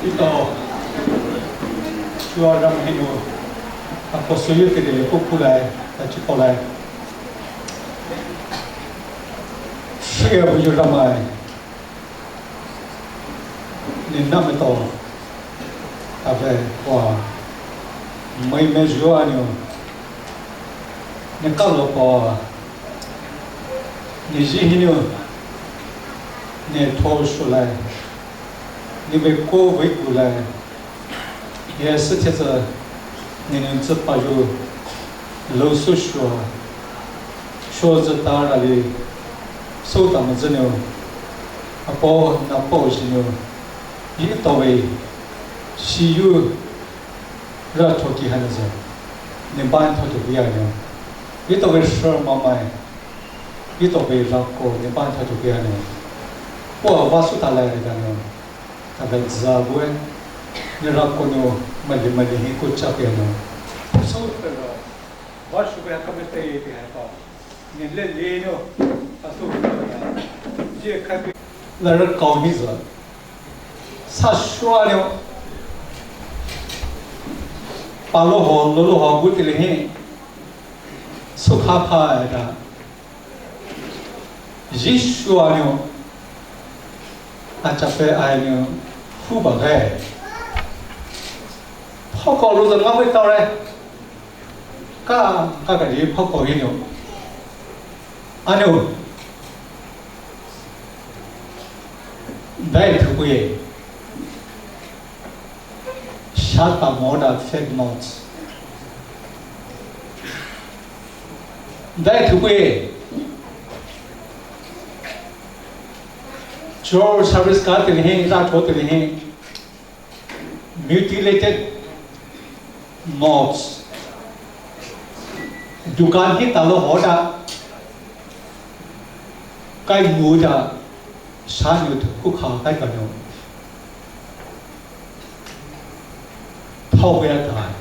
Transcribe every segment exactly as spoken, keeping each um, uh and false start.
Etao, Chuo Ramai hinou, apostle yu tele le kuku lai, tachi ko lai. Shia bu yu Ramai. Ne name to, ave kwa, mai me jua niu, ne kalo kwa, ne ji hinou, ne to sholai, ne ve ko ve kulai, ye se te ze, ne ne ze pa ju, lo su shua, shua ze ta ra li, so ta me ze niu, apo na po ji niu. Etao vei, shi yu, ra thoki hana ze, ne ban thoki bia niu. Etao vei shar mamai, etao vei ra ko, ne ban thoki bia niu. Pua va su ta lai re da niu. Ta vei za bue, ne ra ko niu, mali mali hi ko cha bia niu. So, va su bia ka me te ye bia pa. Ni le le no, a su ya. Ye ka bi. La re kau ni za. Sa shua niu. Pa lo ho, lo lo ho, bu ti le hi. Su kha kha ya da. Ji shua niu. A cha pe ai niu. Hu ba ge. Pha ko lo za nga we tao re. Ka, ka ka ji pha ko hi niu. Anu. Dai thu ye. Shata moda fake notes. Dai thu ye. Church service ka tili hi, ra cho tili hi. Mutilated notes. Dukan hi talo hoda. Kai muda. Sanu tu kukha kai kanu. Thau ya tai.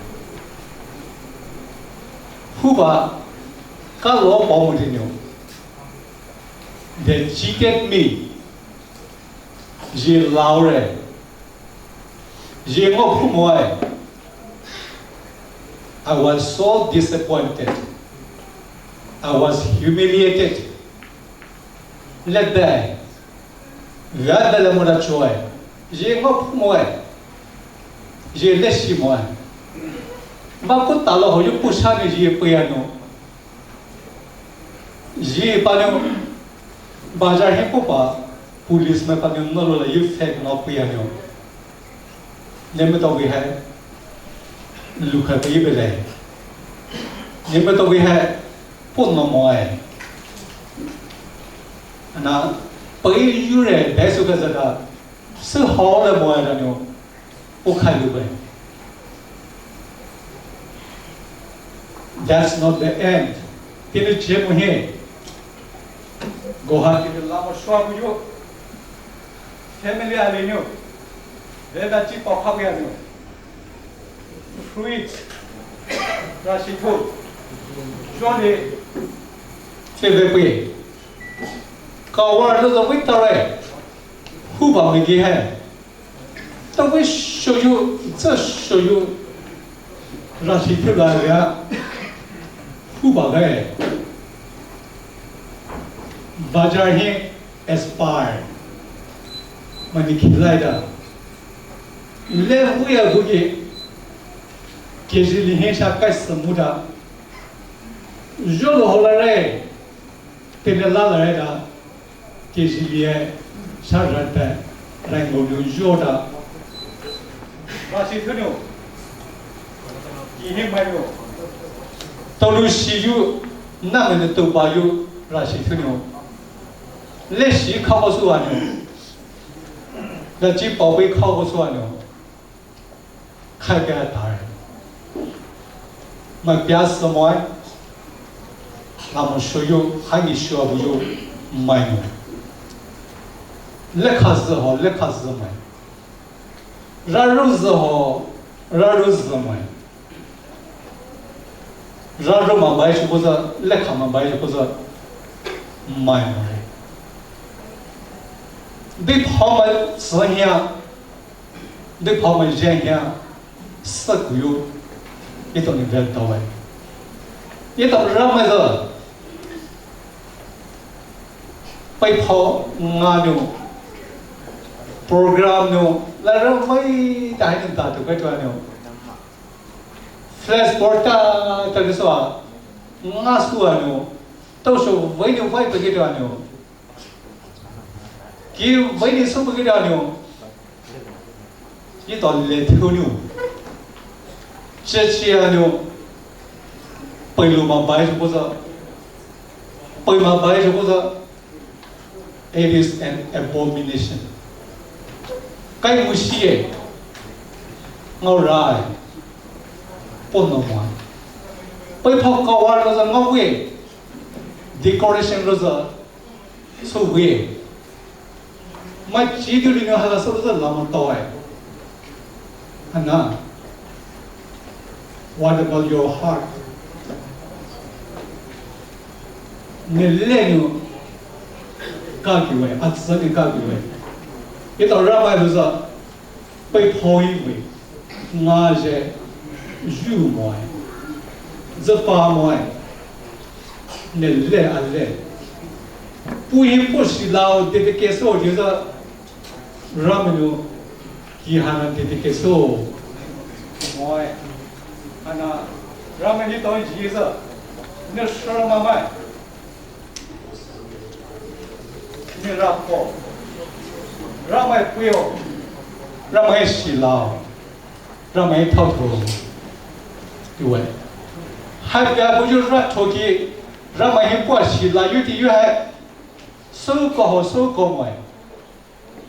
Huba kalo pau mu dinu. They cheated me. Ye laure. Ye ngo phumoe. I was so disappointed. I was humiliated. Let die. Via dale mo da choe. Ye ngo phumoe. Ye le shi moe. Ba ku talo ho yu pu sha ni ye pu ya no. Ye pa no. Bazar hi pu pa. Police mai pa no no lo la yu fake no pu ya no. Neme to we hai. Luka pe bele. Neme to we hai. Pun no mo ai. Ana, pe yu re, dai su ka zaka. Su ho le mo ai da no. O khai lu bai. That's not the end. Tini je mo he. Guwahati ke lama shwa mo yo. Family ali no. Veda chi pa kha ya no. Fruit. Rashi thu. Jole. Chebe pui. Ka wa lo da wi ta re. Hu ba mi gi hai. Ta wi sho yu, za sho yu. Rashi thu la ya. Hu ba ga. Bazar hi. Aspire. Mani khilai da. Le huya huye. Kejili hi sha kai samu da. Jolo hola re. Tene la la re da. Kejili e. Sha ra da. Rango nyu jo da. Ba shi thunu. Ki hi ma yo. Tolu shi yu. Na me ne to ba yu. Ra shi thunu. Le shi kha ko su wa nyu. Da chi pao bai kha ko su wa nyu. Khai ka ta re. Ma pia sa mo ai. La mo sho yu, ha ni sho bu yu, mai mo. Le kha zi ho, le kha zi mai. Ra ru zi ho, ra ru zi mai. Ra ru ma bai shu ko za, le kha ma bai shu ko za, mai mo re. Bi pha ma zi hia, Deiphao mai zheng hia, sa kuyu, etao ni vel tao ai. Etao Ramai zü, peiphao nga nou, program nou, la Ramai ta hai nou ta tu kai tu nou. Flash board ta, ta ni so a, nga su a nou, tao so vai nou vai pa kai tu nou. Ki vai ni so pa kai tu nou. Etao le tu nou. Chechi a nou. Pei lu ma bai so ko sa. Pei ma bai so ko sa. It is an abomination. Kai mushi e. Ngao ra e. Pon no ma. Peiphao kawa lo sa ngao e. Decoration lo sa. So we. Mai chi tu li no hala so lo sa la ma tao e. Ana. What about your heart? Ne le nou ka ki we, a tsü ne ka ki we. Etao Ramai lo sa, peiphao yi we, nga zhe, zhu mo e, zü pa mo e, ne le a le. Pu hi pu shi lao, de de ke so, de sa, Ramai nou ki hana titi keso. Moi. Ana Ramai ni tao Jesus. Ne shora mamai. Ne rapo. Ramai puyo. Ramai shilao. Ramai tauto. Iwe. Hai pia buju ra toki. Ramai hi pua shila yuti yu hai. So ko ho so ko moi.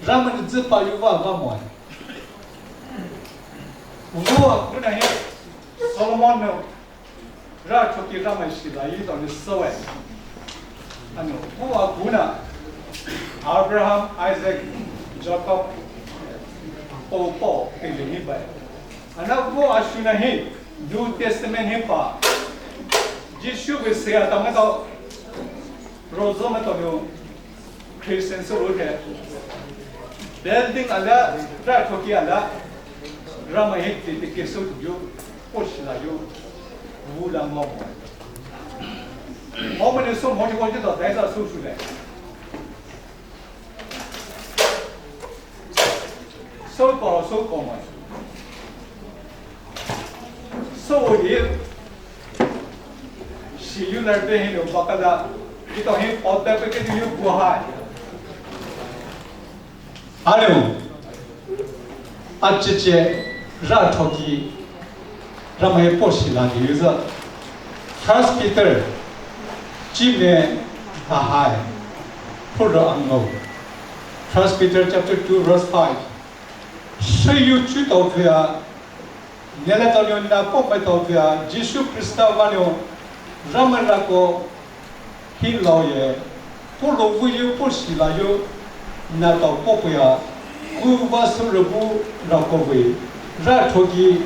Ramai ni züpa yu va va moi. Vua kuna hi Solomon no ra choki Ramai shila yi to ni soe. Ano vua kuna Abraham, Isaac, Jacob, po po pele ni bai. Ana vua shuna hi New Testament hi pa. Jisu ve se ata ma to rozo ma to no Christian so rote. Building ala, ra toki ala, Ramai hi titi keso yu, poshila yu, vula mo mo. Mo mo ne so mo ko to dai sa su su le. So ko so ko mo. So ye. Shi yu lar pe hin bakala, ito hin pota pe ke yu buhai. Alo, achiche ra toki, Ramai poshila ni yuza. First Peter, chime bahai, pura ango. First Peter chapter two verse five. Shi yu chu tao vea, Nele tao nyo na po mai tao vea, Jisu Krista va nyo, Ramai ra ko, hi lao ye, po lo vu yu po shi la yu, na tao po po ya, ku va su re bu ra ko ve, ra toki,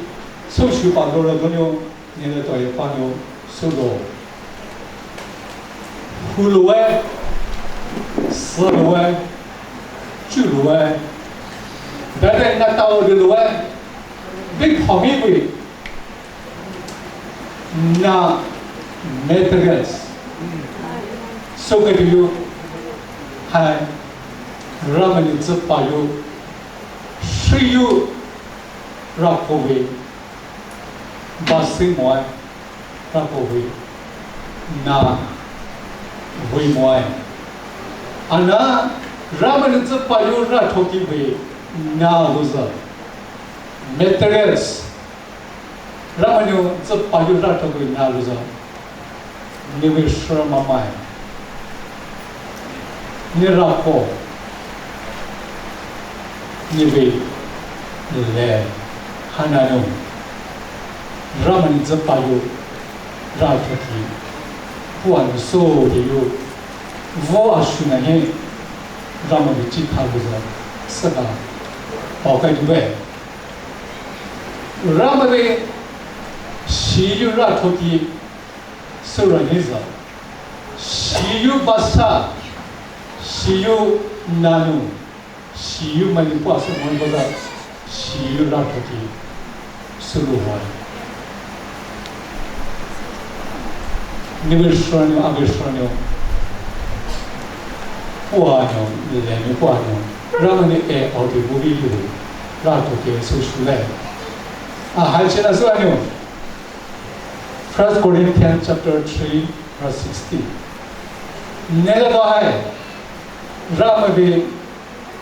su shu pa lo re lo nyo, nele tao ye pa nyo, su lo. Hu lo e, su lo e, chu lo e, da da na tao de lo e, big for me we. Na materials. So ke yu hai Ramai ni züpa yu, shi yu ra ko ve, ba si mo ai, ra ko ve, na ve mo ai. Ana Ramai ni züpa yu ra toki ve, na loser. Materials. Ramai ni züpa yu ra toki na loser. Ni ve shura mamai. Ni ra ko. Ni ve le. Hana no. Ramai ni züpa yu ra toki. Pua ni so de yu. Vo a shu na he. Ramai ni chi ka loser. Saka. Pao kai du ve. Ramai ve shi yu ra toki sura hiza. Shi yu basa, shi yu nanu, shi yu mani pua su mon baza. Shiyu rathoki sulu hai. Niwe shranyo, awe shranyo. Puanyo, lemi puanyo. Ramani e audi bubi yu. Rathoki su shule. A, hai chena su anyo. First Corinthians chapter three, verse sixteen. Nele to hai. Ramani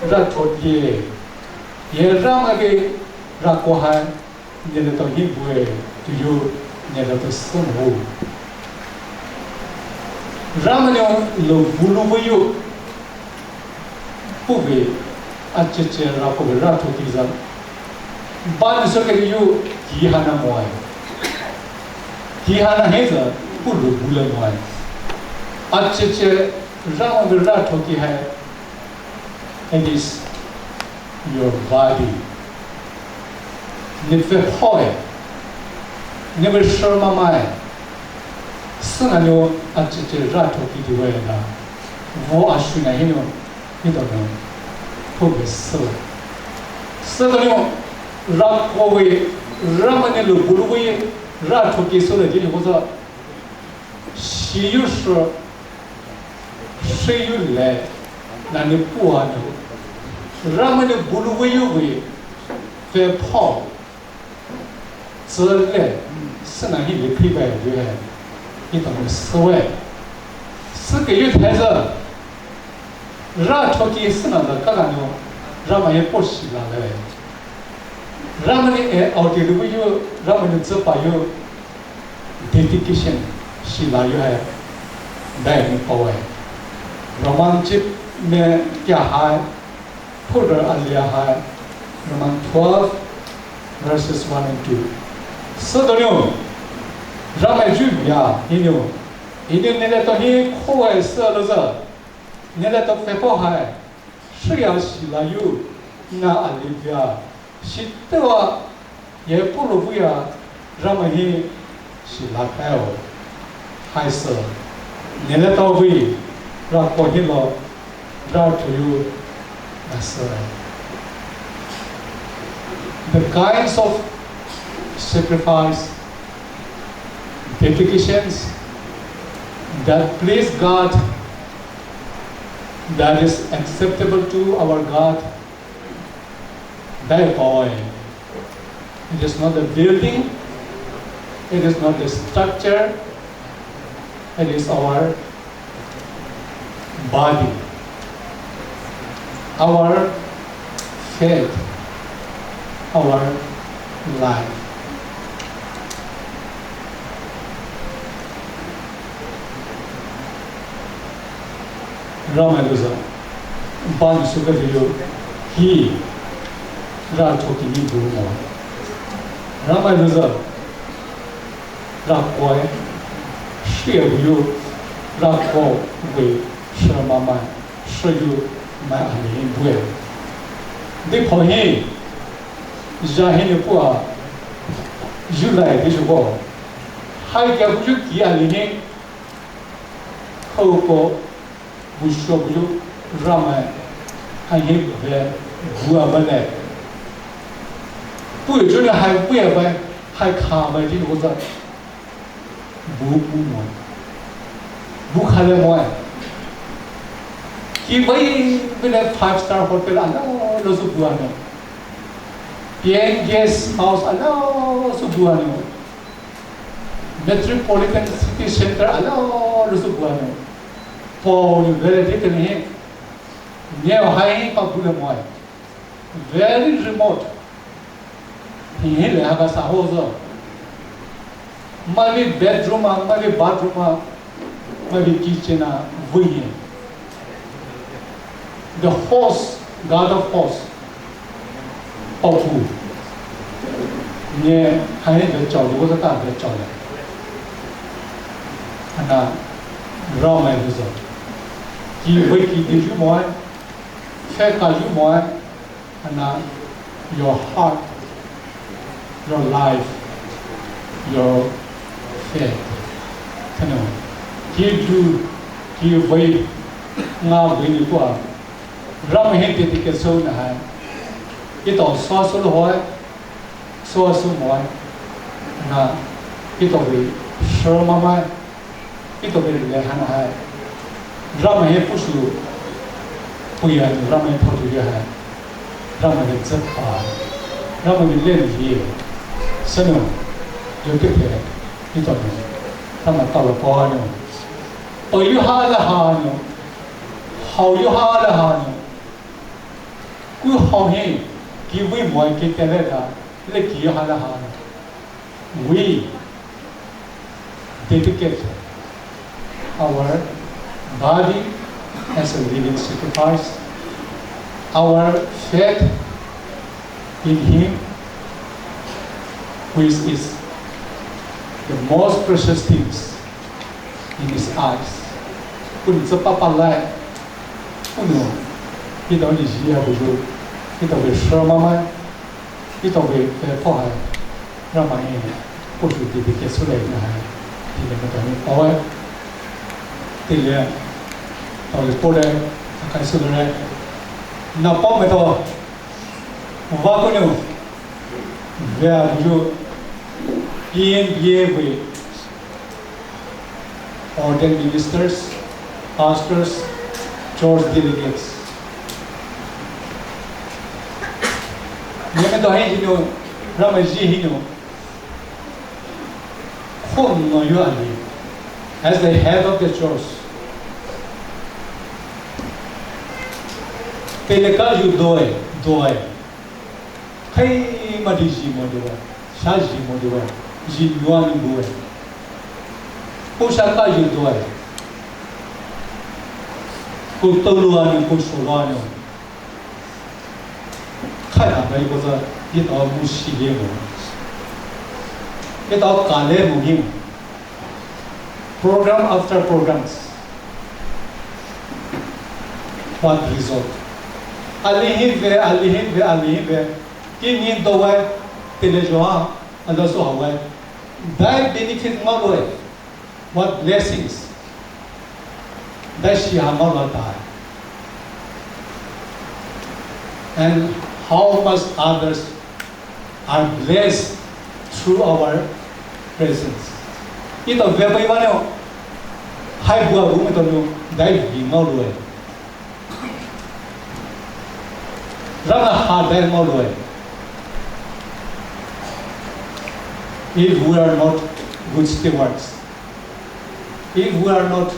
rathoki. Ye Ramani rako hai. Nele to hi bue, tuyu, nele to song ho. Ramani lo bulu buyu. Puwe, acheche rako rathoki za. Ban so ke yu, ki hana moai. Ki hana heza, pulu bulu moai. Acheche Ramani rathoki hai. It is your body. Ni fe hoi. Ni ve shor mamai. Sina nyo acheche rathoki diwe na. Vo ashu na hinyo. Hito nyo. Puwe so. Sina nyo. Rakowe. Ramani lo buluwe. Rathoki so le di hoza. Shiyu shor. Shiyu le, nani puanu. Ramani buluwe yuwe, fe pao. Zele, sina hi le pi bai yue. Ito ni sewe. Sike yu taiza. Rathoki sina da kagano. Ramani poshi la le. Ramani e audi luwe yu, Ramani zepa yu. Dedication shi la yu hai, bai ni pao hai. Roman chip me kya hai, pudar alia hai, Roman twelve, verses one and two. Sü donyo, Ramai ju ya, hinyo, hinyo nele to hi kho hai sü lo za, nele to fe pao hai, Shia shi la yu, na alivia, shi tewa, ye pulu vuya, Ramai hi shi la pao. Hai sü, nele to vei, rako hi lo, rathoyu, na sü. The kinds of sacrifice, dedications that please God, that is acceptable to our God. That boy. It is not a building. It is not a structure. It is our body, our faith, our life. Ramai loza, ban suka diyo, hi, rathoki ni bu mo. Ramai loza, rakoe, shie buyo, rako we, shie mamai, shie yu, mai ani bue. Di pao hi, ja hi ni pua, July di shuko. Hai kya buyo ki ani hi, Houko, busho buyo, Ramai, hai hi be, bua ba le. Bua juni hai bua ba, hai kha ba di hoza. Bu bu mo. Bu kha le mo. Ki bai bile five star hotel ala lo su bua no. P N guest house ala su bua no. Metropolitan City Center ala lo su bua no. Pao ni very little hi. Neo hai pa bu le mo. Very remote. Hi hi le ha ka sa ho zo. Mavi bedroom a, mavi bathroom a, mavi kitchen a, vui hi. The host, God of hosts, powerful. Nye, hai ve chao, lu ta ve chao le. Ana, Ramai lu zo. Ki vui ki di ju mo, fe ka ju mo, Ana, your heart, your life, your faith. Kano, ki du, ki wei, nga wei ni kua. Ramai hi te te ke so na hai. Etao soua sü louhoe, soua sü moe, na, etao vei shirmamai, etao vei lehana hai, Ramai hi puhsü, puhya nou Ramai photu ye hai, Ramai vei züpa, Ramai vei leli, sünou, yo kephe, etao nou, Ramai talo pa nou, pa yu ha la ha nou, hao yu ha la ha nou, Ku hao hi, ki vei moe ki tele da, le ki hala ha. We dedicate our body as a living sacrifice, our faith in Him, which is the most precious things in His eyes. Puhnou züpa pa lai, puhnou, etao nou zhih a buyu, etao vei shirmamai, etao vei vei pho hai, Ramai hi, puhsü dedicate sülai na hai, tile maitao nou paoe, tile, tao le pole, akai sülai, na pao maitao, va kunou, vei a buyu, P N B A vei, ordained ministers, pastors, church delegates. Neletao hi hinou, Ramai zhih hinou, khonou yu ali, as the head of the church. Tele ka yu doe, doe. Khaimai di zhih mo doe, sha zhih mo doe, zhih nua nou bue. Kou sha ka yu doe. Kou tolo a nou, kou solo a nou. Khaina bai kou sa, etao mu shi le mo. Etao ka le mo hi mo. Program after programs. What result? Ali hi ve, ali hi ve, ali hi ve. Ki ni doe, tele zhua, ala so hawe. Dai benefit ngaoloue. What blessings. Dai shiha ngaolou dai. And how much others are blessed through our presence. Etao vei bai ba nou, hai bua bu maitao nou, dai vei ngaoloue. Ramai ha dai ngaoloue. If we are not good stewards, if we are not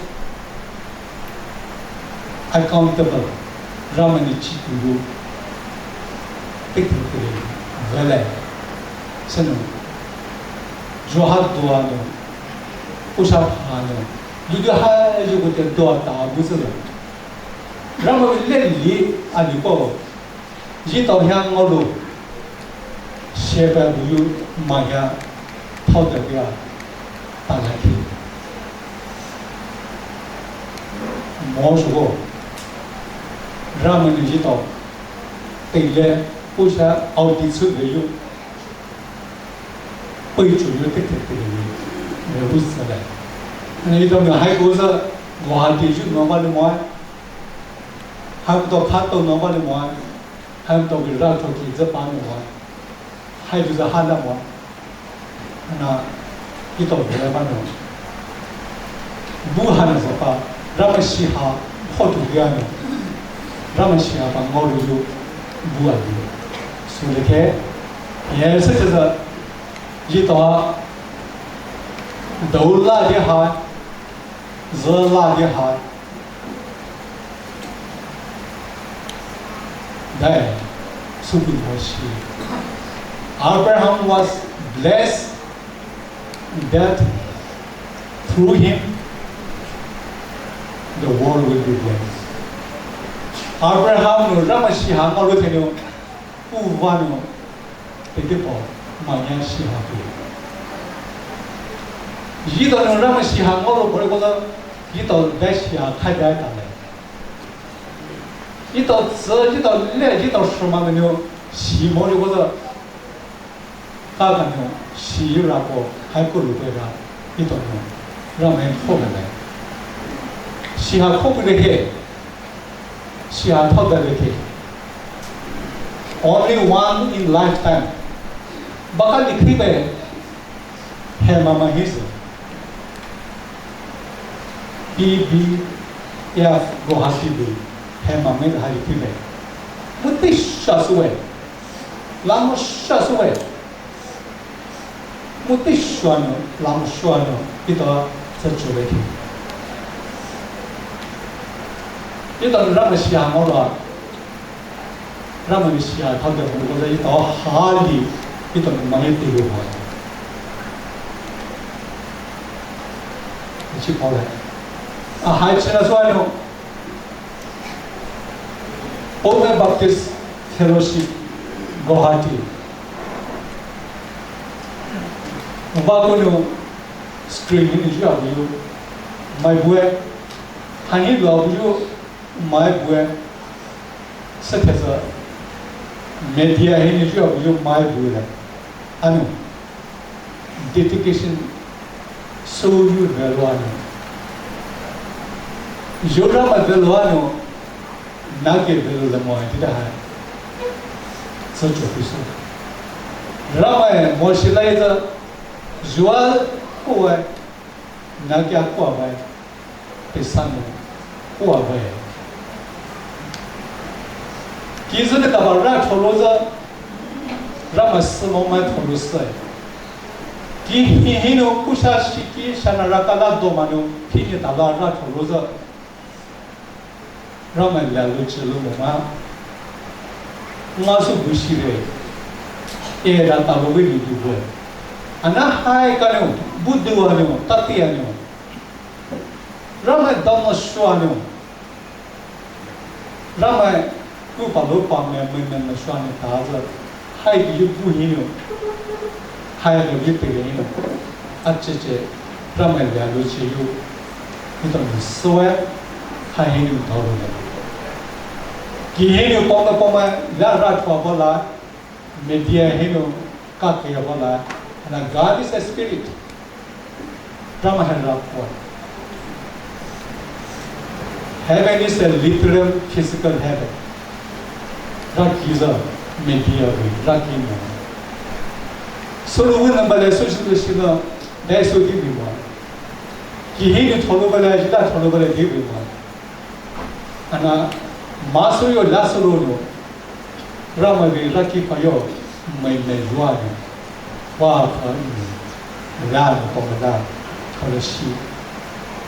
accountable, Ramai nou chi tuyu, pekte pele, vele, sünou, zhua ha doa nou, kou sha ha nou, dudu ha yu kou te doa ta bu sülai. Ramai leli ali kou, zhih tao hia ngaolou, shepa buyu mai hia, thao da bia, ta la ki. Mo shuko, Ramai nou zhih tao, tele, kou sha audit sü ve yu. Pei chu yu te te te yu, ve bu sülai. Ni etao nou hai kou sa, Guwahati yu nou ba le moe. Hai kou tao kha tao nou ba le moe. Hai kou tao ki ra tao ki züpa nou moe. Hai yu za ha la moe. Na, etao ve ba nou. Bu ha nou züpa, Ramai shiha, photu ve a nou. Ramai shiha pa ngaolou yu, bu a yu. Sülai ke, ye se te za, etao, dou la de ha, zü la de ha, Dai, suku moshi. Abraham was blessed that through him the world will be blessed. Abraham nou Ramai shiha ngaolou thainou, puh vanou, pete pao, manya shiha pe. Etao nou Ramai shiha ngaolou pore kola, etao dai shiha khai dai ta le. Etao tsü, etao le, etao shoma nou, shi mo le kola. Kaka nou, shi ra ko, hai ko lu pe ra, etao nou, Ramai kho le. Shiha kho le he. Shiha thao da le he. Only one in lifetime. Baka likhi be, he mama his. B B F Guwahati be, he mama his ha likhi be. Muti shasue. Lamo shasue. Muti shuano, lam shuano, ito sa chule ki. Ito Ramai shia mo lo. Ramai shia thao de mo lo, ito hali, ito mama ti lo. Chi pole. A hai china shuano. Poumai Baptist Fellowship, Guwahati. Vakono screen hinou jua buyu mai bue. Hani lo buyu mai bue. Sethesa media hinou jua buyu mai bue. Anu. Dedication souyu velo anu. Yo Ramai velo anu, nage velo le mo ai tida hai. Sa cho piso. Ramai mo shilai za, jual kuai, nage kuai. Pesano, kuai. Kizu de kaba ra cholo za, Ramai simo mai cholo sai. Ki hi hinou kusha shiki shana rakala domano, pini tala ra cholo za. Ramai lalo chelo mama. Nga su bushire. E ra talo we ni dubo. Ana hai kano, budu ano, tati ano. Ramai damo shuano. Ramai ku palo pa me me me me shuano ta za. Hai ki yu bu hinou. Hai lo yu pe hinou. Ache che. Ramai lalo che yu. Ni to ni soe. Hai hinou talo ne. Ki hinou poma poma la ra chwa bola. Media hinou kake ya bola. Na God is a spirit. Ramai hai ra kuai. Heaven is a literal, physical heaven. Ra ki za media we, ra ki mo. Solo we na bale so shi shi na, dai so di bi mo. Ki hinou cholo bale, jida cholo bale di bi mo. Ana, maso yo la solo no. Ramai be ra ki pa yo, mai mai yua ni. Wa pa ni. La ni pa la. Kala shi.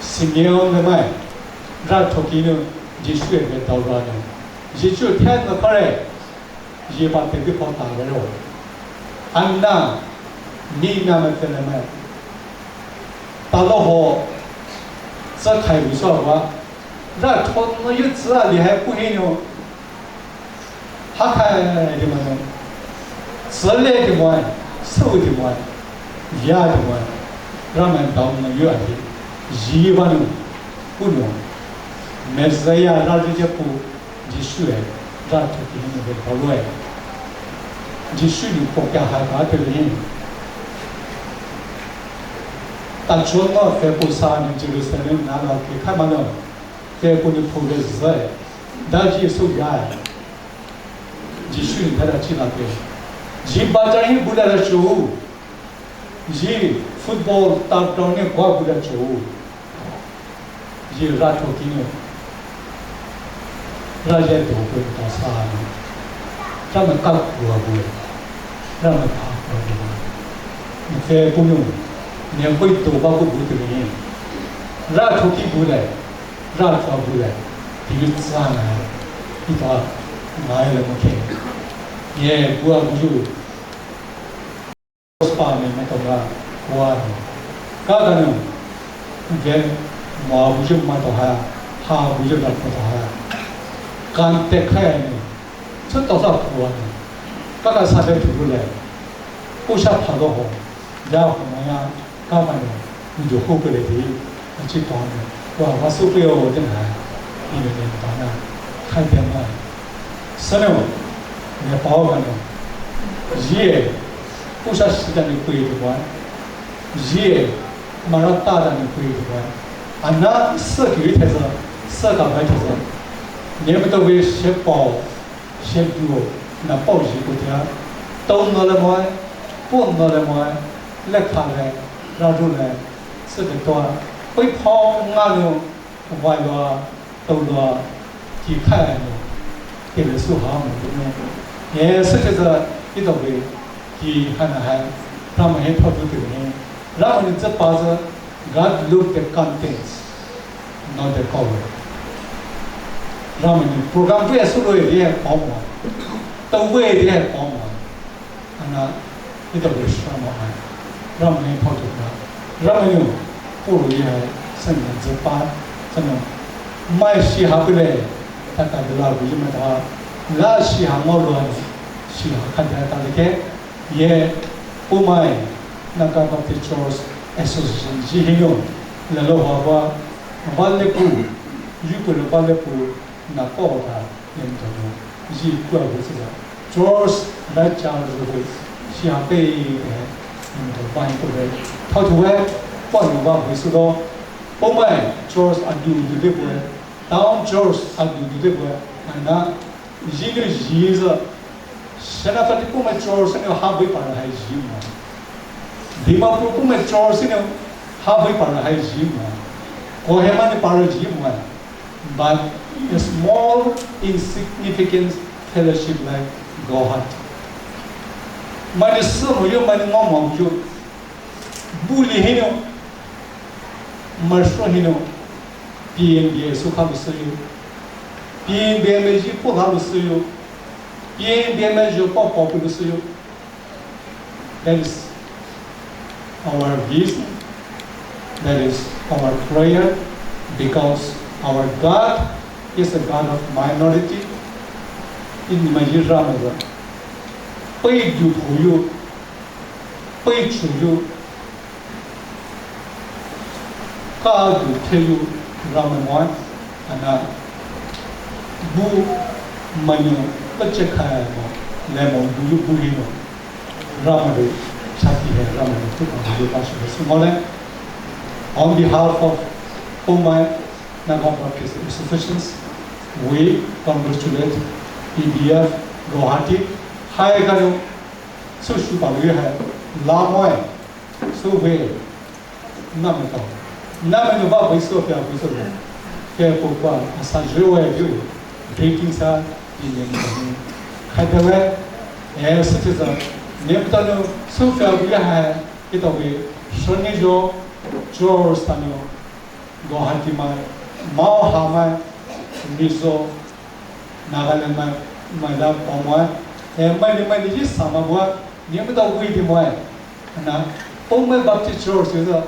Simeon ne mai. Ra toki no, Jisu e be dao ra ni. Jisu te na pare. Ye pa te bi pa ta ga yo. Anna, ni na ma te na mai. Talo ho. Sa kai wi so wa. Ra to no yu zi a li hai ku hinou. Hakai de mai, sele de mai, su de mai, ya de mai, Ramai dao na yu a de, ji ba nu, ku nu, Messiah ra de je ku, Jisu e, ra to ki nu de ba lo e. Jisu ni ko kya ha ba de ni. Ta chon ma fe ku sa ni Jerusalem na la ke kha ma no. Fe ku ni ku de zai. Da Jisu ya. Jisu ni thada chi la pe. Ji bazar hi buda la chu. Ji football ta ground ni kwa buda chu. Ji ra cho ki ni. Ra je do ko ta sa ni. Ra ma ka ku a bu. Ra ma ka ku a bu. Ni fe ku ni. Ni ko to ba ku bu ni. Ra cho ki bu le. Ra chwa bu le, ti yu tsa na, ita, ngai le mo ke. Ye, bua bu yu. Spa me me to ga, bua no. Ka ga no, ge, ma bu yu ma to ha, ha bu yu ga ko to ha. Kan te kha ya ni, chu to sa bua ni. Ka ga sa be tu bu le, ku sha pha lo ho, ya ho ma ya, Ka mai no, ni jo ho pe le de, a chi pa no, wa wa so pe o de na, ni le ne pa na, khai de na. Sa no, ne pa o ka no, ye, ku sha shi da ni pe de wa, ye, ma ra ta da ni pe de wa, a na sa ki te sa, sa ka mai te sa, ne me to we she pa o, she du o, na paoyu koute, tao nole moe, po nole moe, lekha le, raru le, süde tua, pei phao nganou, vailua, taolua, ki khailou, tele sü ha mo ne. Ye süde zü, ito be, ki hana hai, Ramai hi thaotu tele ne. Ramai ni zü pa zü, God look the contents, not the cover. Ramai ni program pe sü lo ye pao mo. Tao we ye pao mo. Ana, ito be Ramai. Ramai ni thaotu na. Ramai ni, puru ye, sanya zü pa, sanya. Mai shi ha pele, tata de la bu ma ta. La shi ha mo lo, shi ha kha de ta de ke. Ye, Poumai, Naga Baptist Church Association, ji hinou, lalo haba, vale pu, yu pu le vale pu, na ko ta, yen to no, ji kua bu sila. Church, la cha ru bu, shi ha pe, eh, yen to ba ko be. Thaotu we, pa no ba bu su do. Poumai, church a du du de bu, town church a du du de bu, ana, ji de ji zü, Senapati Poumai church hinou ha bu para hai ji mo. Dimapur Poumai church hinou ha bu para hai ji mo. Kohima ni para ji mo. But a small insignificant fellowship like Gauhati. Mani sü mo yo, mani ngo mo yo. Buli hinou. Marsho hinou. P N B sü kha bu sü yo. P N B me ji po ha bu sü yo. P N B me ji po po bu sü yo. That is our vision, that is our prayer, because our God is a God of minority. In my Ramai, pei du pu yu, pei chu yu, Ka du te yu Ramai moe, ana bu manu pache kha mo, le mo bu yu bu hi mo, Ramai de chati hai Ramai de tu ka bu ba shi su mo le. On behalf of Poumai Naga Baptist Associations, we congratulate E B F Gauhati. Hai ka no, su su ba yu hai, la moe. So we, Namato. Namano ba baiso pia baiso le. Ke po ba asa jwe we ju. Drinking sa, di ne ni. Khadewe, eh, citizen. Nemtano, so pia bu ya ha, ito we, shoni jo, jo sano, Gauhati mai, Mao ha mai, Mizo, Nagaland mai, mai da Poumai, eh, mai ni mai ni ji sama bua, nemtano we di mai. Ana, Poumai Baptist Church is a,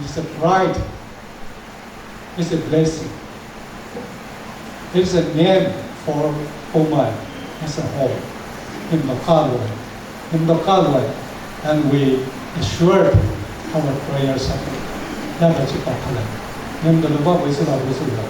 is a pride. It's a blessing. It's a name for Poumai as a whole. Nemtano kaloi, nemtano kaloi, and we assured our prayer circle. Nada chi pa khalai. Nemtano ba wesula wesula.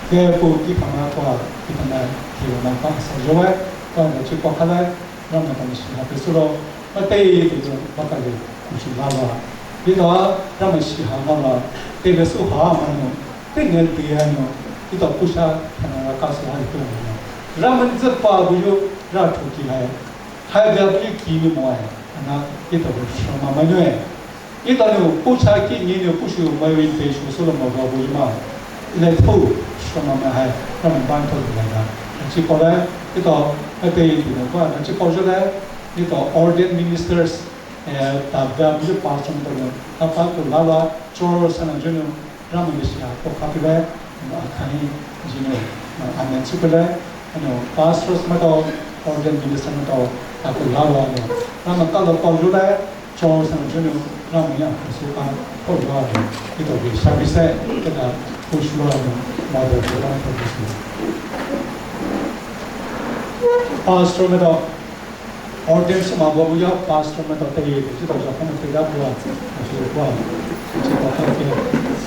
Ke po ki kama kwa, ki kama, ki kama pa sa joe, kwa da chi pa khalai. Ramai kami shi ha pe su lo, ma te te to ba ka le, ku shi la la. Ito a, Ramai shi ha la la, te le su ha ma no, te ne te ya no, ito ku sha, kana la ka su ha ito no. Ramai ni zü pa bu yu, ra tu ki hai. Hai bia bu yu ki ni mo ai, ana, ito bu sha ma ma no ai. Ito nou, pucha ki ni nou, puchu mai win pe chu solo mo ga bu ma. Le tu, sho ma ma hai, ka ma ban to ni na. Chi ko le, ito, a te ni no ba, chi ko jo le, ito ordained ministers, eh, ta ba bu pastor to no, ta pa to la la, cho sana jo no, Ramai ni shi ha, ko ka pi le, no, a ka ni, ji no, no, amen su pe le, no, pastors ma to, ordained minister ma to, ta ko la la no, Ramai ka lo ko jo le, Church and junior, Ramai ya, so ka, ko jua, ito bi, service, kita, push lo, mother, ko ka, ko ka. Pastor me to, ordain suma bo ya, pastor me to, te, kita, ja, ko te da, ko, so, ko, so, ko, ko.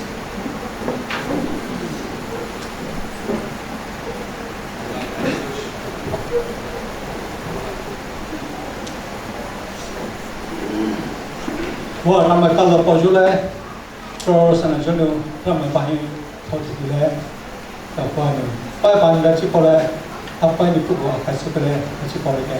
Wa Ramai ka lo pa ju le, cho sana junu, Ramai pa hi, thau ti le, ta pa ni, pa pa ni da chi ko le, Apai ni puko akai sukele achi paoleke.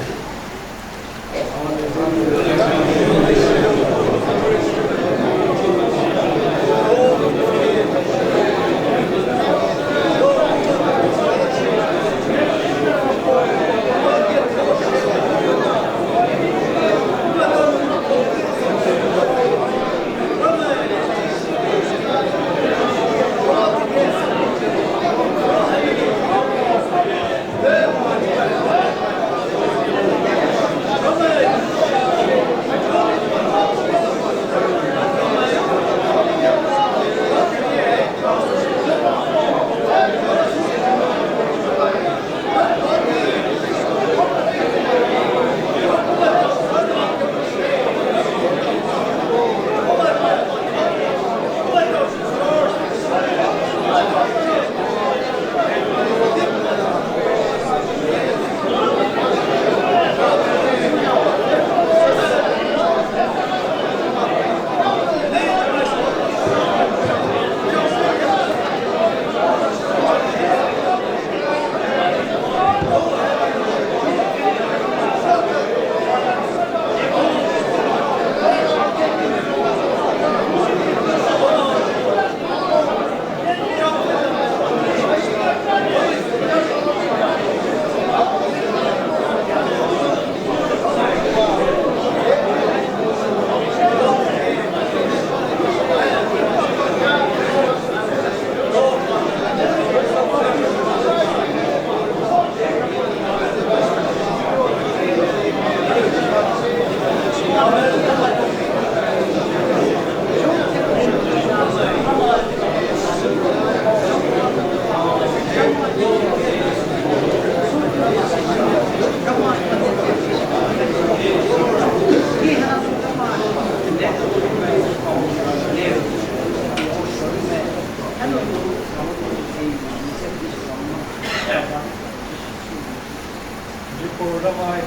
Jipao Ramai,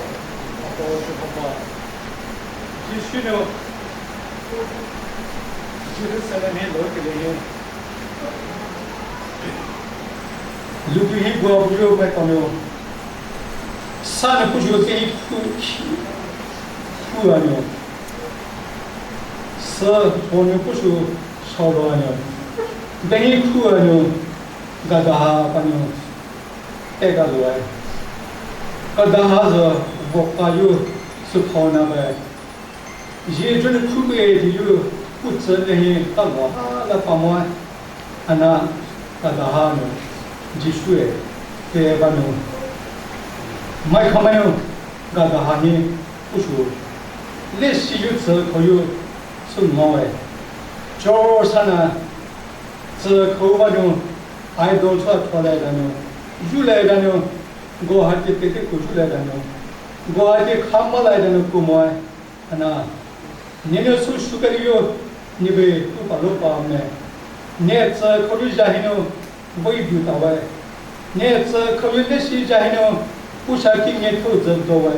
Apo Jehova. Jisu nou Jerusalem hi lo kele hi. Ludu hi gua buyu mai pamyo. Sa nou puyu ke hi ku, ku anyo. Sa ponu puyu shalo anyo. Behi ku anyo. Gadaha panyo. Tega luai. Gadaha zo voka yu sukona bai. Ji jun khu bai di yu kutse lehi ka lo ha la pamoi. Ana gadaha nou Jisu e te ba nou. Mai khamai nou gadaha hi puyu. Lesi yu tse kho yu sumoi. Chor sana tse kho ba nou. Idol sa thole dano, jule dano, Guwahati pete ku jule dano, Guwahati khama lai dano kumoi, ana, nene su sukari yo, nibe tu palo pa me, ne tse khori jahino, voi du tawe, ne tse khori lesi jahino, usha ki ne tu zeb dowe,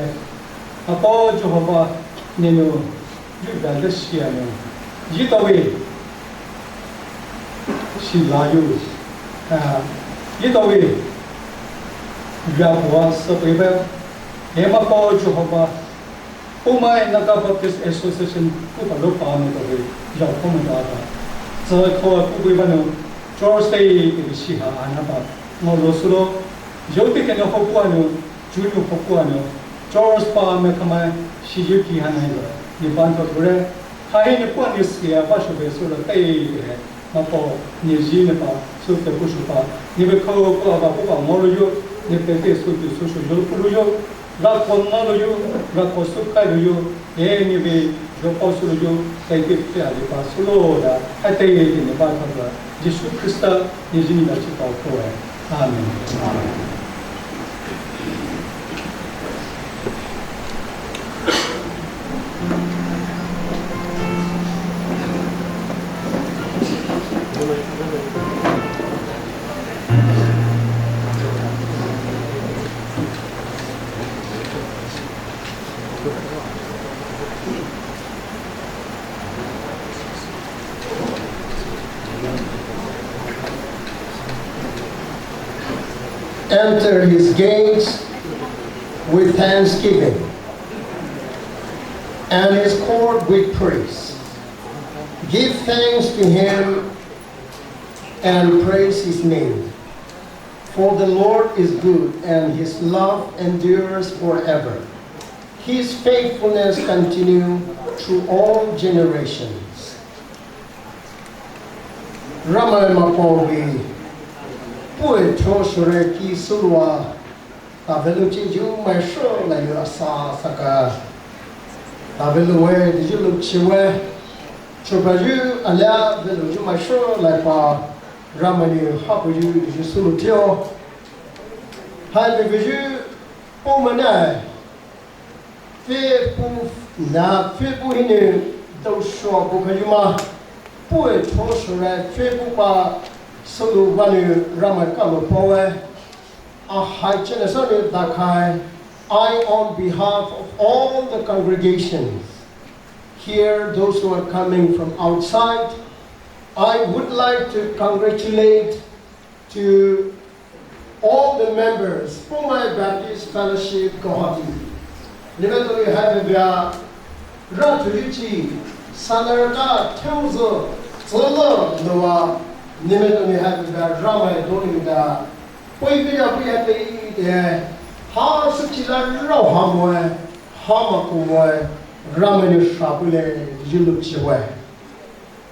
Apo Jehova, neno, Juda lesi ano, jitawe. Shi la yu, ah, yi tawi, ya bua sa pei ba, ema pa Jehova, Poumai Naga Baptist Association ku pa lo pa me tawi, ya pa me da da. Sa ko ku pei ba no, Thursday ke shi ha ana ba, ngo lo su lo, yo te ke no ho ku ano, Junior pokua no, George pa me kamai, shi yu ki hanai lo, ni ban to ture, hai ni pua ni sia ba shu be su lo tei he, ma po, ni ji ni pa, su te ku shu pa, ni be ko ko ba ku ba mo lo yu, ni pe te su tu su shu yu ku lo yu, ra ko mo lo yu, ra ko su kai lo yu, e ni be, yo po su lo yu, tei te te a li pa su lo da, hai tei ni ba to ture, Jisu Krista, ni ji ni ba chi pa ko e. Amen. Enter his gates with thanksgiving and his court with praise. Give thanks to him and praise his name. For the Lord is good, and his love endures forever. His faithfulness continue through all generations. Ramai Mapaovei puh-e thoshure ki suluwa, taveloua chiyu mai sho la yu asa saka. Taveloua deyu luchiwe. Chubayu alia veloyu mai sho la pa Ramai nou hapuyu deyu sulu tio. Hai veyu Poumai nai pfüpu na pfüpu hinou dousho bukayuma puh-e thoshure pfüpu pa sulu vanou Ramai kalo paowe. Ahai chene sani dakhai, I, on behalf of all the congregations here, those who are coming from outside, I would like to congratulate to all the members, Poumai Baptist Fellowship Guwahati. Neletao hai bebia, rathuyu chi, sanaraka theuzo, zolo lowa, neletao hai bebia, Ramai doni da, poi bia poi ya pei de, ha suchila rao ha moe, ha maku moe, Ramai nou shapule, yulu chiwe.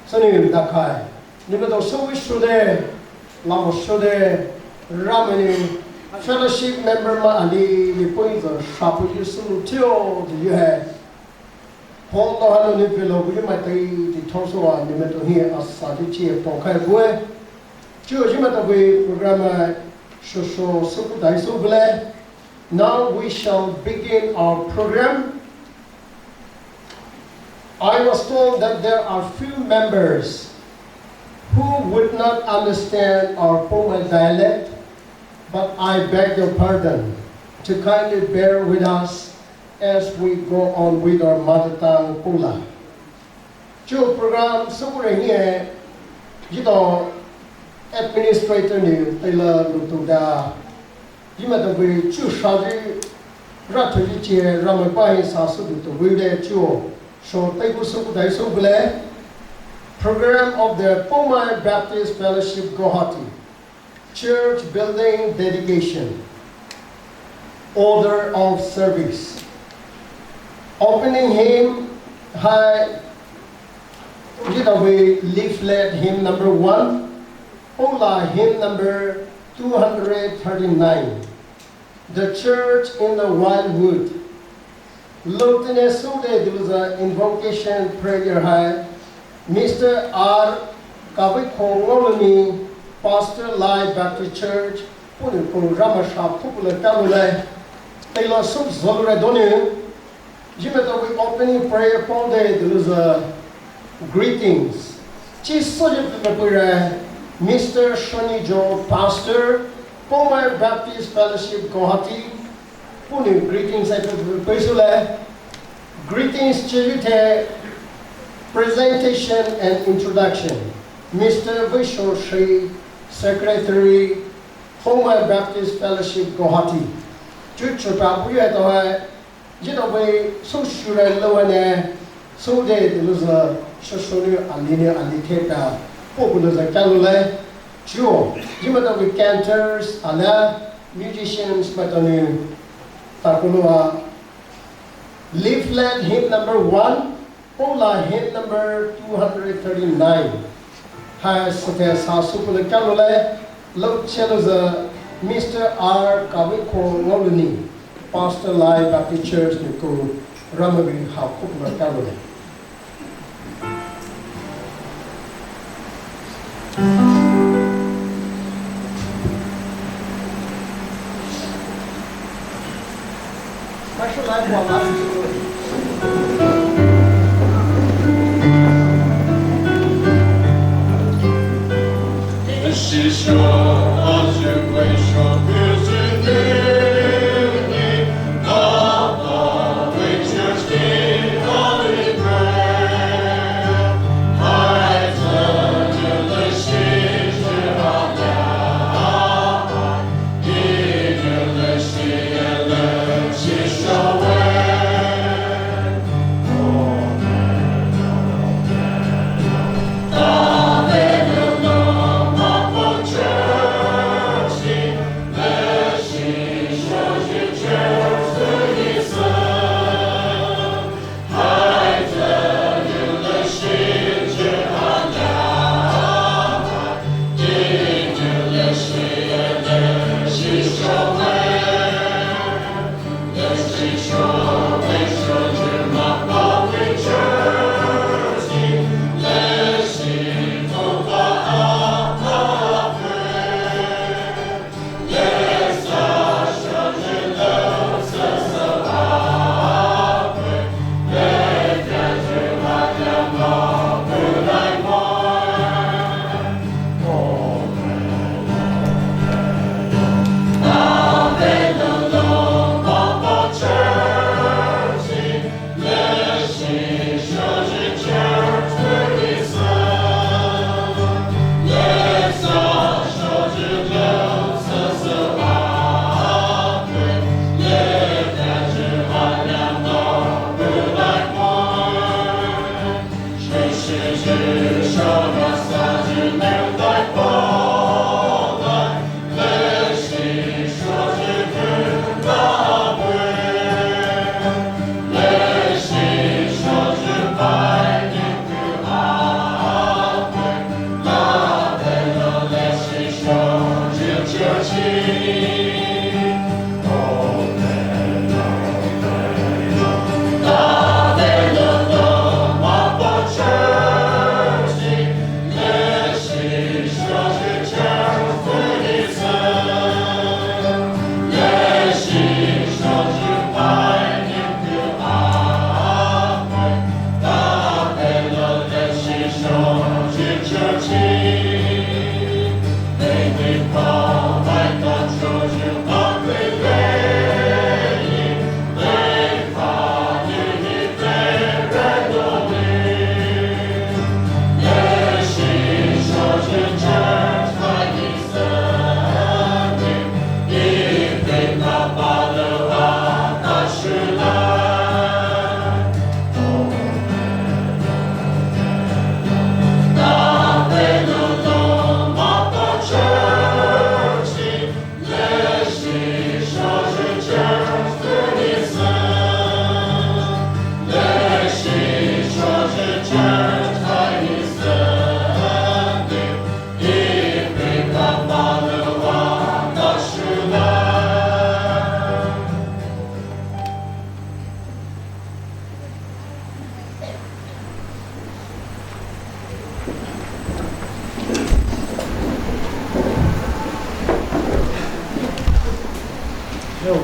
Sani dakhai, neletao sowi shode, lamo shode, Ramai nou fellowship member ma ali, ni poi zo shapu yu sulu tio, di yu hai. Pon to hanu ni pelo bu yu mai tai, di thoso wa, neletao hi asa di chi pon khai bue. Chu yu mai to bui program, shosho, suku dai so bule. Now we shall begin our program. I was told that there are few members who would not understand our Poumai dialect, but I beg your pardon to kindly bear with us as we go on with our mother tongue Poula. Chu program sukure nie, yito administrator ni taila lutu da. Yimai to bui chu shaji, rathuji chi Ramai pa hi sa su du to bui de chu, sho taiku suku dai so bule. Program of the Poumai Baptist Fellowship Guwahati. Church building dedication. Order of service. Opening hymn hai, yito bui leaflet hymn number one. Poula hymn number two hundred thirty-nine. The Church in the Wildwood. Lotine sude diluza invocation prayer hai Mister R Kaviko Ngoluni, Pastor Lai Baptist Church, puni pun Ramai sha pupula kalule. Taila suk zolure donu. Yimai to bui opening prayer ponde diluza greetings. Chi soje pupura Mister Shoni Jo, Pastor, Poumai Baptist Fellowship Guwahati, puni greetings ai pupura sule. Greetings chi yute, presentation and introduction. Mister Visho Shri, Secretary, Poumai Baptist Fellowship Guwahati. Chu chu pa bu ye to hai, yito bui so shure lo ne, so de diluza, so so ni ali ni ali the pa, po diluza kalule, chuo, yimai to bui cantors, ala, musicians, mai to ni, takulua, leaflet hymn number one, Poula hymn number two hundred thirty-nine. Hai sute sa supule kalule, lo cheluza Mister R Kaviko Ngoluni, Pastor Lai Baptist Church ni ku Ramai ha kupula kalule.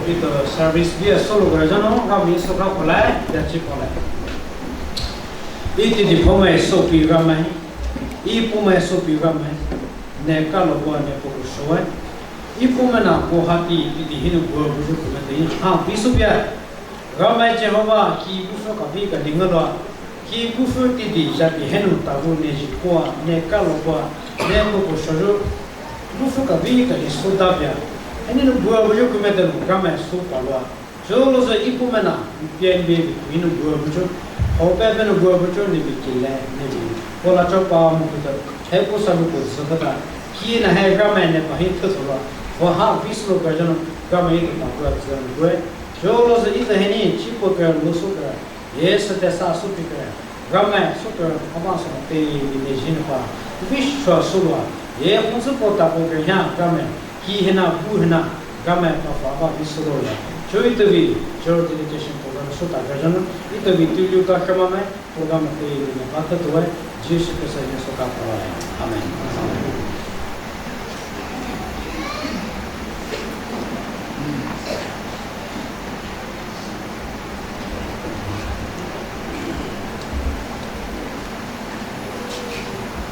Ito service bia solo gra jano, Ramai soukha polai, yachi polai. Iti di Poumai soupei Ramai, I Poumai soupei Ramai, ne kalo bua ne poko shoe. I Poumai na ko hati iti hinou bua buyu kumete I ha vei soupeiya. Ramai Jehovah ki buso kabi ka dingalua. Ki buso tidi jati hinou tavu ne jikoa, ne kalo bua, ne poko shoyu. Buso kabi ka di soda bia. Hinou bua buyu kumete Ramai soupalua. Jolo zo I Poumai na, P N B hinou bua buyu. Hope hinou bua buyu ne bi kile, ne bi. Pola chopa mo kuto. Hepo salu ko zobata. Ki na he Ramai ne pa hi thotolua. Wa ha vei solo gra jano, Ramai ito pa bua zan bue. Jolo zo ito hinou, chipo kra, loso kra. Ye sete sa soupei kra. Ramai soukha, Ramai soukha te, ne jin pa. Vei sho solo. Ye hongsu po ta po kra ya, Ramai. Ki hinou, bu hinou. Ramai pa pa, pa vei solo ya. Cho ito vei, cho dedication program sota gra jano. Ito vei tu lu ka kama mai. Program te, ne pa ta tuai. Jisu Krista ne soukha pa. Amen.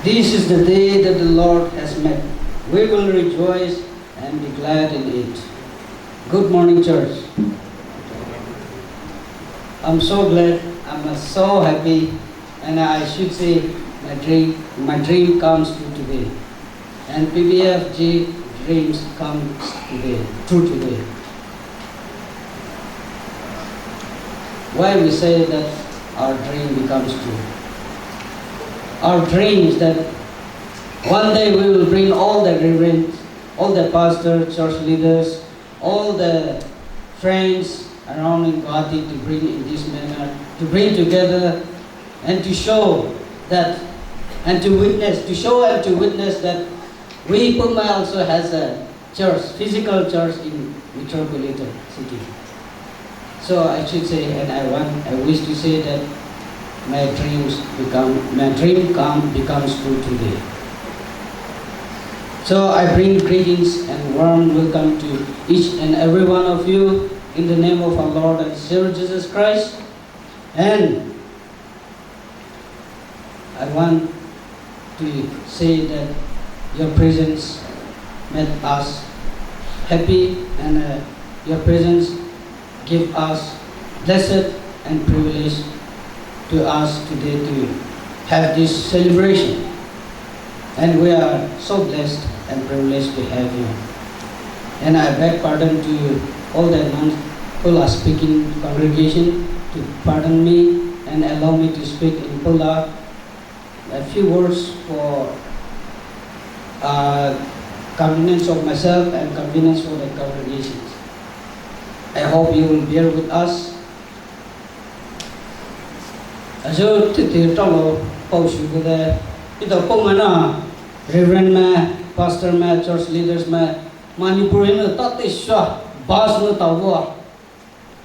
This is the day that the Lord has made. We will rejoice and be glad in it. Good morning, church. I'm so glad, I'm so happy, and I should say my dream, my dream comes true today. And P B F G dreams come today, true today. Why we say that our dream becomes true? Our dream is that one day we will bring all the reverends, all the pastors, church leaders, all the friends around in Guwahati to bring in this manner, to bring together and to show that, and to witness, to show and to witness that we Poumai also has a church, physical church in metropolitan city. So I should say, and I want, I wish to say that my dreams become, my dream come, becomes true today. So I bring greetings and warm welcome to each and every one of you in the name of our Lord and Savior Jesus Christ. And I want to say that your presence made us happy, and, uh, your presence give us blessed and privilege to us today to have this celebration. And we are so blessed and privileged to have you. And I beg pardon to all the non-Pola speaking congregation to pardon me and allow me to speak in Pola. A few words for, uh, convenience of myself and convenience for the congregation. I hope you will bear with us. Ajo titi talo pao shu kude, ito Poumai na Reverend mai, Pastor mai, Church Leaders mai, Manipur hinou tate shua, bus nou tavua,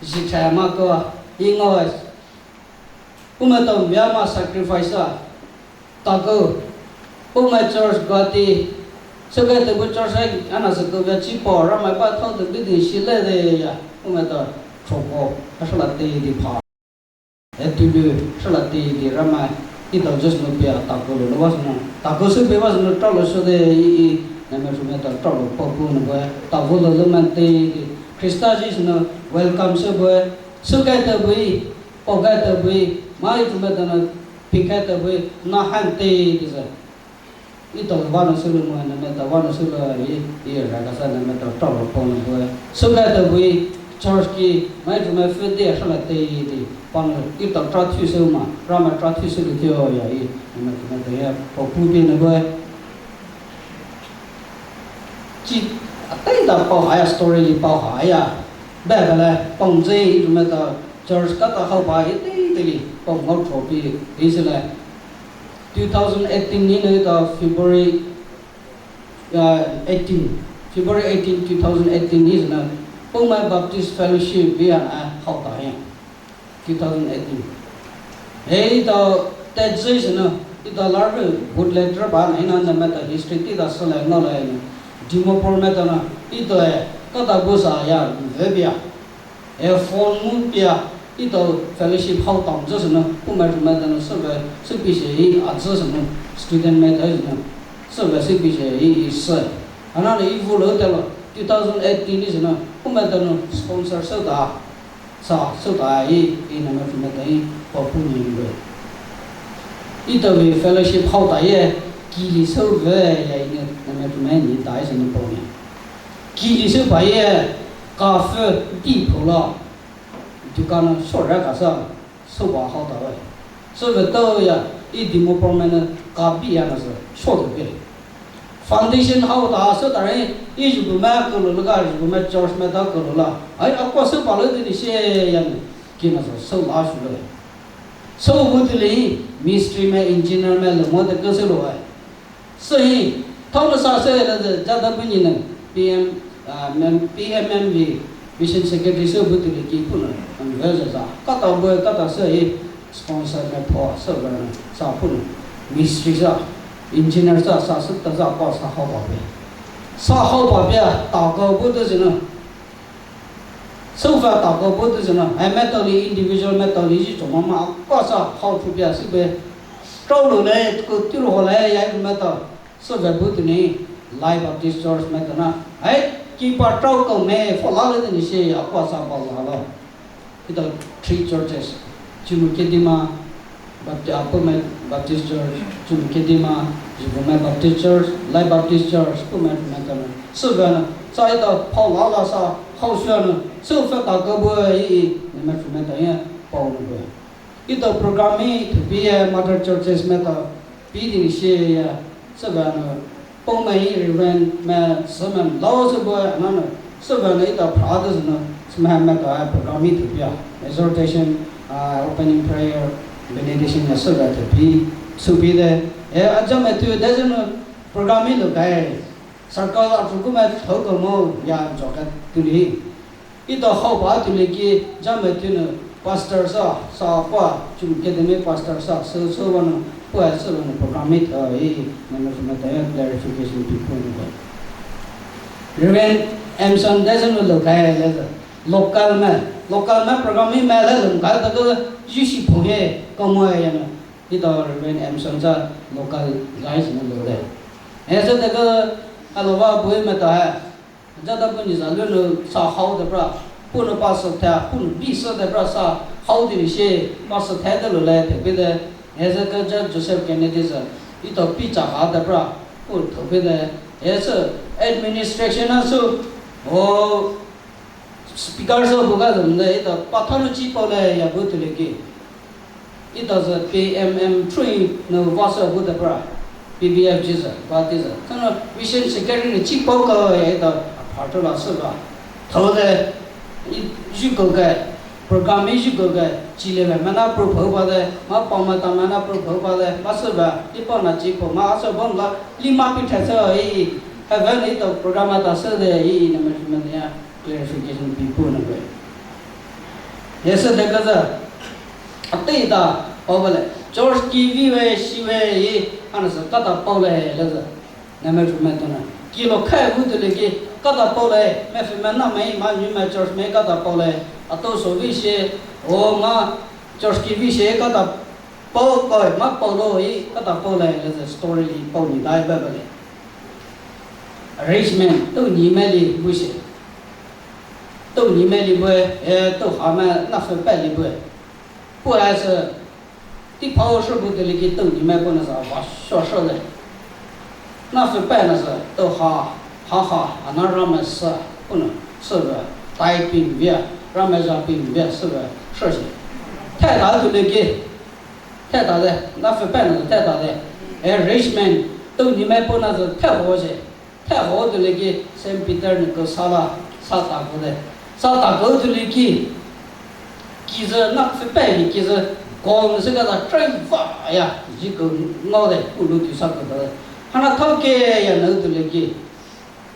ji thai ma ko, ingo, Poumai to via ma sacrifice a, takou, Poumai church Guwahati, soukai tebu church hai, ana soukai via chipo, Ramai pa thao tebu di shile de ya, Poumai to, choko, asala te di pa. Etulu, sala te di Ramai, ito just no pia, takou lo lo was no, takou se pe was no, talo so de, i, i, na me sume to, talo popu no boy, takou lo lo man te di, Krista Jisu no, welcome se boy, soukai tebu, Poumai to bui, mai tu me tana, pikai to bui, na han te, tisa. Ito vano sulu mo, na me to vano sulu, i, i, ra kasa na me to, to, po no bui. Suka to bui, church ki, mai tu me fete, sala te, ti. Pang, ito tra tu su ma, Ramai tra tu su ki tio, ya, i, na me tu me to, ya, po pu pi na bui. Chi, atai da pao haya story li pao haya. Ba ba la pao zai tu me ta church ka ta hao pa hi tei tei li pao ngau trophy hi se la. Two thousand eighteen ni na ta February, uh, eighteen, February eighteen, two thousand eighteen ni se na Poumai Baptist Fellowship bi a hao ta hi. Two thousand eighteen. Hei ito Tet Zui sino, ito larve bootleg draba na, ina na meta history ti da sala no la ina. Dimapur meta na, ito e, Kata bu sa ya, ve bia. E phone mu bia, ito fellowship hao tang zü sü no, pu mai ru mai ta no, sü ve, sü pi she i, a zü sü no, student mai ta sü no, sü ve, sü pi she i, i sü. Ana no i vu lo ta lo, two thousand eighteen ni sü no, pu mai ta no, sponsor sü ta, sa, sü ta i, i na mai ru mai ta i, pa pu ni ve. Ito ve fellowship hao ta ye, ki li sü ve, ya i ne, na mai ru mai ni ta i sü no pa ni. Ki li sü pa ye, ka fü di pho la. Ju ka na sho ra ka sa, sü ba hao ta wai. Sü ve to ya, i di mo pa mai na ka bi ya na sa, sho de be. Foundation hao ta sü ta re, i ju bu mai ko lo la ka, ju bu mai church mai ta ko lo la. Ai, a kwa sü pa lo de ni she ya ni, ki na sa, sü la shu lo. Sü bu de le, mistri mai, engineer mai, lo mo de ko sü lo ai. Sü hi, thao na sa sü la de, ja da bu ni na, P M, ah, mem-, P M M V, Mission Secretary sü bu tu le ki pu na, am ve za za. Kata bu, kata sü hi, sponsor mai pho, sü ba na, sa pu na, mistri sa, engineer sa, sa sü ta za pa sa hao ba be. Sa hao ba be, ta ko bu tu zi na, sü fa ta ko bu tu zi na, ai mai ta li individual mai ta li ji cho ma ma, ko sa hao chu be sü be. Trao lo le, ko tu lo ho le, ya mai ta. Sü ve bu tu ni, Lai Baptist Church mai ta na. Ai, ki pa trao ko me, fo la le ni she, a kwa sa ba la lo. Ito three churches. Chumukedima, Bapti-, a, Poumai Baptist Church, Chumukedima, Jibumai Baptist Church, Lai Baptist Church, Poumai mai ta na. Sü ve na, sa ito pao la la sa, hao shu na, sü fe ta ko bu i, i, ni mai fu mai ta ya, pao na bu. Ito program hi thupi ya mother churches mai ta pi di shi ya, sü ve na, Poumai Reverend mai sü mai lao sü bu na na, sü ve na ito phra de sü na, sü mai mai ta program hi thupi ya, exhortation, ah, opening prayer, benediction ya sü ve thupi, sü pi de, e, aja mai tu de sü na, program hi lo kai, circle a program mai thou ko mo ya jo ka tu li. Ito hao ba tu le ki, ja mai tu na pastor sa, sa pa, Chumukedima pastor sa, sü, sü ve na, pa sü ve na program hi ta, e, na na na ta ya clarification pi pu ni ko. Reverend Emson de sü na lo kai le, local mai, local mai program hi mai le lo kai ta ko, ju shi pho he, ko mo ya na. Ito Reverend Emson sa local guys na lo de. E sü ta ko, a lo ba bu mai ta hai. Jada bu ni za lu lu sa hao de bra, pu nu pa sa ta, pu nu bi sa de bra sa hao de she, pa sa ta de lu le te bi de, e ze ka ja Joseph Kennedy sa, ito pi cha ha de bra, pu to bi de, e ze administration a su, o speaker sa bu ga de, ito pa tha nu chi pa le ya bu tu le ki. Ito zü P M M three nu va sü bu de pra, P B F G zü, va ti zü. Tano Mission Secretary ni chi pao ka ya ito apart la sü ba. Tho de, i, ju ko ga, program i ju ko ga, chi le ba, ma na pro pho ba de, ma pa ma ta ma na pro pho ba de, ma sü ba, i pa na chi pao, ma sü bon la, li ma pi tha sü i, ha va ni ito program ta sü de, i, na ma ma ya. Clarification pi pu na gue. Yesü de ka za. Ate ta pao ba le. Church ki vi we shi we yi. Ana sa kata pao le le za. Na me ru me to na. Ki lo khai hu de le ki. Kata pao le. Me fe me na me ma nyu me church me kata pao le. Ato so vi shi. O ma church ki vi shi kata pao ko ma pao lo yi. Kata pao le le za story li pao ni dai ba ba le. Rich man, tou nyi mai li bu she. Tou nyi mai li bu, eh, tou ha mai na fe pai li bu. Pu ai se, ti pao she bu de li ki tou nyi mai bu na sa va sho sho le. Na fe pai na sa, tou ha, ha ha, ana ra mai sa, bu na, se ve, tai pin via, ra mai za pin via, se ve, sho she. Tai ta tu li ki, Thai ta de, na fe pai na thai ta de. Eh, rich man, tou nyi mai bu na zü thai ho she. Thai ho de le ki Saint Peter ni ko sa la, sa ta ko de. Sa ta ko de le ki, ki zü na fe pai ni ki zü, ko se ka da trai va ya, ji ko ngao de, ku lu tu sa ko de. Hana thao ke ya na de le ki.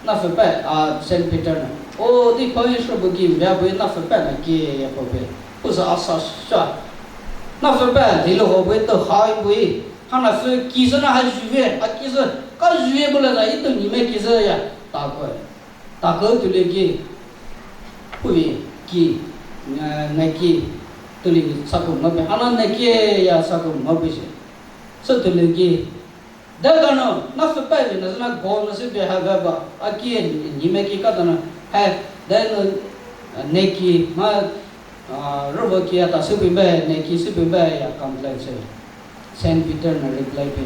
Na fe pai, a, Saint Peter na. O, di pao yi sho bu ki, mbya bu yi na fe pai na ki ya pao be. Pu sa a sa sha. Na fe pai, di lo ho bu yi to ha yi bu yi. Ha na fe ki sa na ha ju ve, ha ki sa, ka ju ve bu la na yi to ni me ki sa ya. Ta ko. Takao tuli ki, pui ki, eh, Nike tuli ki sako mabe, ana Nike ya sako mabe se. So tuli ki, da kano, na fe pai na zana go na se be ha ba ba, aki ni me ki ka na, ha, da no, eh, Nike ma, ah, robo ki ata se be, Nike se be ya complain se. Saint Peter na reply pe.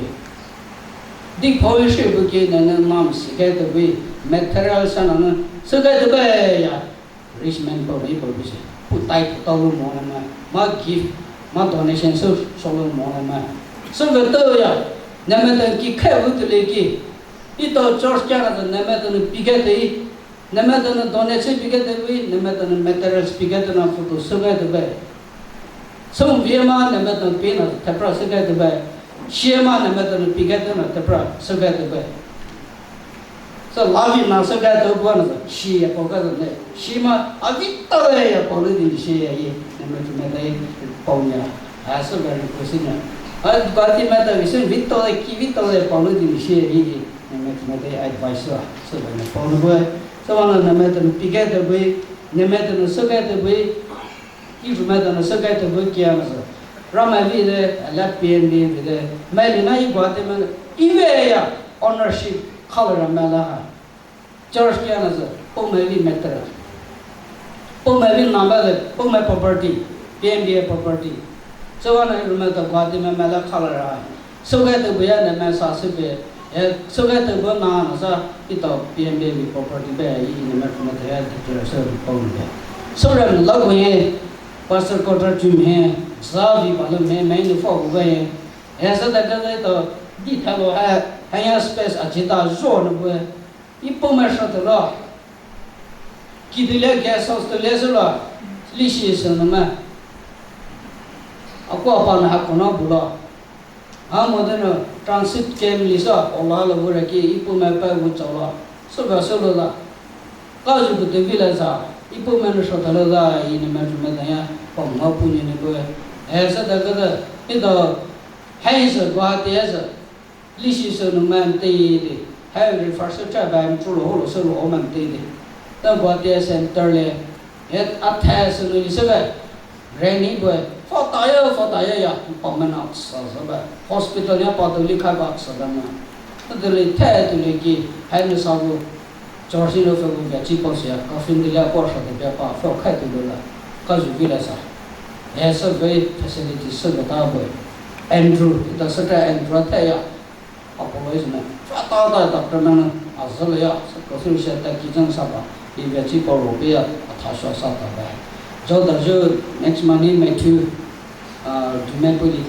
Di polish bu ke na na mam sika te bui, material sa na na sika te bui ya. Rich man po ni po bui se. Pu tai pu tau lu mo na ma. Ma gift, ma donation su so lu mo na ma. Su ve to ya. Na ma ta ki khe bu tu le ki. Ito church kya na ta na ma ta na pika te i. Nemai tana donate se pika te bui, nemai tana materials pika tana photo sika te bui. Sum vima nemai tana pina tepra sika te bui. Shima nemai tana pika tana tepra sika te bui. So lavi na sika te bui na shi ya poka ne. Shima avita ya polu di shi ya yi. Nemai tu meta yi ponya. Asa very kusina. A kati meta visin vito ki vito polu di shi ya yi. Nemai tu meta advice wa. So very polu bui. Sawala nemai tana pika te bui, nemai tana sika te bui, ifu mai tana sika te bui kia na sa. Ramai vi de, ala P N B V de, mai li na i gua te mai, i ve ya, ownership, khala ramai la ha. Church kia na sa, po mai vi matter. Po mai vi number de, po mai property, P N B V property. Sawala ifu mai ta gua te mai mai la khala ra. Sika te bui ya nemai sa se be, eh, sika te bui na na sa, ito P N B V property be, i nemai fu mai te ya, di kira sa, ri pau be. Sura la bui, pastor quarter tu me, sa vi pa lo me, me ni fo bu be, eh, sa da ka de to, di ta lo ha, ha ya space a ji ta zo na bu, i po mai sa te lo, ki de le guest house te le sa lo, li shi sa na ma, a ko pa na ha ko na bu lo. A mo de no transit camp li sa, ola lo bu ra ki, i po mai pa bu chao la. So ba so lo la. Ka ju bu te vi la sa, i po mai no so ta lo la, i nemai tu mai ta ya, pa ma pu ni ne bu. Eh, sa da ka da, i do, hai sa, gua te sa. Li shi sa no man te de. Hai ri fa sa cha ba, mi chu lo ho lo sa lo man te de. Ta gua te center le. Eh, a te sa no li sa ba. Reni bui, fatayo, fatayo ya, pa mena sa sa ba. Hospital ya pa tu li khai ba sa da ma. Tu li the tu li ki, hai ni sa bu, chor si lo fe bu ya chi po sia, coffin di la po sa de pa, fo khai tu la. Ka ju vi la sa. Eh, sa ve facility sa ga ta bui. Andrew, ta sa ta Andrew the ya. Apollo is na. Fa ta ta doctor na na. Azal ya. Sa ko su sha ta ki jang sa ba. Ibe chi ko ro pe ya. A tha sha sa ta ba. Jo da jo next money me tu. Ah, du me pu di.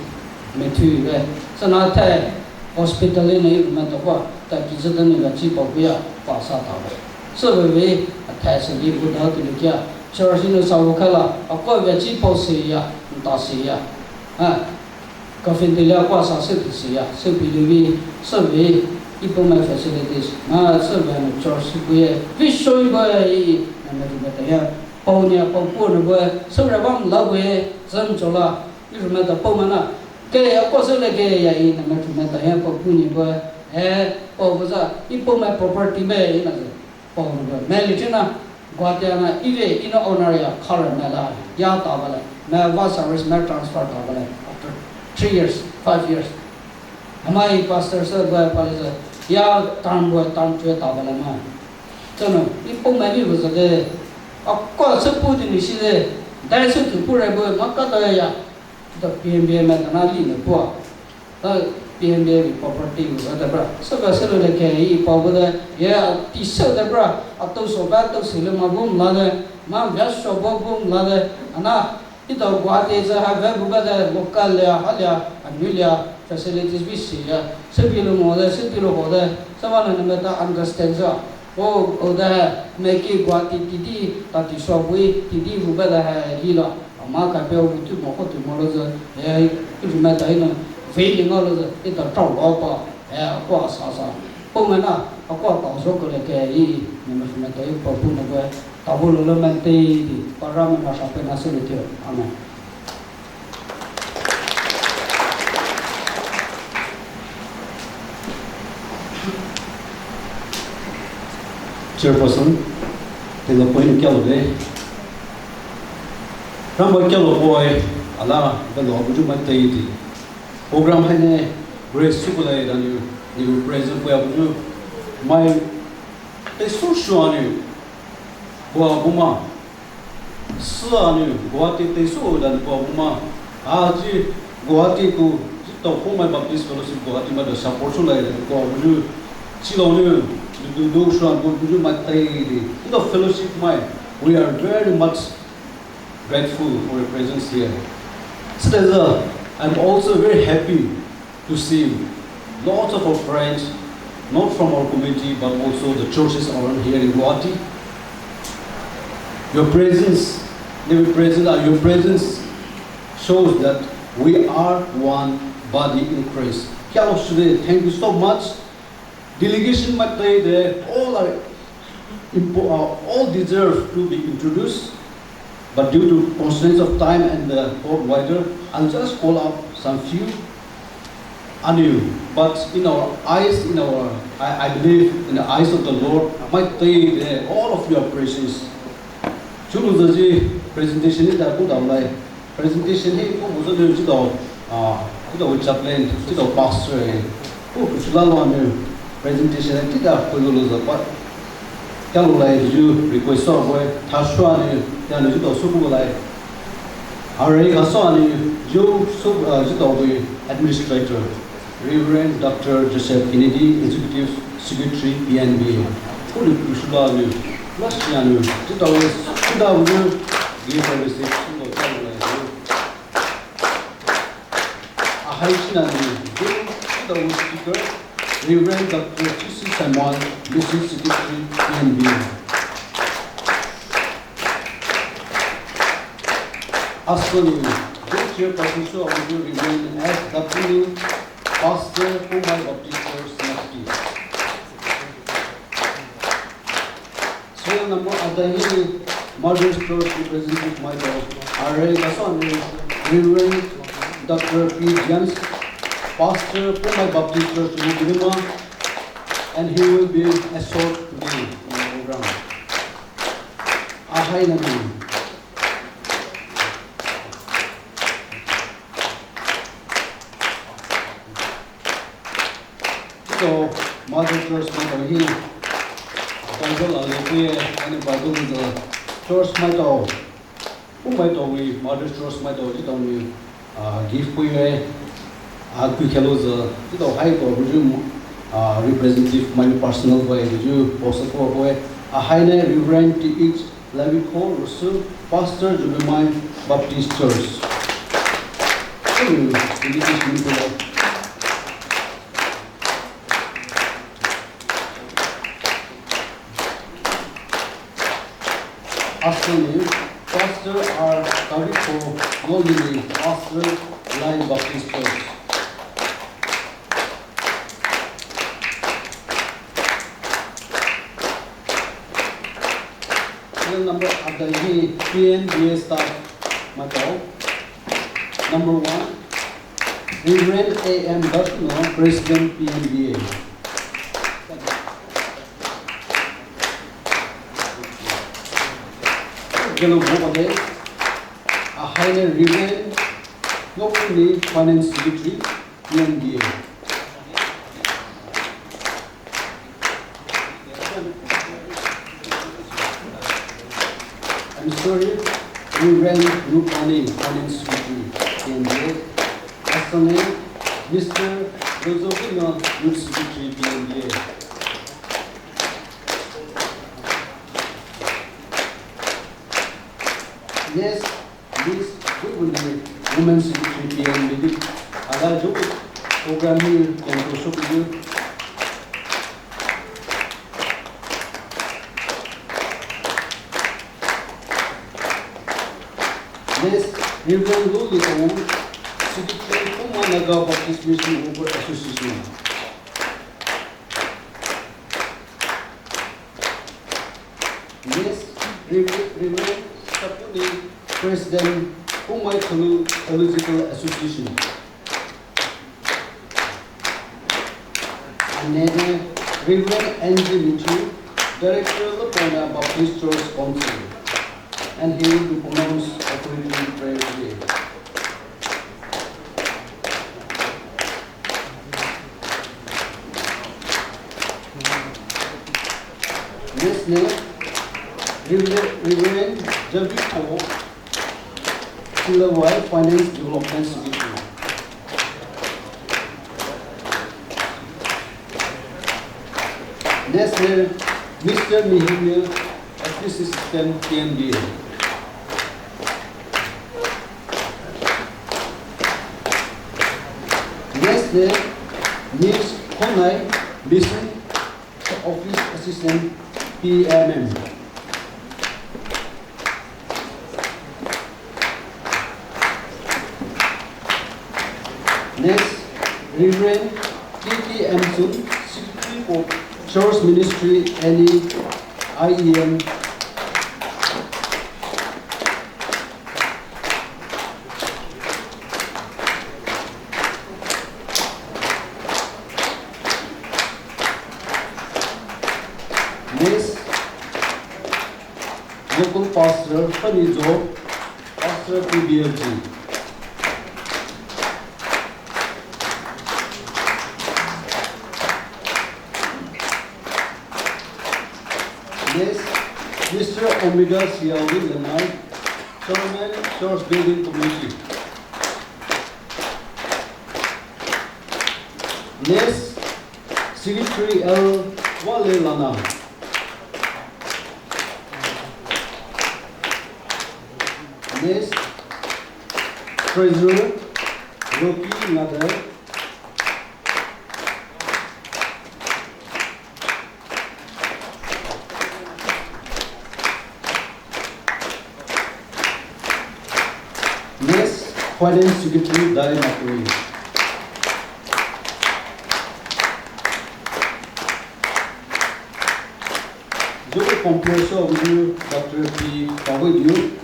Me tu be. Sa na ta hospital ni me to ko. Ta ki jang da ni ga chi ko pe ya. Pa sa ta ba. Sa be be. A ta sa di bu da tu ni kya. Church ni sa wo kala. A ko be chi po se ya. Ta se ya. Ha. Coffin te lia kwa sa se ti si ya, se bi lu vi, se vi, i po mai facilities, na se vi no church si bu ye, vi shoi bu ye, i, na me tu me ta ya, pau ni a pau pu no bu ye, se ra bam la bu ye, zam cho la, i ru me ta pau ma na, ke ya kwa se le ke ya i, na me tu me ta ya, pau pu ni bu ye, eh, pau bu za, i po mai property be, i na se. Pau bu, me li china, gua te na, i ve, i na owner ya, khala me la, ya ta ba le, me va service me transfer ta ba le, after three years, five years. Ama i pastor se bu pa le se, ya term bu, term chu ta ba le ma. So no, i po me ni bu se de, a kwa se pu di ni si de, dai se tu pu re bu, ma ka ta ya, ta P M B V me ta na li ne pu a. Ta P M B V property gu za ta bra. Sa ka se lo le ke i pa bu de, ye ti se ta bra. A to so ba to se le ma bu la de, ma vya so bu bu la de. Ana, i ta gua te za ha ve bu ba de, local le, ha le, a nu le, facilities bi si ya. Se bi lo mo de, se bi lo ho de. Sa ma na me ta understand za. O, o da, me ki gua ti ti di, ta ti so bu, ti di bu ba da ha li la. Ama ka pe o tu mo ko tu mo lo ze, eh, tu me ta ina, ve li nga lo ze, ita tao lo pa, eh, kwa sa sa. Po me na, a kwa ta so ko le ke i, ni me me ta i pa pu na ko, ta bu lo lo man te di, pa ra me ma sa pe na se le tio. Amen. Chairperson, Lapoin kialo de. Ramba kialo poi, ala, velo buju mai teidi. Program haine grace sukulai daniu, niu present poi abuju mai tei su shuaniu. Bua buma. Sü aniu Guwahati tei su dan bua buma. Aji Guwahati ku jitao Poumai Baptist Fellowship Guwahati mai da support sulai dan bua buju. Chilo niu, du du shuan bua buju mai teidi. Ito fellowship mai, we are very much grateful for your presence here. Süthaisa, I'm also very happy to see lots of our friends, not from our community, but also the churches around here in Guwahati. Your presence, they will present, uh, your presence shows that we are one body in Christ. Kialo shide, thank you so much. Delegation mai teide, all are impo-, uh, all deserve to be introduced, but due to constraints of time and the cold weather, I'll just call up some few aniu. But in our eyes, in our, I, I believe in the eyes of the Lord, mai teide, all of you are precious. Chulu zaji presentation ni da ku da lai. Presentation hi ko buzo ne jitao, ah, jitao chaplain, jitao pastor, eh. Ko kuchula lo ane presentation hi jitao ko lo lo zapa. Kialo lai ju request so boy, thasho ane, ya ne jitao suku lai. Are ka so ane ju su, ah, jitao boy administrator. Reverend Doctor Joseph Kennedy, Executive Secretary, P N B A. Kuli kushula nu, last year nu, two thousand, two thousand, give a receipt, two thousand. Ahai china nu, two thousand speaker, Reverend Doctor T C Simon, Mission Secretary, P N B A. Asoni, Chairperson so Reverend S W Pastor Poumai Baptist Church Nafti. Serial number adahi Mother's Church representative maitao. Are kasani Reverend Doctor P James, Pastor Poumai Baptist Church Mugirima, and he will be escort today in the program. Ahai nani. So, Mother Church maitao hi, Bible a lepuye, ani Bible in the church maitao, Poumai tao wi, Mother Church maitao, jitao ni, ah, gift puye, ah, kui khelo ze, jitao hai tao, buju, ah, representative, my personal way, buju, post ko boy, ah, hai ne Reverend T H Laviko Rusu, Pastor Jubimai Baptist Church. Hmm, dedication ko. Asoni, Pastor R Tariko Nolini, Pastor Lai Baptist Church. Serial number adahi P N B A staff maitao. Number one, Reverend A M Dartno, President P N B A. Gelo mo ade, ahai ne Reverend Nokuni, Finance Secretary, P N B A. I'm sorry, Reverend Rupani, Finance Secretary, P N B A. Asane, Mister Rozovino, Youth Secretary, P N B A. Yes. Miss Guguni, Women Secretary, P N B A. Ala ju program hi control so kuju. Miss Reverend Luli Aung, Secretary, Poumai Naga Baptist Mission Worker Association. Miss Rev-, Reverend Sapuni, President, Poumai Thulu Theological Association. And then, uh, Reverend N G Mitchell, Director, Lapona Baptist Church Council, and he will be pronounced authority prayer today. Next ne, Reverend, Reverend Javi Ko, Silawai Finance Development Secretary. Next ne, Mister Mihimil, Office Assistant, T M D A. Next ne, Miss Khonai, Mission Office Assistant, P M M. Next, Reverend T T Amsun, Secretary for Church Ministry, N E I E M. Next, Local Pastor, Fanijo, Pastor P B F G. Next, Mister Omega Siawi Lenai, Chairman, Church Building Committee. Next, Secretary L Wale Lana. Next, Treasurer Rocky Ngade. Next, Finance Secretary Dai Makuri. Joint Composer with you, Doctor P Kawaidu.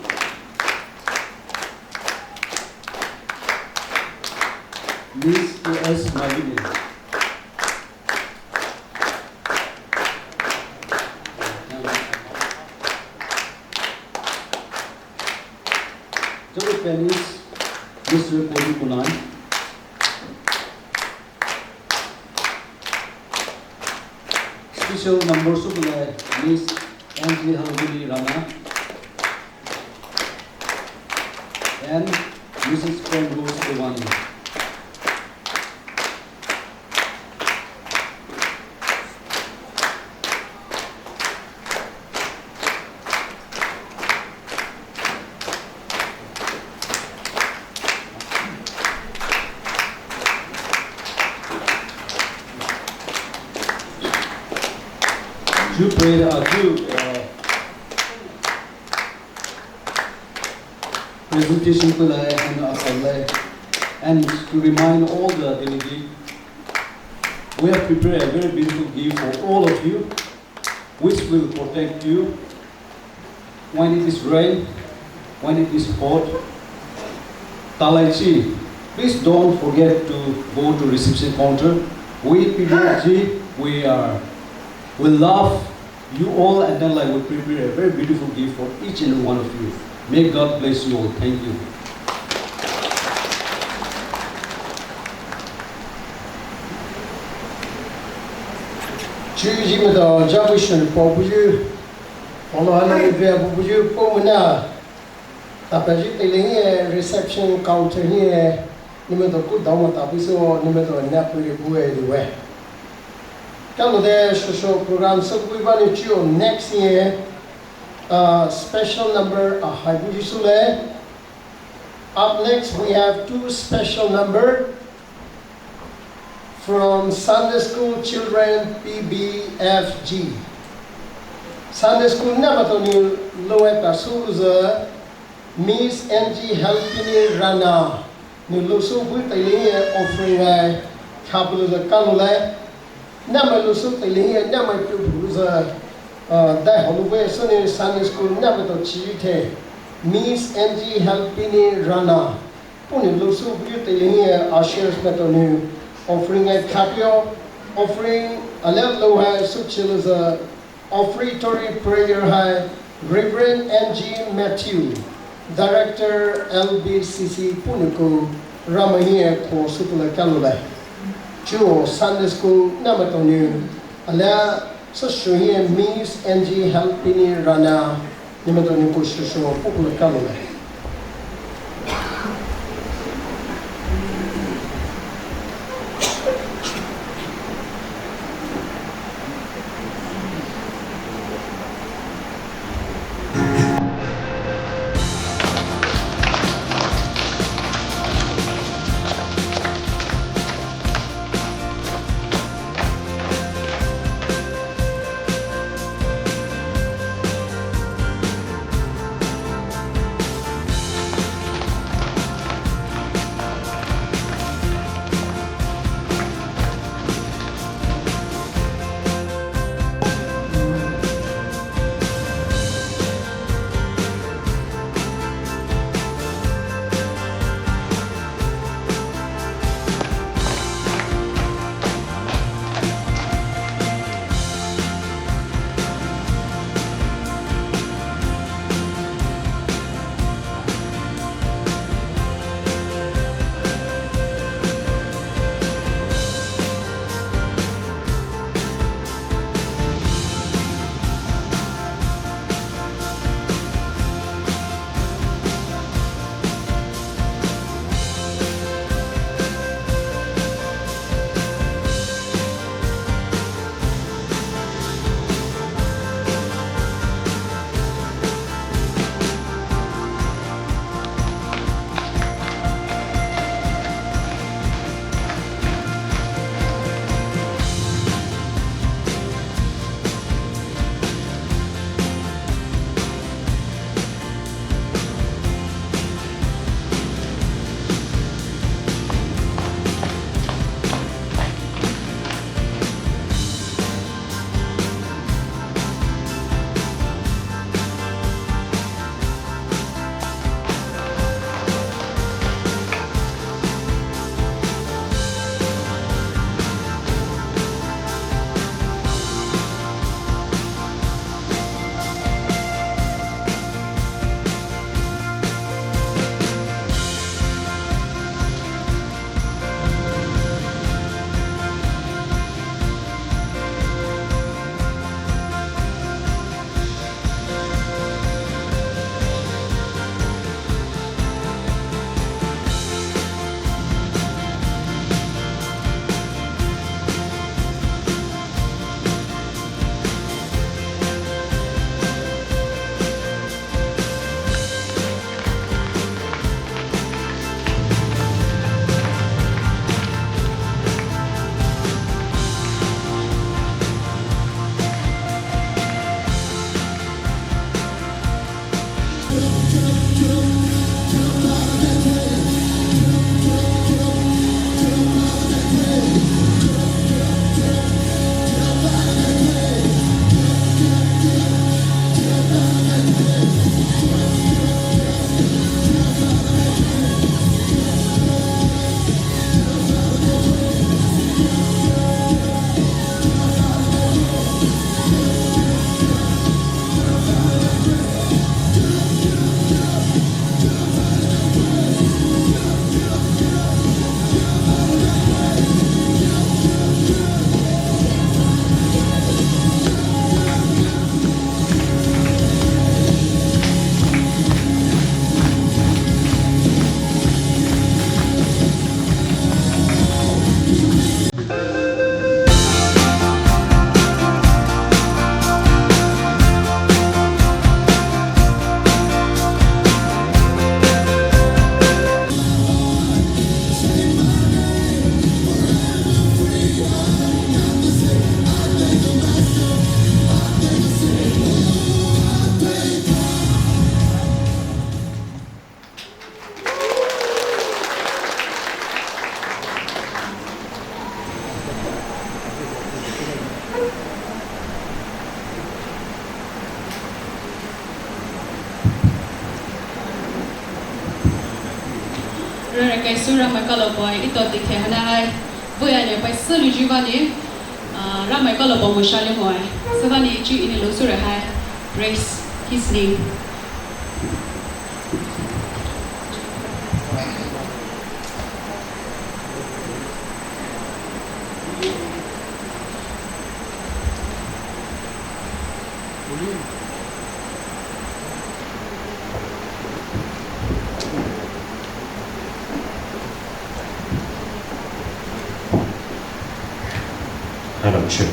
Miss A S Mavini. Joint Panelist, Mister Kobi Kunai. Special number soukoulai Miss Angie Halvini Rana and Missus Pemrose Dewani. Ju pray, uh, ju, uh, presentation ku lai and, uh, lai, and to remind all the delegate, we have prepared a very beautiful gift for all of you, which will protect you when it is rain, when it is hot. Talaichi, please don't forget to go to reception counter. We P B F G, we are, we love you all, and then, like, we prepare a very beautiful gift for each and every one of you. May God bless you all. Thank you. Chuji meda jabu shun po buju, polo hana ibe buju po muna. Tapaji tele hi reception counter hi, nimedo ku dama tapiso, nimedo na puri bue diwe. Kalo de shosho program so kui bani chuo next year, uh, special number a hai buji sule. Up next, we have two special number from Sunday School Children P B F G. Sunday School namatoni loe pasu uza Miss N G Helpini Rana. Ni lusu bui tailing e offering ai khapulu za kalule. Namai lusu tailing e namai tu bu za, uh, dai holu bui suni Sunday School namai to chi the. Miss N G Helpini Rana. Puni lusu bui tailing e ushers matoni offering ai khapio. Offering alel lo hai suchilu za Offertory prayer hai Reverend N G Matthew, Director L B C C puhnou kou Ramai hiye kho süpei kaloulai. Chuo Sunday school namaitao nou alia sashoyu Miss N G Helpini Rana namaitao nou kou sasho puhpulou kaloulai. Rere kai sura mai kalo boy ito tikhe hana hai. Boy ane pai sulu jiba ni. Ah, Ramai kalo bambo shale moe. Sübüa nou chu Enou lo sürü hai. Praise His name. Hello, sure.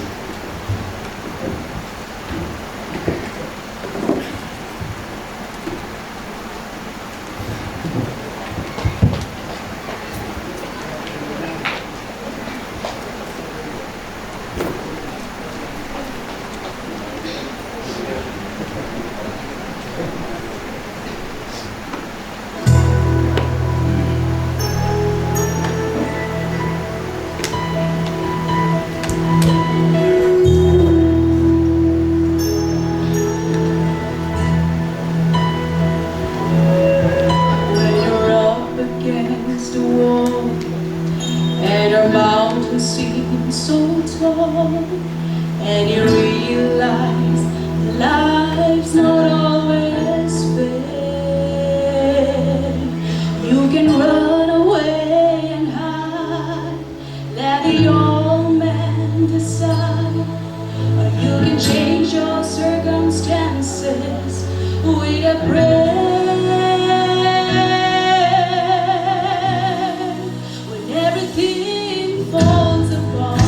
When you're up against the wall and your mountain seems so tall, and you realize life's not always fair, you can run away and hide. Let the old man decide. Or you can change your circumstances with a prayer. When everything falls apart,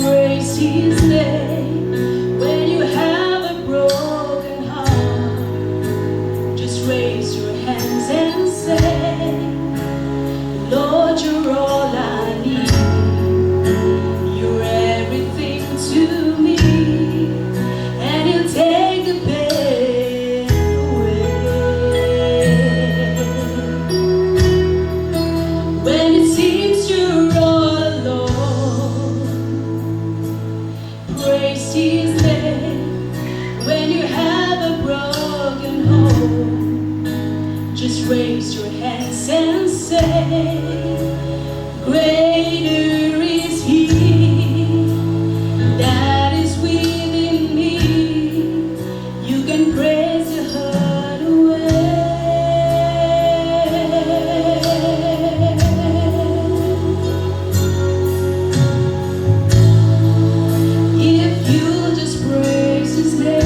praise His name. When you have a broken heart, just raise your hands and say, Lord, you're all I need. You're everything to me. And He'll take the pain away. When it seems you're all alone, praise His name. When you have a broken home, just raise your hands and say, Greater is He that is within me. You can praise the hurt away. If you just praise His name.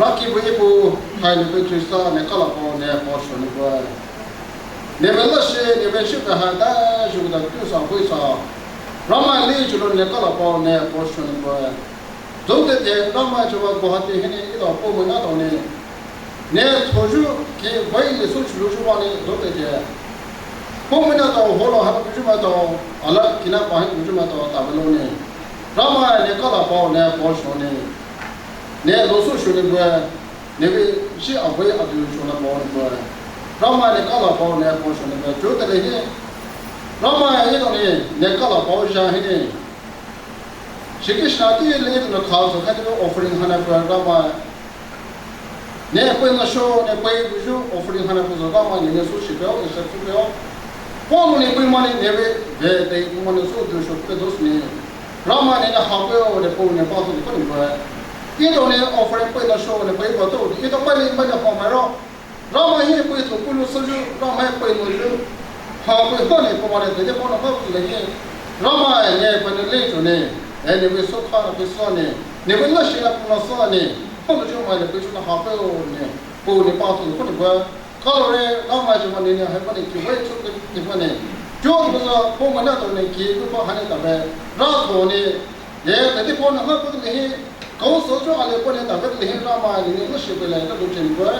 Raki bu ipu hai ne bu Khrista ne kala pao ne pao shoni bu. Ne bu la shi ne bu shi bu ha da ju da tu sa bu sa. Ramai li ju lo ne kala pao ne pao shoni bu. Zote te Ramai ju wa Guwahati hini ida po mo na to ne. Ne thoju ki bai le su chu ju wa ne zote te. Po mo na to ho lo ha ju ma to ala kina pa ju ma to ta lo ne. Ramai ne kala pao ne pao shoni. Ne lo su shoni bu. Ne bu shi a bu a du shona pao ne bu. Ramai ne kala pao ne pao shoni bu. Ju te le hi. Ramai ye to ne ne kala pao ja hi ne. Shi Krishna ti le to ne kha so kha te offering hana bu Ramai. Ne pei na sho ne pei bu ju offering hana bu so Ramai ne ne su shi bu e se su bu. Pao ne pei ma ne ne bu ve te pei ma ne su du sho pe dos ne. Ramai ne na ha pao ne pao ne pa su ko ne bu. Ito ne offering pei na sho ne pei ba to. Ito pei ne ma ne ha ma ro. Ramai hi pei to pulu su ju Ramai pei no ju. Ha pao ne pao ne te de pao na pao le hi. Ramai ne pei ne le to ne. E ne bu so kha na pei so ne. Ne bu la shi na pao na so ne. Pao ju ma ne pei ju na ha pao ne. Pao ne pa su ko ne bu. Kalo re, Ramai ju ma ne ne hai pa ne ki wai chu ke ki pa ne. Jo ko sa po ma na to ne ki ku pa ha ne ta be. Ra to ne. Ye, te ti pao na ha ko ne hi. Ko so jo ale pao ne ta be le hi Ramai ne ne lo shi be le ta lo chen ko.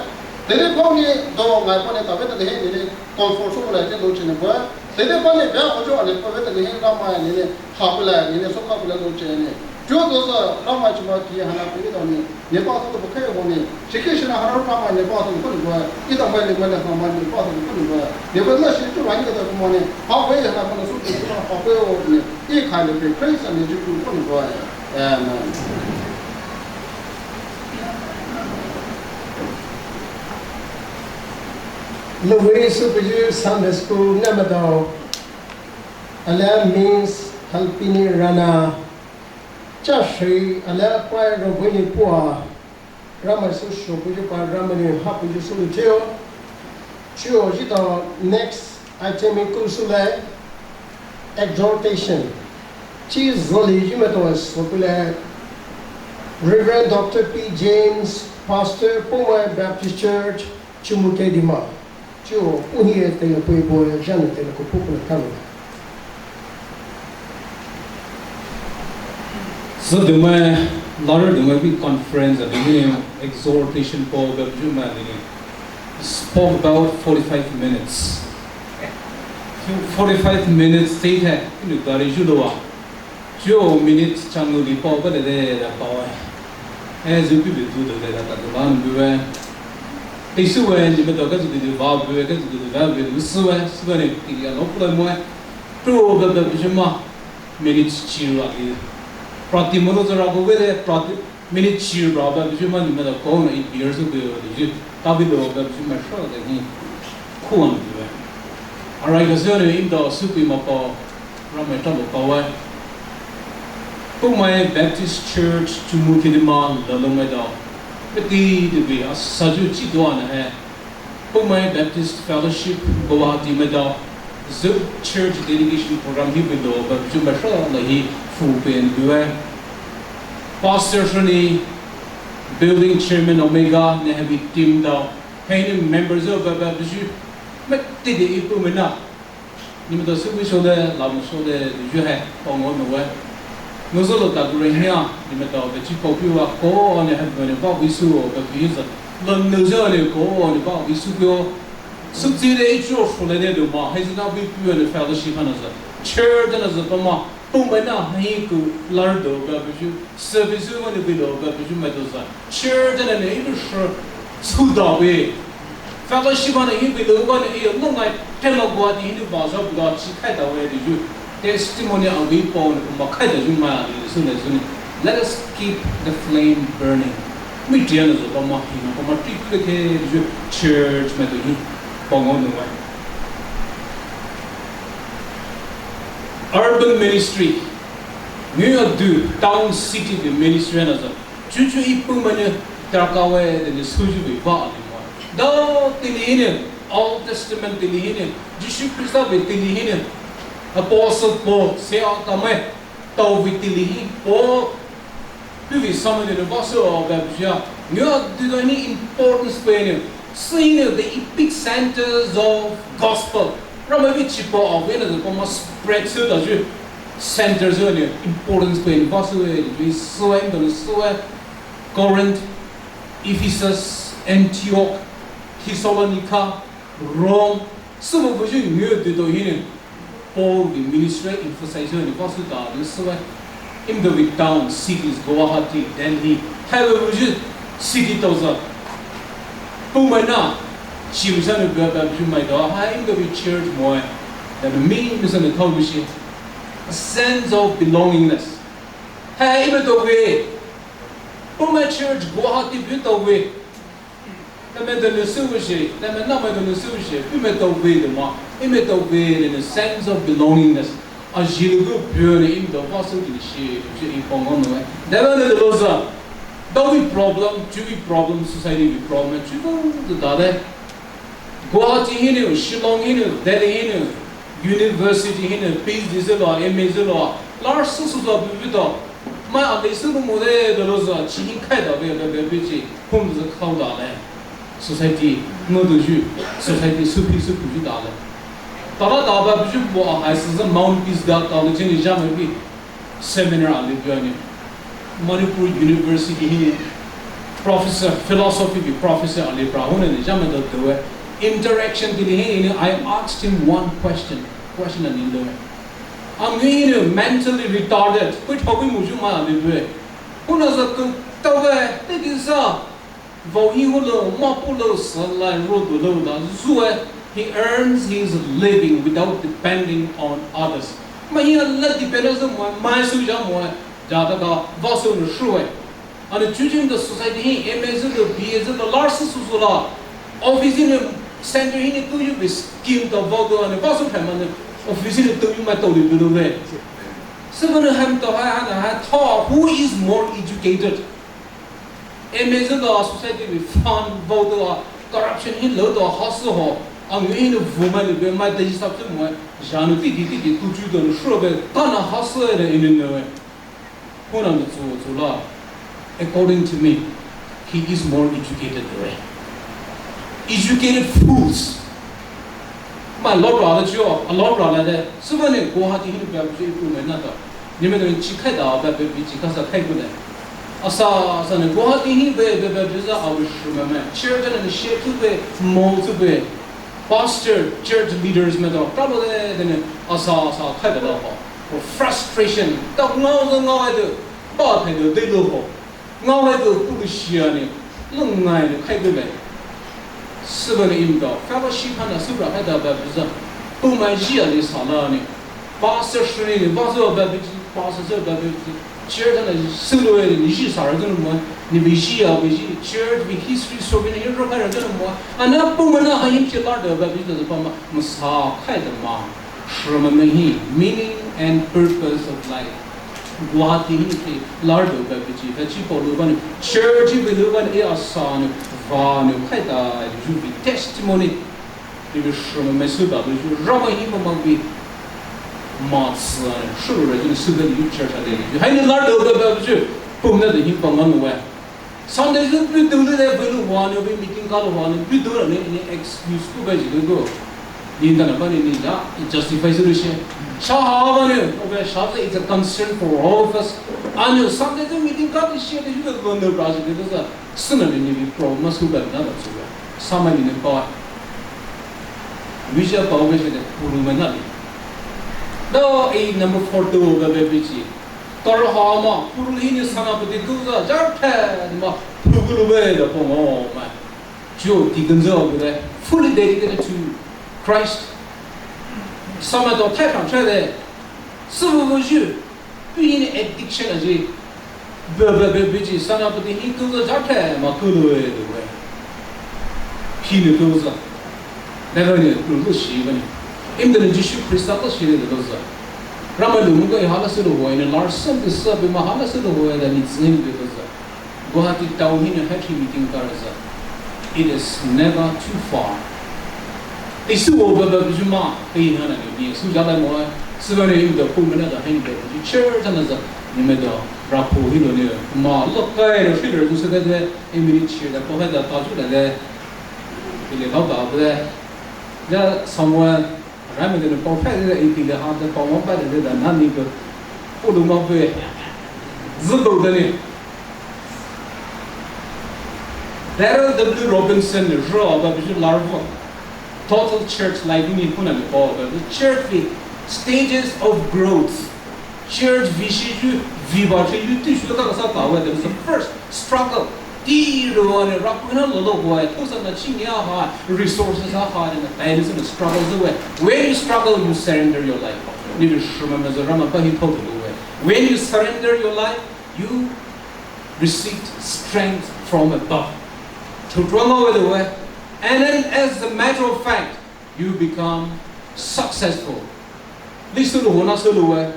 Te ti pao ne do ngai pao ne ta be le hi ne ne comfort so le te lo chen ko. Te ti pao ne ba ko jo ale pao be le hi Ramai ne ne ha ko le ne ne so ka ko le lo chen ne. Jo do sa Ramai ju ma ki hana pe ito ne. Ne pa su ko bu khe ho ne. Shi Krishna hana Ramai ne pa su ko ne bu. Ito mai ne mai ne ha ma ne pa su ko ne bu. Ne bu la shi ju wa ne ka ta ko ma ne. Ha bu ye hana ko ne su ki ha bu yo ne. I kha ne pe Christ ne ju ko ne bu. Amen. Lawei su bu ju Sunday school na ma dao. Ala Miss Halpini Rana. Cha shi ala pai ro bu ni pua. Ramai su sho bu ju pa Ramai ni ha bu ju su lu cheo. Cheo ji ta next item in ku su le exhortation. Chi zoli ji me to so ku le Reverend Doctor P James, Pastor, Poumai Baptist Church, Chumukedima. Chuo, uhi e tela pui boy, jana tela ko pupula kanu. So the my, larger the my big conference, the exhortation call, the Juma, spoke about forty-five minutes. Forty-five minutes, stay there, you know, gari juloa. Chuo minute chang lu di pao ba de de da pao. Eh, zu pi bi tu de de da ta de ba nu bi we. Ti su we ni me to ka zu di di ba bi we, ka zu di di ba bi lu su we, su we ni ti ya lo ku le mo. Tu ba ba bi ma. Minute chi ra di. Prati mo lo za ra ko we de prati Minute chi ra ba biju ma ni me da ko na i beer su be wa de ji. Ta bi lo ba biju ma sha de ni. Kuan de. Arai ga se ne in da su pi ma pa. Ra mai ta ba pa wa. Poumai Baptist Church Chumukedima la lo mai da. Pe ti de bi a sa ju chi do na he. Poumai Baptist Fellowship Guwahati mai da zu church dedication program hi video ba biju ba sha la hi fu pen bue. Pastor shoni building chairman Omega ne ha bi team da. Haini members ba ba biju ma ti de i Poumai na. Ni me da su bi so de la mo so de ju hai pa ngo no we. No so lo ta du re hia ni me da be chi pa pi wa ko ne ha ne ba wi su o ba pi za. Lo no so le ko ne ba wi su ko. Su ti de i cho so le ne do ma. Hai na bi pi ne fellowship na za. Church na za pa ma. Poumai na hai ku lar do ba biju. Service wa ne bi do ba biju ma do za. Church na ne i shu su da we. Fellowship na hi bi lo ga ne i no ngai te ma gua di ni ba za bu ga chi kai da we di ju. Testimony a bi pa ne ma kai da ju ma ni su ne su ne. Let us keep the flame burning. Mi ti na zo pa ma hi na pa ma ti ku ke ju church ma do ni pa ngo no wa. Urban ministry. Ni a du town city de ministry na zo. Chuchu i Poumai ne tarka we de ne suju be ba ni mo. Da tili hi ne Old Testament tili hi ne Jisu Krista be tili hi ne Apostle Paul se a ta mai tau be tili hi Paul Tuvi samai de vasa o baptist ya. Ngiu a duda ni importance pe ni. Sü ni the epic centers of gospel. Ramai bi chipa a vei na pa ma spread sü da ju. Centers ni importance pe ni vasa e ju sü e ndo sü e. Corinth, Ephesus, Antioch, Thessalonica, Rome, sü bu bu ju ngiu duda hi ni. Paul the ministry emphasize ni vasa da ni sü e. Im the town cities Guwahati, Delhi, hai bu bu ju city to za. Pu mai na, chi mi sa ni bu bu ju mai da, hai im the church mo e. Da mi mi sa ni thau bu shi. A sense of belongingness. Hai im the way. Pu mai church Guwahati bu the way. Name de ne sü shi, name name de ne sü shi, ime to ve de ma, ime to ve de ne sense of belongingness. A jilu gu pure ne im do fa sü di shi, shi im pong on ne. Deve ne de lo za. Da wi problem, ju wi problem, society wi problem, ju do de da de. Guwahati hi ne, Shillong hi ne, Delhi hi ne, university hi ne, PhD zelo, MA zelo, lar sü sü za bu bu do. Mai a lei sü lu mo de de lo za, chi hin khai da ve de ve bi chi. Home zü khau da le. Society, ngö du ju, society sü phi sü phi ju da le. Tala da ba ju bo a hai sü zü Mount Pisgah College ni jam bi seminar a le bi ni. Manipur University hi professor, philosophy bi professor a le pra hone ni jam do do e. Interaction di hi ni I asked him one question. Question a ni do e. I'm really mentally retarded. Kui thau bi mu ju ma a le bi. Huna za tu tau ve, te di za. Vau hi hu lo, ma pu lo, sa lai ro du lo da, zu e, he earns his living without depending on others. Ma hi a la depend on someone, mai su ja mo e, ja da da, va su no shu e. Ane chujin the society hi, M A zu do, B A zu do, lar su su su la. Office in center hi ni tu yu bi scheme da va do, ane va su phe ma ne, office in tu yu ma to li bi lo re. Seven ham to ha, ha, ha, to, who is more educated? M A zu do society bi fund vau do a corruption hi lo do ha sü ho. Ang yu hi nu vu mai lu be mai de sap sü mo. Janu ti ti ti ti tu ju do nu shu be ta na ha sü de in nu. Huna nu zu zu la. According to me, he is more educated than I. Educated fools. Ma lo ra la ju, a lo ra la de. Sü ba ne Guwahati hi nu be ju ku me na da. Ni me do chi khai da ba be bi chi ka sa khai ku ne. Asa asa ne Guwahati hi be be be ju za a bu shu me me. Chair da ne she tu be mo tu be. Pastor, church leaders me do. Trouble de de ne asa asa khai da ho. Frustration. Ta ngau ngau de. Ba khai de de lo ho. Ngau hai do pu lu shia ni, lu ngai ni khai de le. Sü ba ni im do, fellowship hana sü bra hai da ba bi za. Pu mai ji a ni sa la ni. Pastor shi ni, pastor ba bi ji, pastor sü ba bi ji. Church hana sü lu ni ji sa ra de mo. Ni bi ji a bi ji. Church bi history so bi ni ro khai ra de mo. Ana pu ma na ha yim chi la de ba bi de pa ma, ma sa khai de ma. Shrama hi meaning and purpose of life. Guwahati hi ke lar do ba bi chi, ba chi po lu ba ni, church bi lu ba ni, e asa ni, va ni, khai ta, ju bi testimony. Ni bi shrama me su da lu ju, rama hi ma ma bi, ma sa ni, shu re ju, su ba ni, church a de ju. Hai ni lar do ba ba ju, pum na de hi pa ma nu wa. Sunday zu bi du le de bi lu wa ne, bi meeting ka lu wa ne, bi du ne, ni excuse ku ba ji du go. Ni da na ba ni ni ja, justify zu lu she. Sha ha ba ne, o ba sha ze, it's a concern for all of us. Ane Sunday zu meeting ka di she de ju de lo ne bra ji de za. Sü na ni ni problem su ba na ba su ba. Sa ma ni ne pa. Wi ja pa o ba she de, ku lu ma na ni. Da e number four do ba ba bi ji. Tara ha ma, puru hi ni sana pati kuza, jar the ma, puru kulu be da pong o ma. Jo, deacon zo be, fully dedicated to Christ. Sama do the kan the. Sü bu bu ju, pu hi ni addiction a ji. Be be be be ji, sana pati hi kuza, jar the ma kulu e do we. Hi ni kuza. Never ni, kulu shi ba ni. Im da ni Jisu Krista ko shi ni kuza. Rama lu mu ko hala sulu hoy ne lar sam de sa be ma hala sulu hoy da ni zin de za. Guwahati town hi ne ha ki meeting kar za. It is never too far. Isu wo ba ba ju ma, e ha na ni su ja da mo. Su ba ne im da ku me na da hin de ju church na za. Ni maitao, rapo hi lo ni, ma lo kai lo shi lo zu se de de, e mi ni chi de, po hai da ta zu de de, ile ba ba de, ya Samuel, ra mi de po hai de, e ti le ha de, po mo ba de de, na ni ko, po lu ma pe, zu do de ni. Darrell W. Robinson ni ro ba bi ju larvo. Total church life ni kuna ni po ba, the church with stages of growth. Church vei shi ju, vei ba shi ju, ti shu ta sa ta wa, there is a first struggle. Ti ro ne ra ku na lo lo wa, to sa na chi ni a ha, resources a ha, ne ta ni sa struggle zo wa. When you struggle, you surrender your life. Ni ro shi ma ma zo ra ma ba hi to lo wa. When you surrender your life, you received strength from above. To draw over the way. And then, as a matter of fact, you become successful. Li sulu hona sulu we.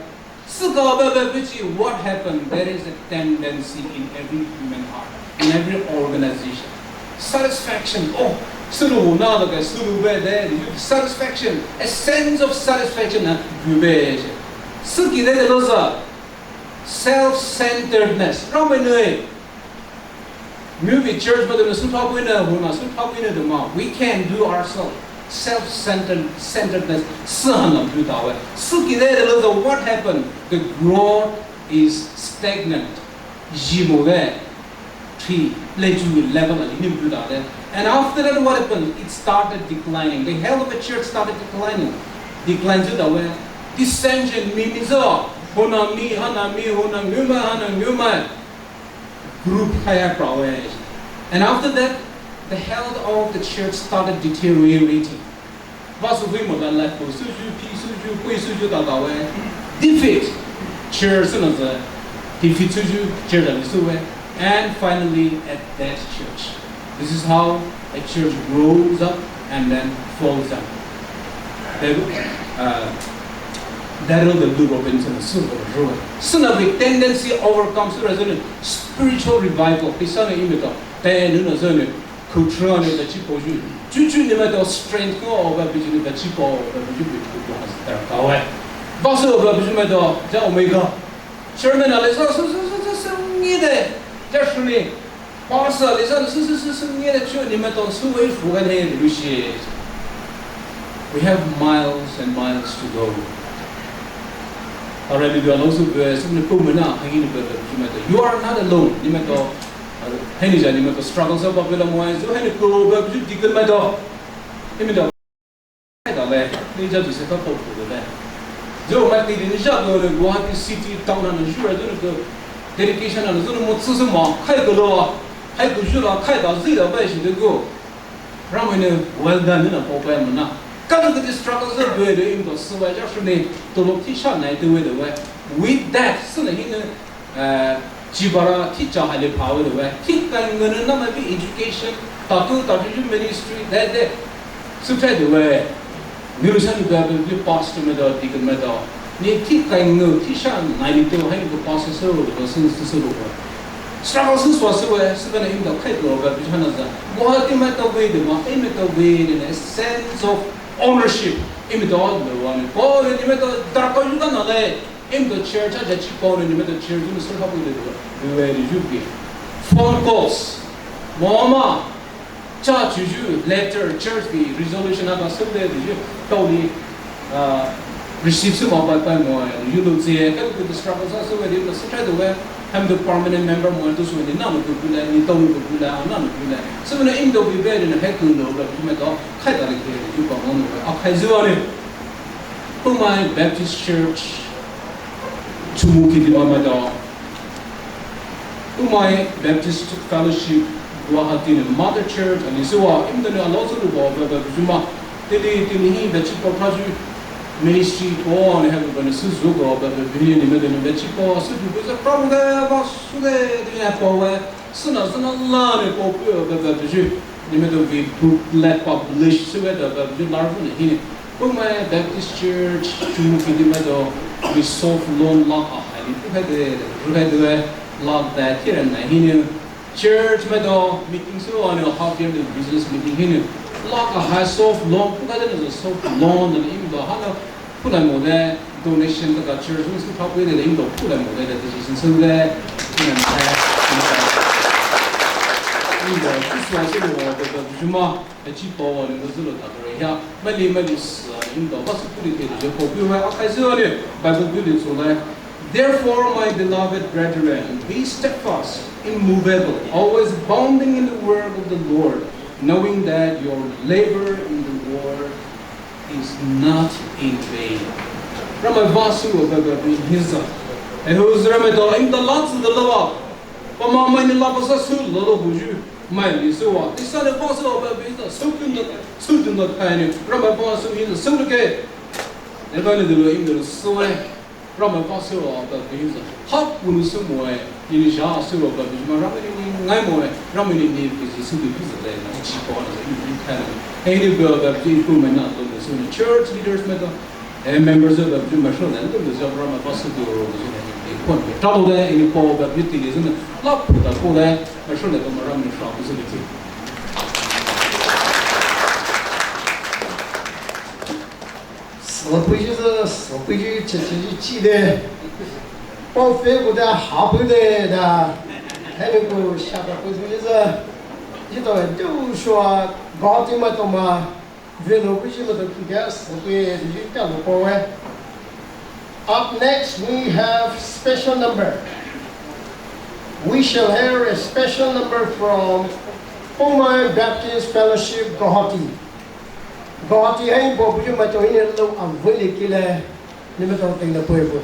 Sika ba ba bichi, what happened? There is a tendency in every human heart, in every organization. Satisfaction. Oh, sulu hona da ka sulu we de. Satisfaction. A sense of satisfaction na gube. Siki de de lo sa. Self-centeredness. Ramai nui. Movie church ba de sun pa buina, huna sun pa buina de ma. We can do ourselves. Self-centered, centeredness. Sahana bu ta we. Suki de de lo, what happened? The growth is stagnant. Jimo de. Three, play to level a ni bu ta de. And after that, what happened? It started declining. The health of the church started declining. Decline zu ta we. Dissension, mi mi zo. Hona mi, hana mi, hona nguma, hana nguma. Group haya prawe. And after that, the health of the church started deteriorating. Vasu hui mo la la ko suju, pi suju, pui suju ta ta we. Defeat. Church na za. Defeat suju, church na su we. And finally, at that church. This is how a church grows up and then falls down. That, uh, Darrell W. Robinson, su we. Suna we tendency overcomes the result. Spiritual revival. Pisana imita. Te nuna zone. Kutrani da chipo ju. Juju ni maitao strength ko ba biju ni da chipo ba biju bi ku ha ta ka we. Vasu ba biju maitao ja omega. Chairman ale sa su su su su su ni de. Ja shuni. Pastor ale sa su su su su ni de chu ni maitao su wei fu ga ne lu shi. We have miles and miles to go. Already, you are also blessed. Ni ku mena hangi ni ba biju maitao. You are not alone. Ni maitao. Hai ni ja ni maitao struggle sa ba bela mo ai zo hai ni ko ba ju deacon maitao. Ni maitao. Hai da le, ni ja ju se ka to ko le. Jo ma ti ni ja do le Guwahati city town na ju ra ju ko dedication na ju mo tsu su ma kai ko lo. Hai ko ju la kai da zi da ba shi de go. Ramai ne well done na po pa mo na. Ka ju ke struggle sa be de im to su wa ja shu ne to lo ti sha na de we de we. With that, su ne hin Eh, chibara thi cha hale pha we we. Thi kai ngene na ma bi education, tatu, tatu ju ministry, de, de. Su chai de we. Miru san de bi pastor maitao, deacon maitao. Ni thi kai nge, thi sha nai ni to hai ko pastor so, ko sin su su lo we. Struggle su swa su we, su na im da kai do we, bi hana za. Mo ha ti maitao we de ma, e maitao we de na, sense of ownership. Im da lo wa ni. Ko ni maitao, da ko ju ka na le. Im to church a ja chi pao ni maitao church ni sura pao de do. Phone calls. Mama. Cha chuju letter church bi resolution a ba sum de ju. Tao ni, uh, receive su ma pai pai mo. Ju lo zi ka ku struggle sa su we de su try de we. Ham the permanent member mo to su ni na mo ku le ni tao mo ku le na mo ku le. Su na im do bi be ni hai ku lo ga ju maitao. Khai da le ke ju pa mo no. A khai zu ni. Umai Baptist Church, Chumukedima maitao. Umai Baptist Fellowship, Guwahati ni Mother Church, ani sewa, imdani alo sulu bo, ba, ba, juma. Tili, tili hi, bachi po, praju ministry po, ani ha, ba, ni su zu go, ba, ba, bini ni, ba, ni, bachi po, su du, ba, problem, ba, su de, de, ya, po, we. Suna, suna la ni po pu, ba, ba, biju. Ni maitao we booklet publish su we da, ba, biju larfu ni hini. Umai Baptist Church, Chumukedima maitao, we soft lawn la a, hai ni, pu hai de, pu hai de, la da, kira na hini. Church maitao, meeting su, ani half yearly business meeting hini. La a, hai soft lawn, pu hai de, soft lawn, ni im da, ha na, pu na mo de, donation taka church wing sü thapei de, indo pulai mo de, decision sü de, indo Jisu asü lo baba juma, achi pawa ni zülo takare hia, mali mali sü, indo basu puli te de ko biwa, akai zülo ni, Bible building so lai. Therefore, my beloved brethren, be steadfast, immovable, always abounding in the work of the Lord, knowing that your labor in the Lord is not in vain. Ramai vasu wa baba bi hiza. Ehu Ramai to imda latsu da lawa. Pama mai ni lapa sa su lolo huju. Mai ni su wa. Isa le vasu wa baba bi hiza. Su tun da, su tun da kai ni. Ramai vasu hiza. Su le ke. Eba ni dulu imda su wa. Ramai vasu wa baba bi hiza. Hap punu su mo e. Ini ja sü ro baptism Ramai ni ngai mo e, Ramai ni ni ki Jisu ki ki zai na chi ko na ni ni ka na. He ni baptism ku me na to ni su ni church leaders me to. E members of baptism me sho na to ni Ramai vasu ki ro ni ni ko ni. Ta lo de ni ko baptism ni su ni la pu ta ko de me sho na to Ramai ni sha ku su ni. Sāpeiyu sāpeiyu chachiji chide. Pao fe kuda hapei de da. Hene ku shaka peiyu sa. Jito du shua gati ma to ma. Velo peiyu ma to kika sāpei ji ta lo po we. Up next, we have special number. We shall hear a special number from Poumai Baptist Fellowship, Guwahati. Guwahati hai bo buyu ma to ine lo avele kile ni ma to teng na poi bo.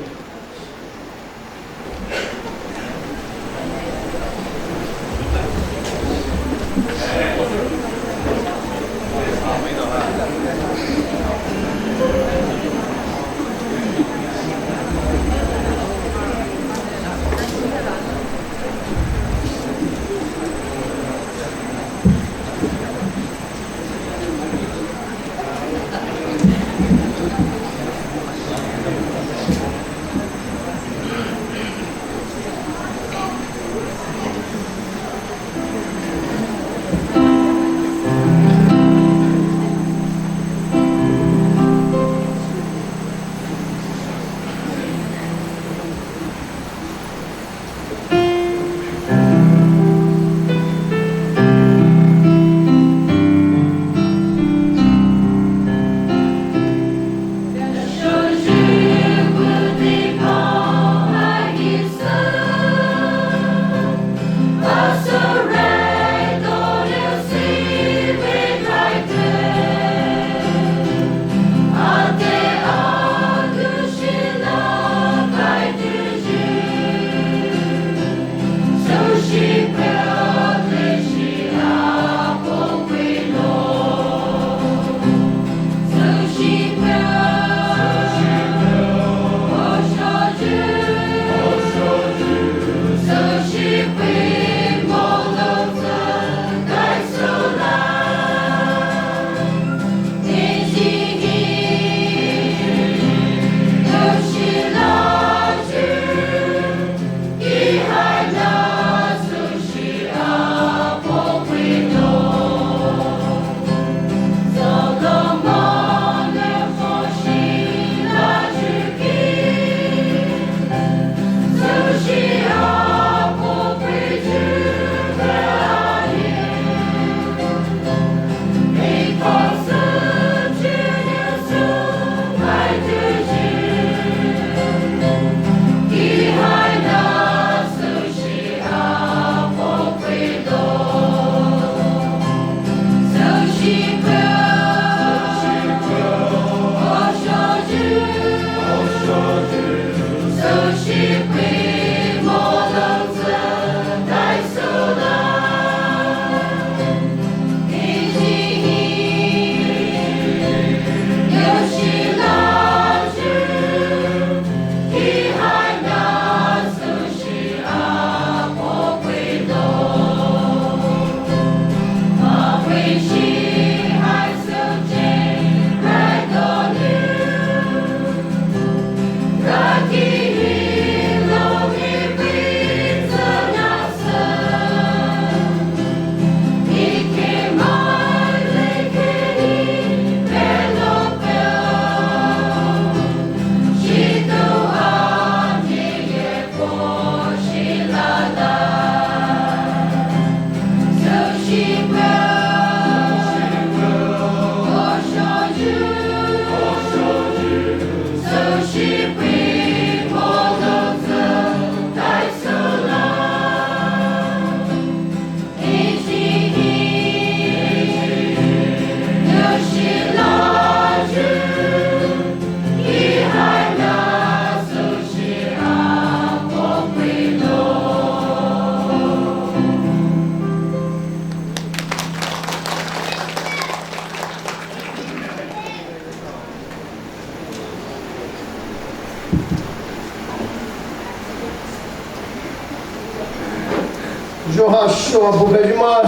Joha shoa buka juma.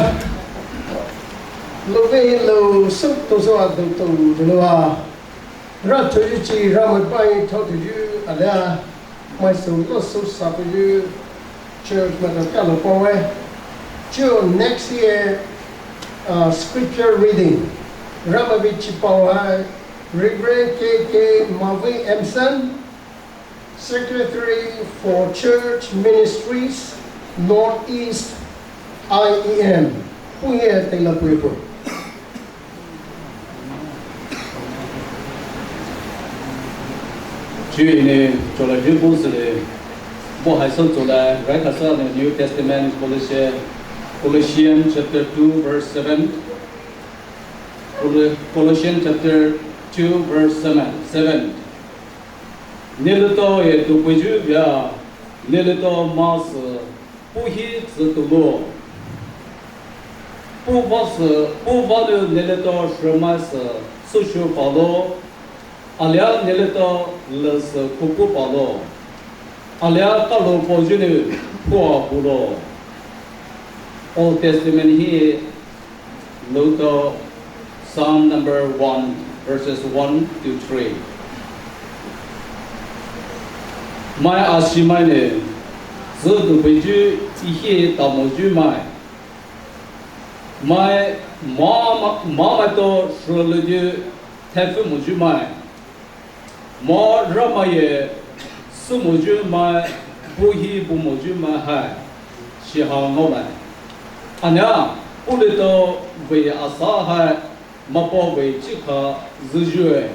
Love lo suk to so a do to de lo a. Ra to ji chi ra mai bai to to ju a da. Mai so lo so sa to ju church ma to ka lo pa wai. Ju next year, uh, scripture reading. Ra mai bi chi pa wai. Reverend K K Marvin Emerson, Secretary for Church Ministries, Northeast I E M. Puhie teila puipu. Chuo ne, chola ju bu sele, bu hai so chola, right, asa ne New Testament, Colossians, Colossians chapter two, verse seven. Col-, Colossians chapter two, verse seven, seven. Neletao ye tu puju bia, neletao ma se, puhi tse tu lo. Puva se, puva le neletao shema se, sushu palo, alia neletao le se kuku palo, alia kalo pojune pua pulo. Old Testament hi Luto, Psalm number one, verses one to three. Mai ashi mai ne, zi du beju ihe ta moju mai. Mai ma, ma, ma mai to shulu ju tefu moju mai. Ma Ramai ye sumoju mai, buhi bumoju mai hai, shiha ngao lai. Anya, pulito vei asa hai, mapo vei chikha zujue.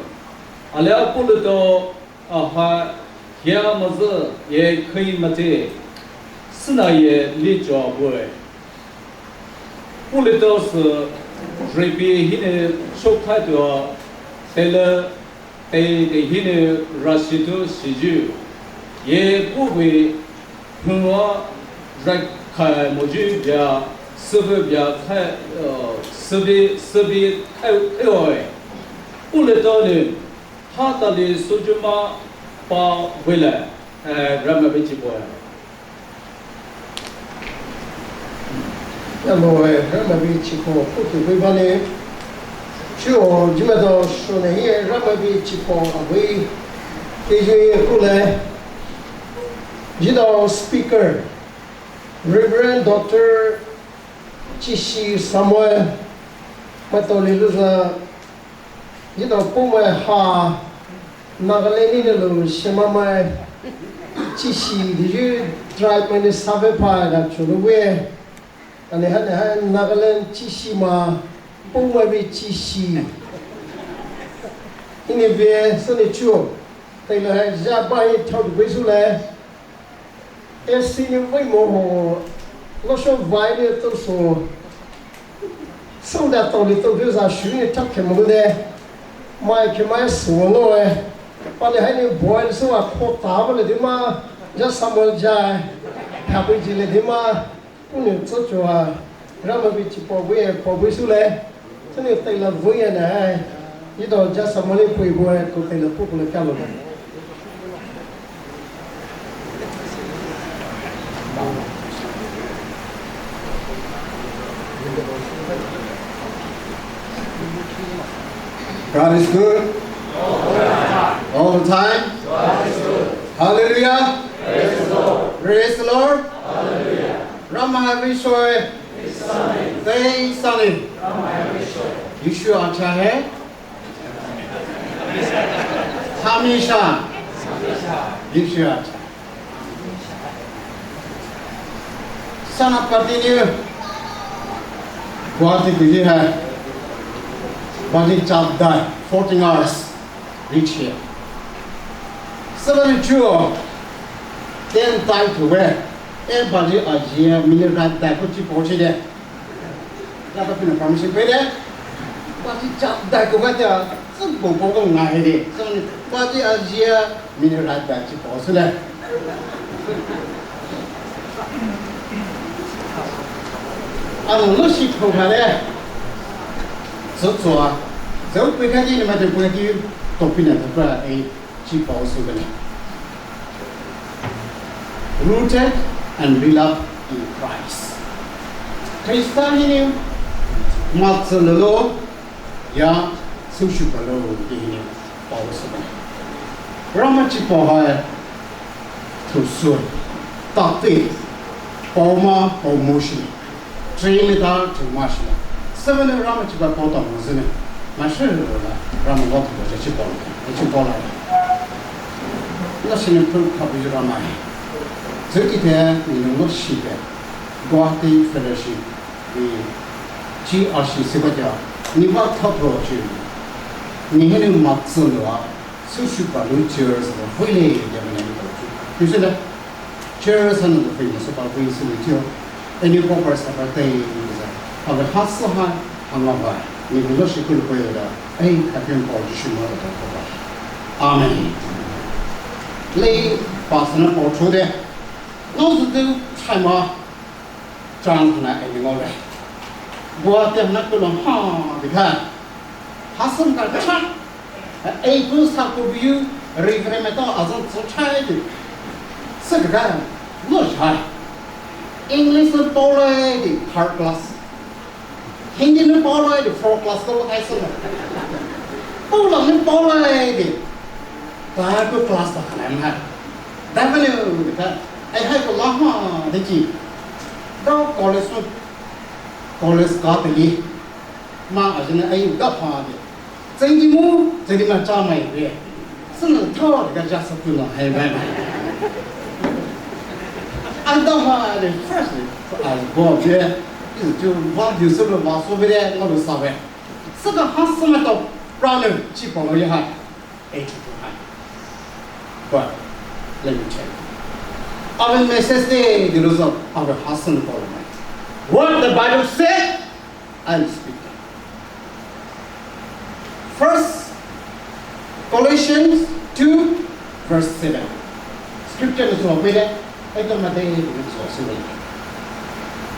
Alia pulito a hai, hia mazi ye khui mate, sina ye li jua bue. Pulito se, repi hine shokhai tua, tele Tei tei hine rashi tu shiju. Ye puwe hua rai khai moju bia, sivi bia khai, uh, sivi, sivi khai, khai oi. Ule to ne, ha ta le sujuma pa vele, eh, Ramai bichi boy. Namo, eh, Ramai bichi ko, kutu bibane. Chuo, jima do shone ye, Ramai bichi ko, abui, kejuye kule. Jidao speaker, Reverend Doctor Chishi Samuel, Matoliluza, Jidao pumai ha, Nagaland ni lo shemamai, chishi diju tribe mai ni save pa da chulu we. Ani ha, ha Nagaland chishi ma, pumai bi chishi. Ini ve, sani chuo. Taila hai ja bai thau du be su le. Esi ni wai mo ho, lo sho vai ni to so. Song da to ni to bi za shu ni tak ke mo de. Mai ke mai so no e. Pa le hai ni boil so a ko ta ba le di ma. Ja Samuel ja. Ta bi ji le di ma. Ku ni so chua. Ramai bichi po bu e, po bu su le. Sani taila vuya na hai. Jidao ja Samuel pui bu e, ko taila pu ko le kalo. God is good. All the time. Hallelujah. Praise the Lord. Ramai bishi. Thanks, Sonny. यीशु अच्छा है। हमेशा। यीशु अच्छा। Sana continue. Guwahati kiji hai. Badi chap dai. Fourteen hours. Reach here. Seven to ten tai to where? Eh, badi ajia minute rat dai ko chi pochi de. Lata pina permission pe de. Badi chap dai ko ka ja. Sab ko ko ko ngai de. Seven badi ajia minute rat dai chi pochi de. Ano lo shi ko ka de. So so a. So pe ka ji ni ma de pe ka ji to pina to pra e. Chi Paul sugana. Rooted and built up in Christ. Khrista hinou matsü lolo, ya, süsü palo, di hinou, Paul sü ba. Ramai chipao hai, thusü, takte, paoma, paomo shi, train ta, thuma shi. Seven Ramai chipao pao ta mo zene, ma shi la, Ramai lo tu ja chipao, chipao la. La shi ne pru kabu Ramai. Zeki te, ni no shi te, Guwahati Fellowship. Ni chi ashi sikotia, ni ba thapro chi. Ni hinou matsü loa, süsü palo church lo, hoile, ya mane ko chi. Ni sile, church han lo, hoile, so pa, hoile, sile, tio. Eni ko par sa pa, tei, ni sa. Abe hasü ha, hama ba. Ni lo shi kulu ko ya, ei, kapin ko, Jisu ma da ko ba. Amen. Le, pastor na ko chu de. No, so de, chai ma. Chang na ai ngau le. Bua te na ko lo ha, di kha. Hasum ka cha. Ei ku sa ko biu, ri kre me to azan so chai di. Sa ka, no chai. English na pao le di, third class. Hindi na pao le di, fourth class ko kai sa. Pao le na pao le di. Ta ko class ta kana na. Da ka le di kha. Ai hai ko la ha, di ki. Da college na College ka teli. Ma a jene ai ga pha de. Zeng di mu, zeng di ma cha mai de. Sene tho de ga ja sa tu na hai mai mai. An da ma de first de. Ai bo de. Is ju wa ju se lo ma so de, ma lo sa de. Sene ha sene to brother chi pa mo ye hai. Eighty-two hundred. But let me tell you, our message today, the result, our husband called me. What the Bible said, I will speak. First Colossians two, verse seven. Scripture is over there.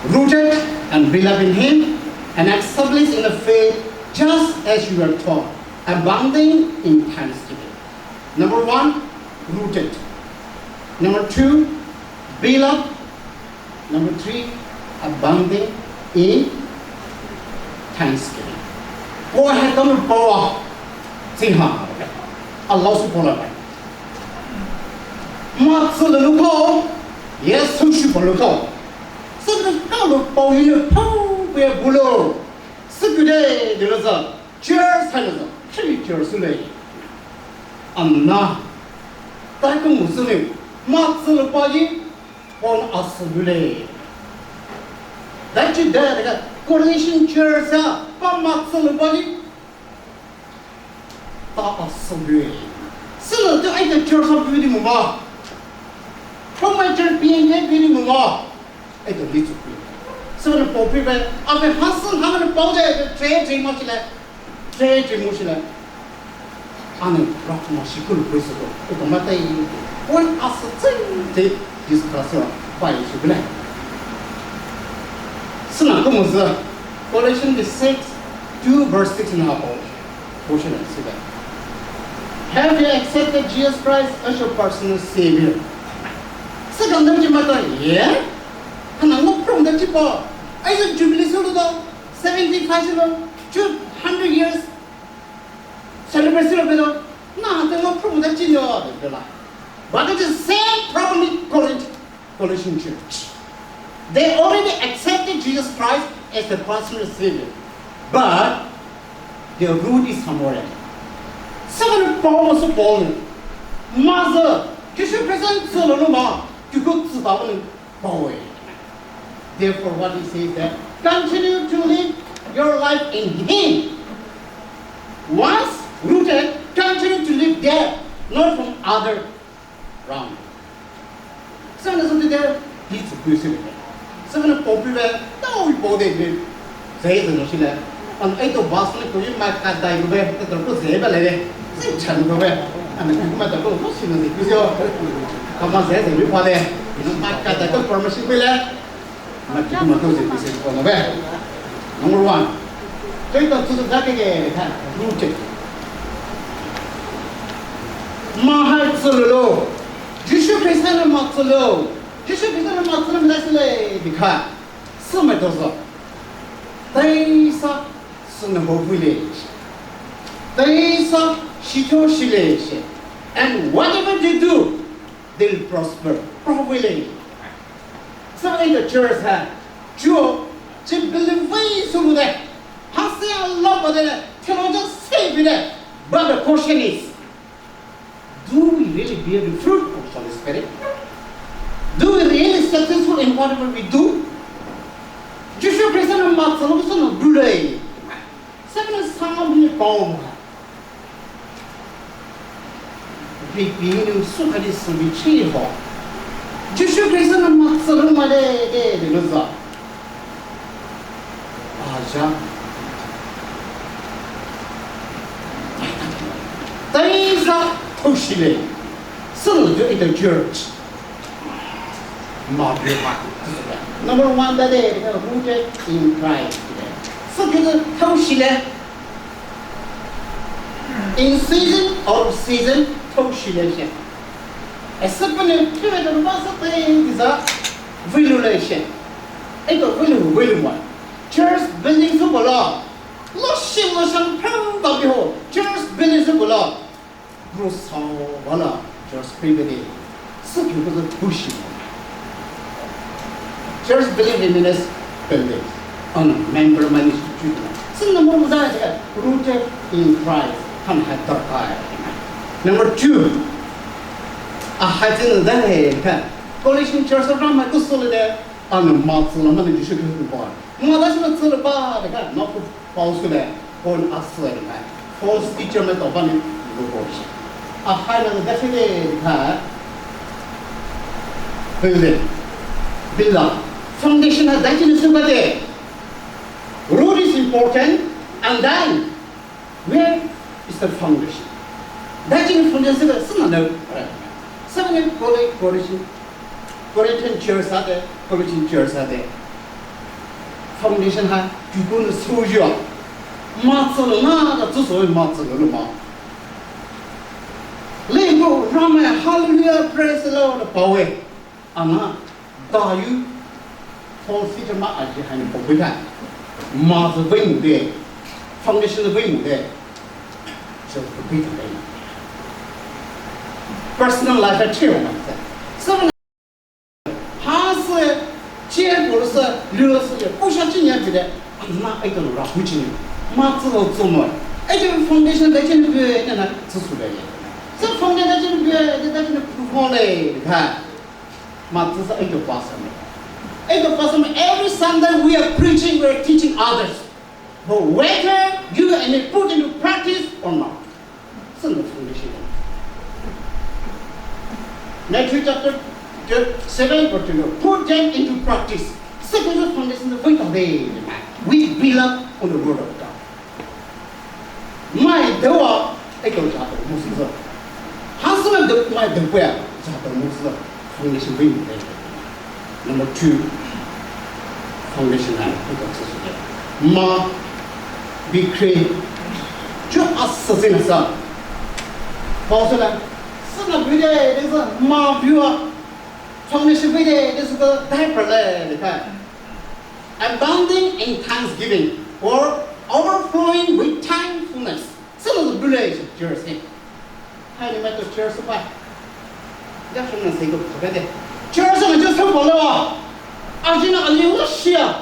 Rooted and beloved in Him, and established in the faith, just as you were taught, abounding in thanksgiving. Number one, rooted. Number two, beloved. Number three, abounding in thanksgiving. Paul hai kanou paoa, siha, Allah subhanahu wa ta'ala. Matsü lolo ko, yes, süsü palo ko. Sene kanou pao ye pao ye bulo. Sükü de, de lo sa. Church hai lo sa, church church le. Ana, tai ko mu sü le, matsü lo pa yi, pon asü le. That you there, the Colossian church sa, pa matsü lo pa yi, ta asü le. Sü lo te ai the church of beauty mu ma. From my church, P N K beauty mu ma. Ai to li chu kui. So na pao pi bai, a ve hasan hang na pao de, tre tre mo chile, tre tre mo chile. Ane rak mo shi kulu kui so to. Ai to matai, point asa tsing te discuss wa, pai shi kule. Sina ko mo za, Colossians six, two verse six na pao. Question and sit down. Have you accepted Jesus Christ as your personal Savior? Second time, you might go, yeah? Hana ngop from the tipo. Ai the Jubilee solo do, seventy-five solo, two hundred years celebrate solo bedo. Na, the ngop from the chino, the la. But it is same problem in Corinth. Colossian church. They already accepted Jesus Christ as their personal Savior, but their root is somewhere else. Sükü paomo sü Paul ne, matsü, Jisu Khrista sü lo ma, tu ko tsü ta ne, paoe. Therefore, what he says that, continue to live your life in Him. Once rooted, continue to live there, not from other Wrong. Sükü na sükü de, di chu kui sükü de. Sükü na pao pi ve, tao i pao de ve. Zai zai no shi le. An ai to bus ne ko yi ma ka dai ko ve, ta to ko zai ba le ve. Zai chan ko ve. An ko ma ta ko ko shi no zai kui sio. Ka ma zai zai mi pa de. Ina ma ka dai ko permission kui le. Number one. Tei ta tsü ta ke ke ka rooted. Ma hai tsü lo. Jisu Khrista na ma tsü lo. Jisu Khrista na ma tsü lo, ma tsü le, because sü ma to so. Teisa sünü ho vile she. Teisa shitho shile she. And whatever they do, they'll prosper. Prosper vile. So in the church ha, chuo, chi believe vei sulu de. Hasi Allah ba de, theologian say bi de. But the question is, do we really bear the fruit of the Holy Spirit? Do we really successful in whatever we do? Jisu Khrista na matsalo sünü bulai. Sünü sangam ni pao ma. Pi pi ni su kadi su bi chi ho. Jisu Khrista na matsalo ma de de de lo za. Aja. Teisa thoshile. Sünü ju ita church. Number one, that is rooted in Christ. Sü ju thoshile. In season, out of season, thoshile she. Ese pene pene ba sa pe diza vilule she. Ito vilu vilu ma. Church building su bala. Lo shi lo shan pram ba bi ho. Church building su bala. Bro sao wala church building. Sü kyu ko pushi. Church building means building. On member money. Sü number one, rooted in Christ. Ham hai darkar. Number two. A hai zin da hai ka. Colossian church of Rama ko sole de. Ano ma tsula ma ne Jisu Kristo ba. Ma da shi ma tsula ba de ka. Ma ko Paul sule, Paul asle mai. False teacher mai to ba ni lo ko shi. A hai na da shi de ka. Building. Build up. Foundation ha da shi ni su ba de. Root is important, and then where is the foundation? Da shi ni foundation ga sina na. Sina ne Paul Corinthian Corinthian church ha de, Corinthian church ha de. Foundation ha, ju ko no so ju. Ma tso lo ma, da tso so ma tso lo ma. Le ko, Rama, hallelujah, praise the Lord, pawe. Ana, da yu, false teacher ma aji ha ni pawe ka. Ma tso vei mu de, foundation vei mu de. So, vei mu de. Personal life ha trio ma. So, ha sü, che ko sü, lu sü, ye, ko sha chi nya bi de, na ai to ra hu chi ni. Ma tso lo tso mo. Ai to foundation da chi ni bi, na na, tso su de ye. So foundation da chi ni bi, da chi ni pu mo le, ka. Ma tso sa ai to pastor mo. Ai to pastor mo, every Sunday we are preaching, we are teaching others. But whether you and it put into practice or not, 真的 foundation. Matthew chapter seven verse twenty, put them into practice. 这个是 foundation 的味道嘞，we build up on the word of God. 卖的话，哎，都假的，牧师说，还是卖的，卖的不要，假的，牧师说。 Foundation 会有的。Number two, foundation 呢，这个知识的。Ma, be clean. 就啊，是这个事。保守呢，是那不对，这是 ma 不啊。Foundation 不对，这是个 diaper 嘞，你看。Abounding in thanksgiving or overflowing with thankfulness. 这个是不对，就是这。 Hai ni mai to church pa. Ya shon na sei ko pha de. Church na just ko le wa. A jin na a liu lo shi a.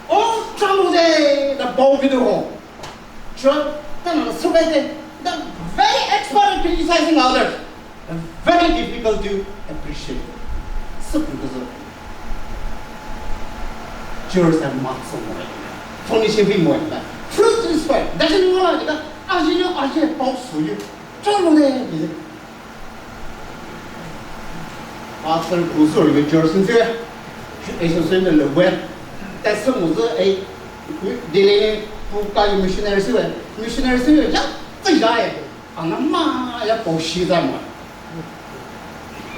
O, chang de da bo bi do ho. Church ta na so de. The very expert in criticizing others. Very difficult to appreciate. So because of Church and max mo. Foundation 会 mo. Fruit is fine. That's in one. A jin a je pao su yu. Chang de. Pastor 不是有 church 是，是 association 的 level. 但是我是哎，你你不该有 missionary 是吧？Missionary 是要这样哎。 Ana ma ya pao shi zai ma.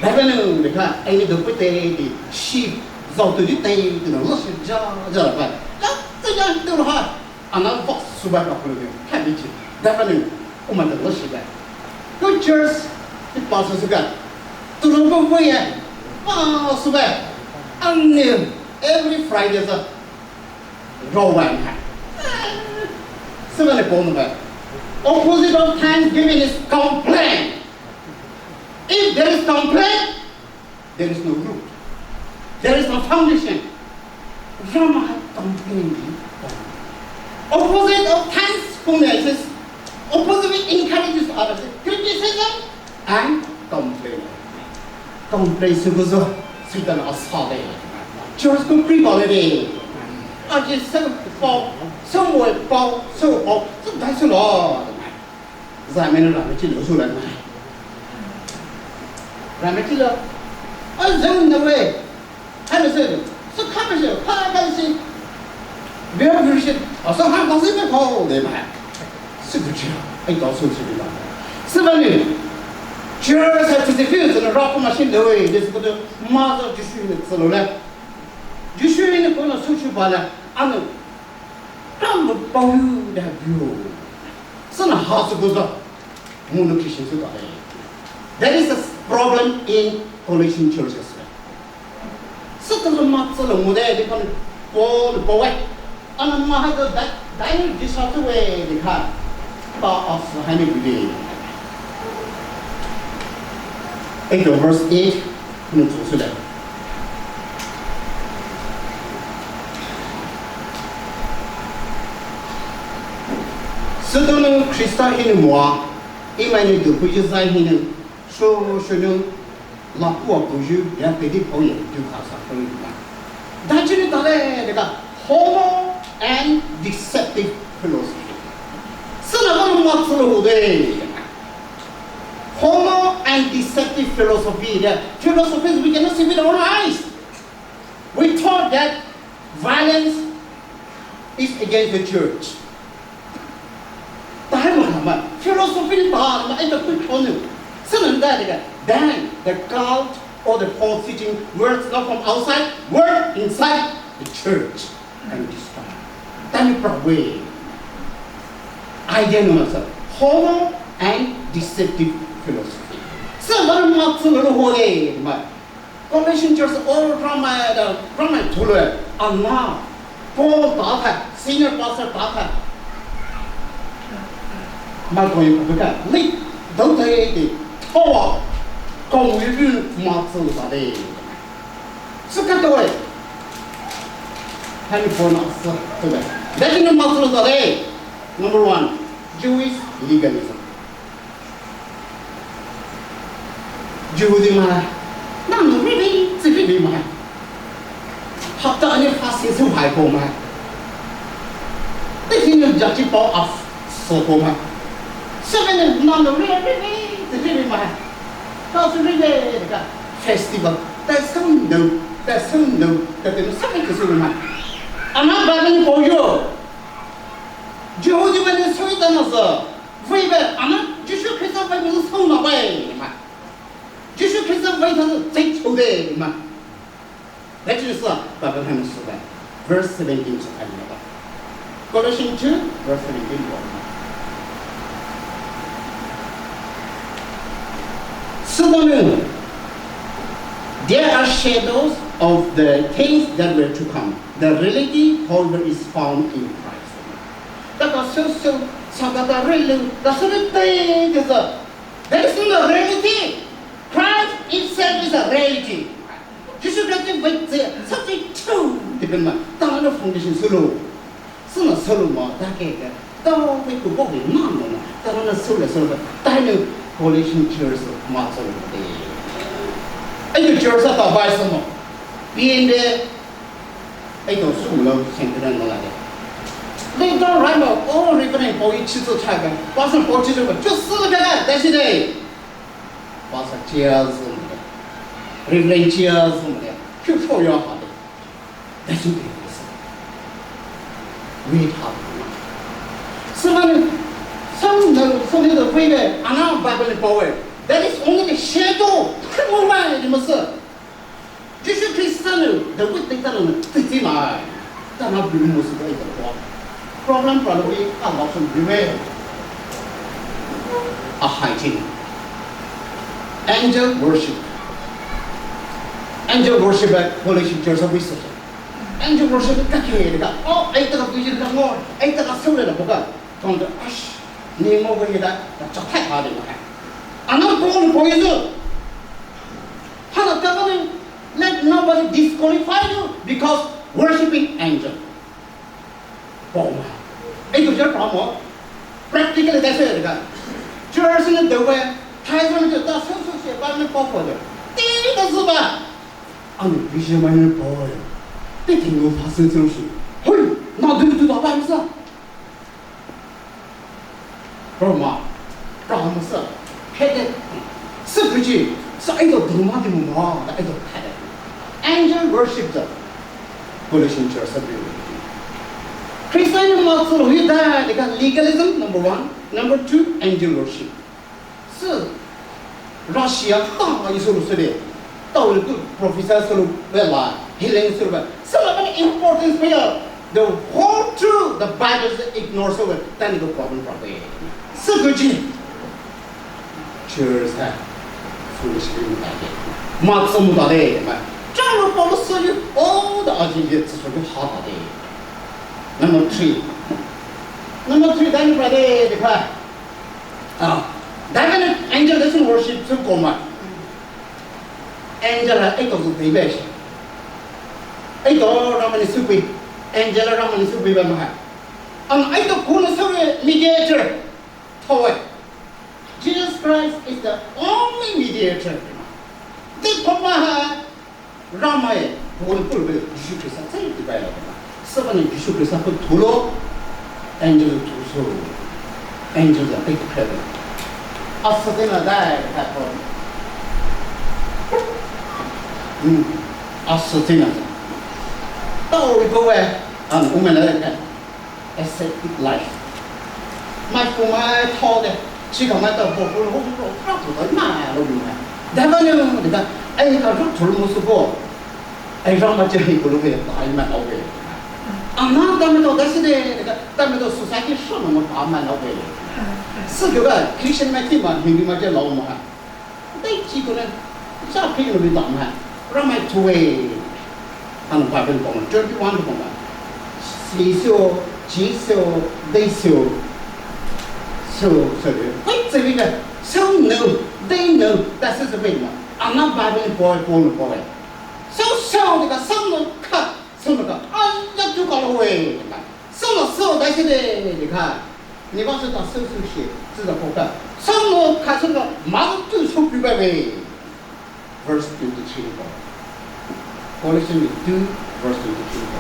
Bible nou, 你看，哎，你都不对的，shi zao tu di tei, tu nou lo shi ja ja ba. Ya, 这样对了哈。Ana va su ba ka pulu ne, 看你去。Bible nou, 我们的 lo shi ba. Go church, 你 pastor 是个，都是不会耶，va su ba. Anu, every Friday 是。Rowan hai. Sübüa le Paul nou ba, opposite of thanksgiving is complaint. If there is complaint, there is no root. There is no foundation. Ramai hai complain. Opposite of thankfulness is opposite encourages others. Criticism and complain. Complain sü kuzo, Satan asale. Church ko pri bale de. Aji sü pao, sü mo pao, sü pao, sü dai sü lo. Zai mene rame chi lo sü la. Rame chi lo. A zeng na we. Hai le sü, sü kha me sü, kha ka sü. Bia bia sü, a sü ha ka sü me pao de ma. Sü du chi, ai dao sü sü ba. Sü ba ni, church ha sü sü fiu sü na ra ko ma shin de we, de sü ko de, ma zo Jisu ne sü lo le. Jisu ne ko na sü sü ba le, a ne, ka mo pao yu da biu. Sü na ha sü ko za, mo no Christian sü ba le. That is a problem in Colossian churches. Sü talo ma tsülo mo de, de kan Paul, Paul we. Ana ma ha de, de, de, de sa tu we, de ka. Pa of hani bi de. Eight verse eight, no tsu sü de. Sütonu Khrista hinou moa, imai nou du puyu zai hinou, sho, sho nou, la kua puyu, ya pedi pao ye, du ka sa pao ye na. Dajini tale, de ka, hollow and deceptive philosophy. Süna ka ma tsülo de. Hollow and deceptive philosophy. The philosophies we cannot see with our eyes. We thought that violence is against the church. Tahe ma ma philosophy ni ba ma ita kui konu. Senen da de. Then the cult or the false teaching works not from outside, work inside the church and destroy. Tani problem. Idea no ma sa. Hollow and deceptive philosophy. Sa ba ma tsülo ho de ma. Colossian church all Ramai da, Ramai thulu, ana, Paul ta tha, senior pastor ta tha. Ma ko yu ka, li, dou te de, towa, kong yu yu ma tsu ba de. Sü ka to e. Hani phone sa to de. That is ma tsu ba de. Number one, Jewish legalism. Jihudi mai, nang nu ribi, zi ribi mai. Hapta ani fasting sü hai ko mai. Te hini jaji pao af so ko mai. Seven nang nu ribi, zi ribi mai. Tao sü ribi ka festival. Te sü no, te sü no, te te sü ke sü mai. Ana ba ni ko yo. Jihudi mai ni sü ta na sa. Vei be, ana, Jisu Khrista vei mo sou na vei ma. Jisu Khrista vei ta zai chou de ma. That is, uh, Bible han sou de. Verse seventeen so kan na ba. Colossians two, verse seventeen. Suddenly, there are shadows of the things that were to come. The reality, however, is found in Christ. Taka sou sou, sakata relu, da sou te de za. That is not a reality. Christ himself is a reality. Jisu Christ is with the, such a true, depend ma. Tana foundation sou lo. Sou na sou lo ma, ta ke ke. Ta ke ko ko ke na na na. Tana sou le sou lo. Ta ne Colossian church ma sou lo de. Ai church ta bai sou mo. Bien de. Ai to sou lo sentence no la de. Later, right now, oh, Reverend Paul chi zo cha ga, Pastor Paul chi zo ga, just so ga, that's it. Pastor chia zo de. Reverend chia zo de. Kyu so ya ha de. That's it. Wait ha. Someone, some, some little way, ana Bible power. That is only the shadow. Come on, man, you must. Jisu Khrista nou, David te talo nou, titi mai. Tana bulu mo sou bai ta. Problem problem e, a lo sou bulu e. A hygiene. Angel worship. Angel worship at Colossian church of Christ. Angel worship kakhe deka. Oh, ai taka vision ka mo, ai taka sole la boka. Tong de ash, ni mo ko yeda, ta chak thai ha de ma. Ana ko ni ko yesu. Hana taka ni, let nobody disqualify you because worshiping angel. Paoma. Ei to jer paoma. Practical da se ga. Church ne de we. Thai ne de ta so so se ba ne pa pa de. Ti de zu ba. Ani bi je ma ne pa ya. Ti ti no pa se so se. Hoi, na du du da ba sa. Brahma, Brahma sa, hede, sikuji, sa idol Brahma di mo ma, da idol hede. Angel worship da. Colossians church sa bi. Christian ma tsuru hida, deka legalism number one, number two, angel worship. Sü Russia ta Israel sü de, ta ulu tu professor sü lu bela, healing sü lu bela. Sü la bela importance pe ya. The whole truth, the Bible is ignore sü lu, then the problem problem. Sü kuji. Church ha. Foolish thing that day. Mak sü mu ta de, ma. Chalo Paul sü lu, all the aji ye sü lu ha ta de. Number three. Number three, then brother, the Ah, daibene angel doesn't worship sü koma. Angel ha eto zu deibe shi. Eto Ramani sü pei. Angel Ramani sü pei ba ma. An eto kuna sü mediator. Thawe. Jesus Christ is the only mediator. Di koma ha Ramai, bukan pul beli Jisu Krista, saya di bai la. Sebab ni Jisu Krista pun thulu, angel thulu, angel dah pergi kerja. Asal tu na dah, dah pun. Hmm, asal tu na. Tahu ibu eh, an umai lah kan. Ascetic life. Mai fu mai thao de, chi ka mai ta bo fu lo fu lo, ka tu ta na lo ni na. Da ba ne de ka, ai ka ru tu mo su bo. Ai ra ma je he ko lo ke ta ai ma lo ke. Ana ta me to da si de, de ka, ta me to society so no mo ta ma lo ke. Sü ke ba, Christian mai ti ma, Hindu mai je lo ma. Dai chi ko ne, sa phi no bi ta ma. Ramai thue. An Bible pon, twenty-one pon. Si sio, chi sio, dai sio. Sio, sio de. Hai, se bi ka. Sio no, dai no, ta se se bi ma. Ana Bible pon, pon, pon. Sio, sio de ka, sio no ka, sio no ka. An ya tu ka lo we. Solo solo dai se de de ka. Ni ba se ta solo solo shi, zi da ko ka. Solo ka solo ma tu so pi ba we. Verse twenty-three ko. Colossians two, verse twenty-three ko.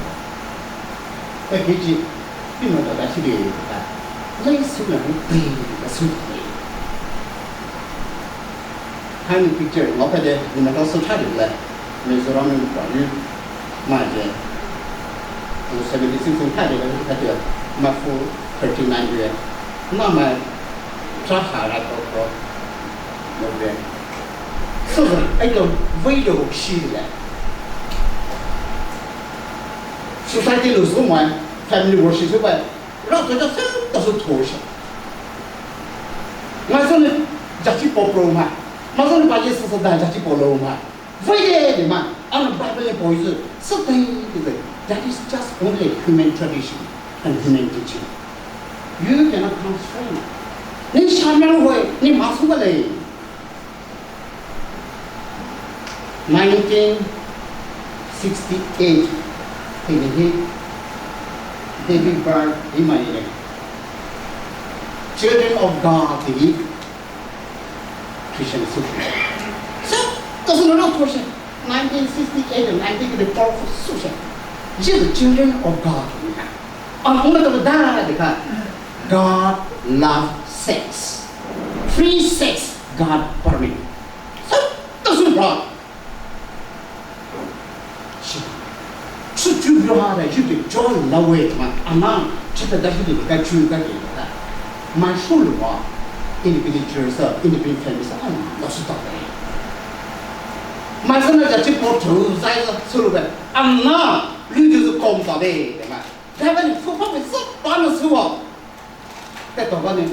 Ka ke ji, pi ma da dai se de ka. Lai su na ni pi ka su de. Hani picture, ngau ka de, ni ma ka su cha de la. Mizoram ni ba ni. Mai je. Two seventy-six in kade la kade. Matthew thirty-nine ye. Na mai cha ha la ko ko. No ye. So, ai to, wei de shi le. Society lo so mai, family worship so mai. Ra to ja se ta so to shi. Ma so ne, ja chi po pro ma. Ma so ne ba ye so so da ja chi po lo ma. Vei de ma, ana Bible le poi zu, sü tai de, that is just only human tradition and human teaching. You cannot constrain. Ni shamel hoi, ni masu ba le. Nineteen sixty-eight, in the David Berg, in my Children of God, the Christian Supreme. So, doesn't know portion. Nineteen sixty-eight and nineteen the powerful social. This is the children of God. Ang ang na da ka. God love sex. Free sex, God permit. So, doesn't God. Shi, shi chu byo ha da, yu de jo la we ma, ana, chi ta da yu de ka chu ka ke da. Ma shu lu wa, independent church, independent family, ana, la su ta de. Ma sa na ja chi po chu, zai la su lu ba, ana, lu ju zu kom ta de, ma. Da ba ni fu pa me sa, ba na su wa. Te to ba ni,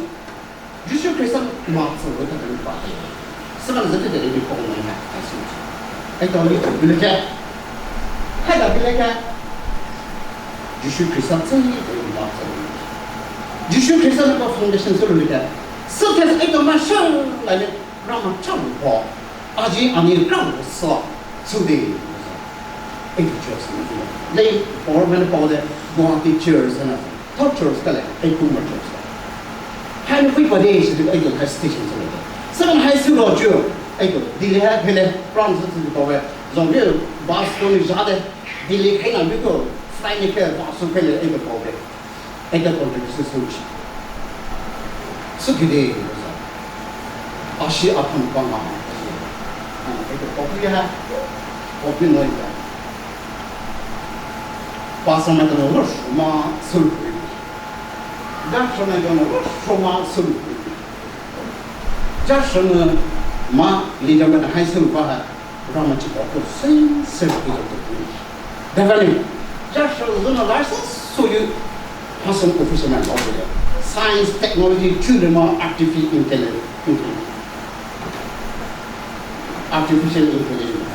Jisu Krista ma tsu lo ta ni ba de. Sa ma za te de ni ko ni na, a su. Ai to ni to bi le ka. Hai da bi le ka. Jisu Khrista tsühi tsühi ba tsühi. Jisu Khrista nou ba foundation sülou lika. Sü test eto ma shang la le rama chang bo. Aji ani rang sa. Sü de. Eto church na. Le power man power de. Mo teachers na. Top church ka le. Eto ma church. Hai no kui pa de shi de eto ka station sülou. Sü kan hai sülou chu. Eto. Dile ha phele. Rang sa sü power. Zong le bus ko ni ja de. Delhi khaina biko fly ni khe ba su khe le eke pao de. Eke contribution su chi. Su ki de sa. Ashi aphan pa ma. Eke pao ya. Pao no ya. Pastor ma no lo shuma su. Doctor ma no lo shuma su. Doctor ma leader ma hai su ba. Ramachi ko same same ko to. Davani. Just so na license so you person official man over there. Science, technology, children are artificial intelligence. Artificial intelligence.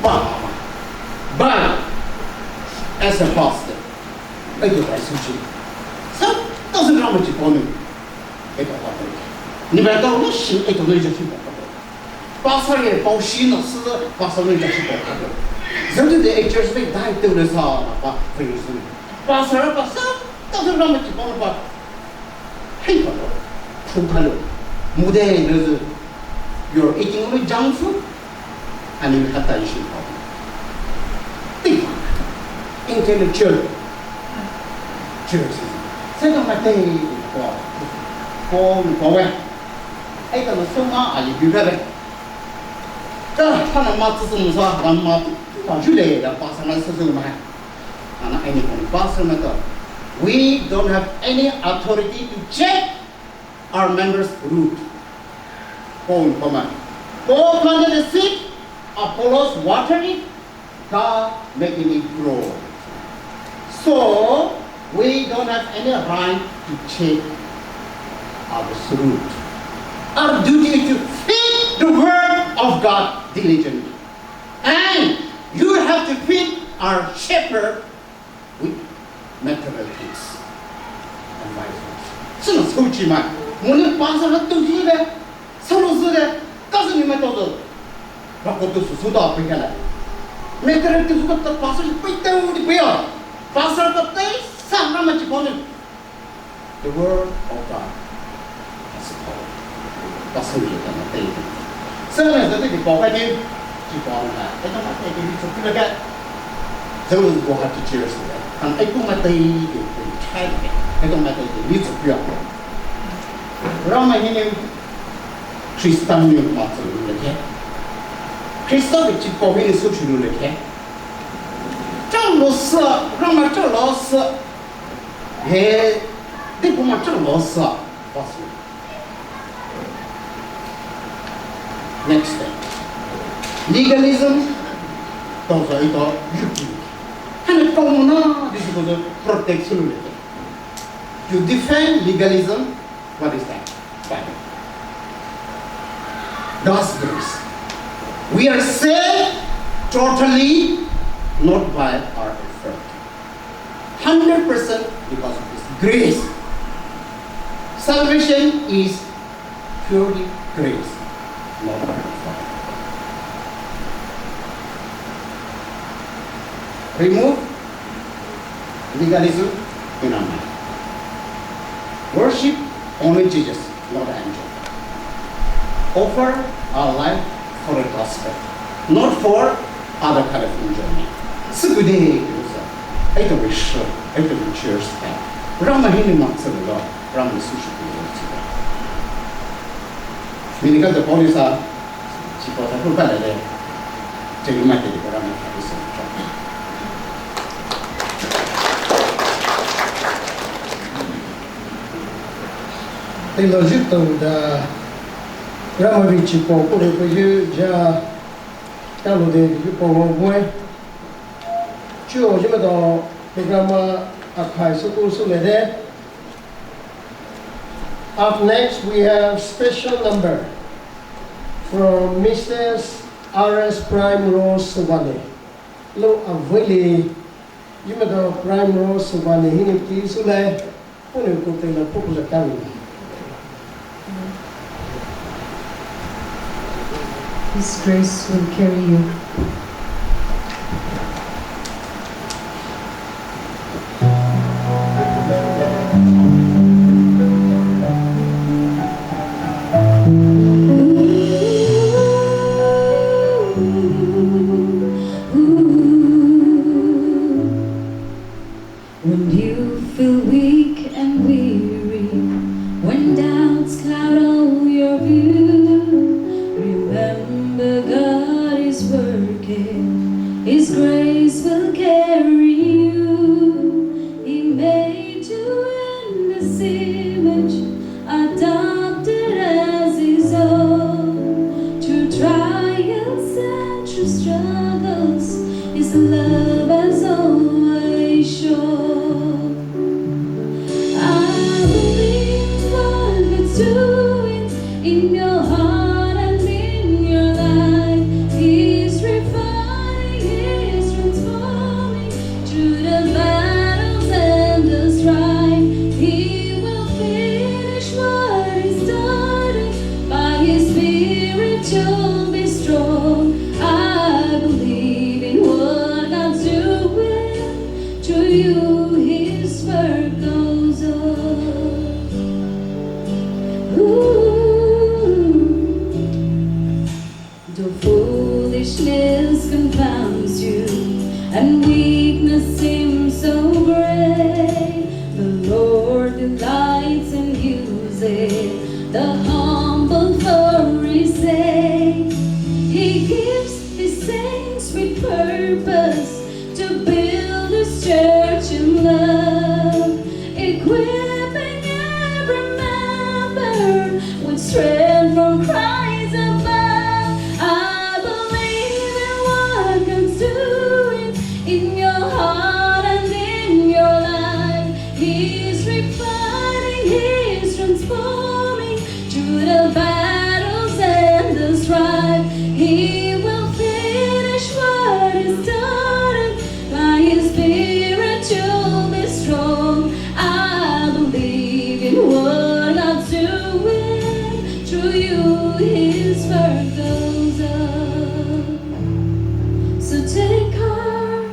But, but as a pastor, I do license. So doesn't Ramachi ko ni. Eka pa. Ni ba to no shi eka no shi pa. Pastor ye pao shi no sü, pastor ye shi pao. Zatu de church ve dai te le sa pa fe su. Pastor pa sa ta de Ramachi pa pa. Hey pa. Phu pa lo. Mude ne zu. You're eating only junk food. And you have that issue problem. Think intellectual church. Second, my day, Paul, Paul, eh. Ai ta na soma ali bi bebe. Ka hana ma tsu sum sa hana ma ta ju le da pa sa na sa sum ma. Ana ai ni kon pa sa na ta. We don't have any authority to check our members' root. Paul comment. Paul planted a seed, Apollos watered it, God making it grow. So we don't have any right to check our root. Our duty is to feed the word of God diligently. And you have to feed our shepherd with material things. And vice versa. Sino suchi mai. Mune pastor ha tu zu de. Sino zu de. Kasu ni mai to zu. Ba ko tu su su da pe kala. Material things ko ta pastor pe ta u di pe ya. Pastor ko te sa na ma chi ko ni. The word of God has power. Pastor ye ta na te. Sino na zu de ko ka ni. Chi ko na. E ta na te ni su pi la ka. Zhou lu go ha ti cheers le. Kan ai ku ma tai de, tai de. Ai ku ma tai de, ni zu pia. Rama hi ne Christian ni ma zu le ke. Christian de chi ko hi ne su chu le ke. Chang lo sa, Rama chang lo sa. He, de ku ma chang lo sa. Pastor. Next step. Legalism, to sa ito, yuki. Hana kauna, this is called protection. To defend legalism, what is that? Bible. God's grace. We are saved totally, not by our effort. Hundred percent because of His grace. Salvation is purely grace, not by effort. Remove legalism in our mind. Worship only Jesus, not angel. Offer our life for the gospel, not for other kind of enjoyment. Sü ku de, ai to wish, ai to church. Rama hi ni ma tsü lo, Rama ni su shi ku lo tsü. Mini ka de police a, chi ko ta ku ka le le. Te ni ma te ko Rama ni su. Theology to da Rama vi chi ko ku le ko ju ja ta lo de ju ko mo mo. Chu o ju ma do program a khai su ku su le de. Up next, we have special number from Missus R S Prime Rose Suvane. Lo avili Yimada Primrose Suvane hinou ki sülai, puhnou koute la pupula kami. His grace will carry you. When you feel weak and weary, when doubts cloud all your view, remember God is working, His grace will carry you. He made you in His image, adopted as His own. Through trials and through struggles, His love has always shown. I believe what God's doing in your heart and in your life. He's refining, He's transforming. Through the battles and the strife, He will finish what He started. By His Spirit you'll be strong. I believe in what God's doing. Through you His work goes on. Ooh. Though foolishness confounds you and weakness seems so great, the Lord delights in using the humble for His sake. He gives His saints with purpose to build His church in love, equipping every member with strength from Christ above. I believe in what God's doing in your heart and in your life. He's refining, He's transforming. Through the battles and the strife, He will finish what He started. By His Spirit you'll be strong. I believe in what God's doing. Through you His work goes on. So take heart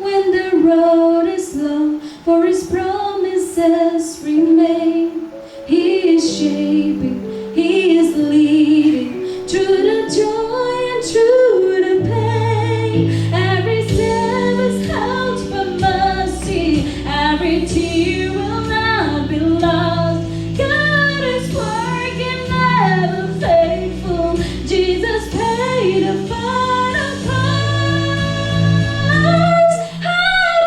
when the road is long, for His promises remain. He is shaping, He is leading, through the joy and through the pain. Every step is held by mercy, every tear will not be lost. God is working, ever faithful. Jesus paid the final price. I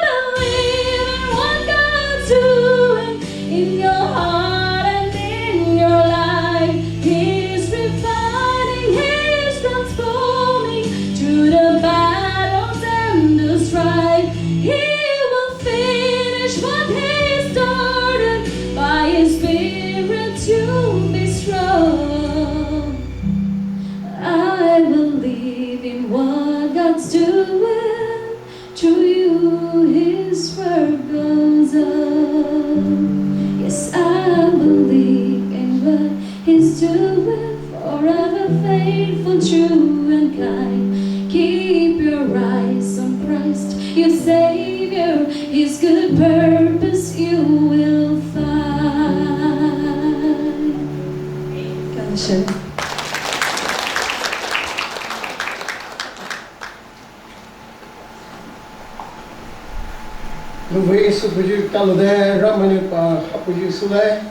believe in what God's doing in your heart and in your life. He's refining, He's transforming. Through the battles and the strife, He will finish what He started. By His Spirit you'll be strong. I believe in what God's doing. Through you His work goes on. Yes, I believe in what He's doing. Forever faithful, true and kind. Keep your eyes on Christ, your Savior. His good purpose you will find. 感谢。 Luvei süpeiyu kalo de Ramai nou pa hapeiyu sülai.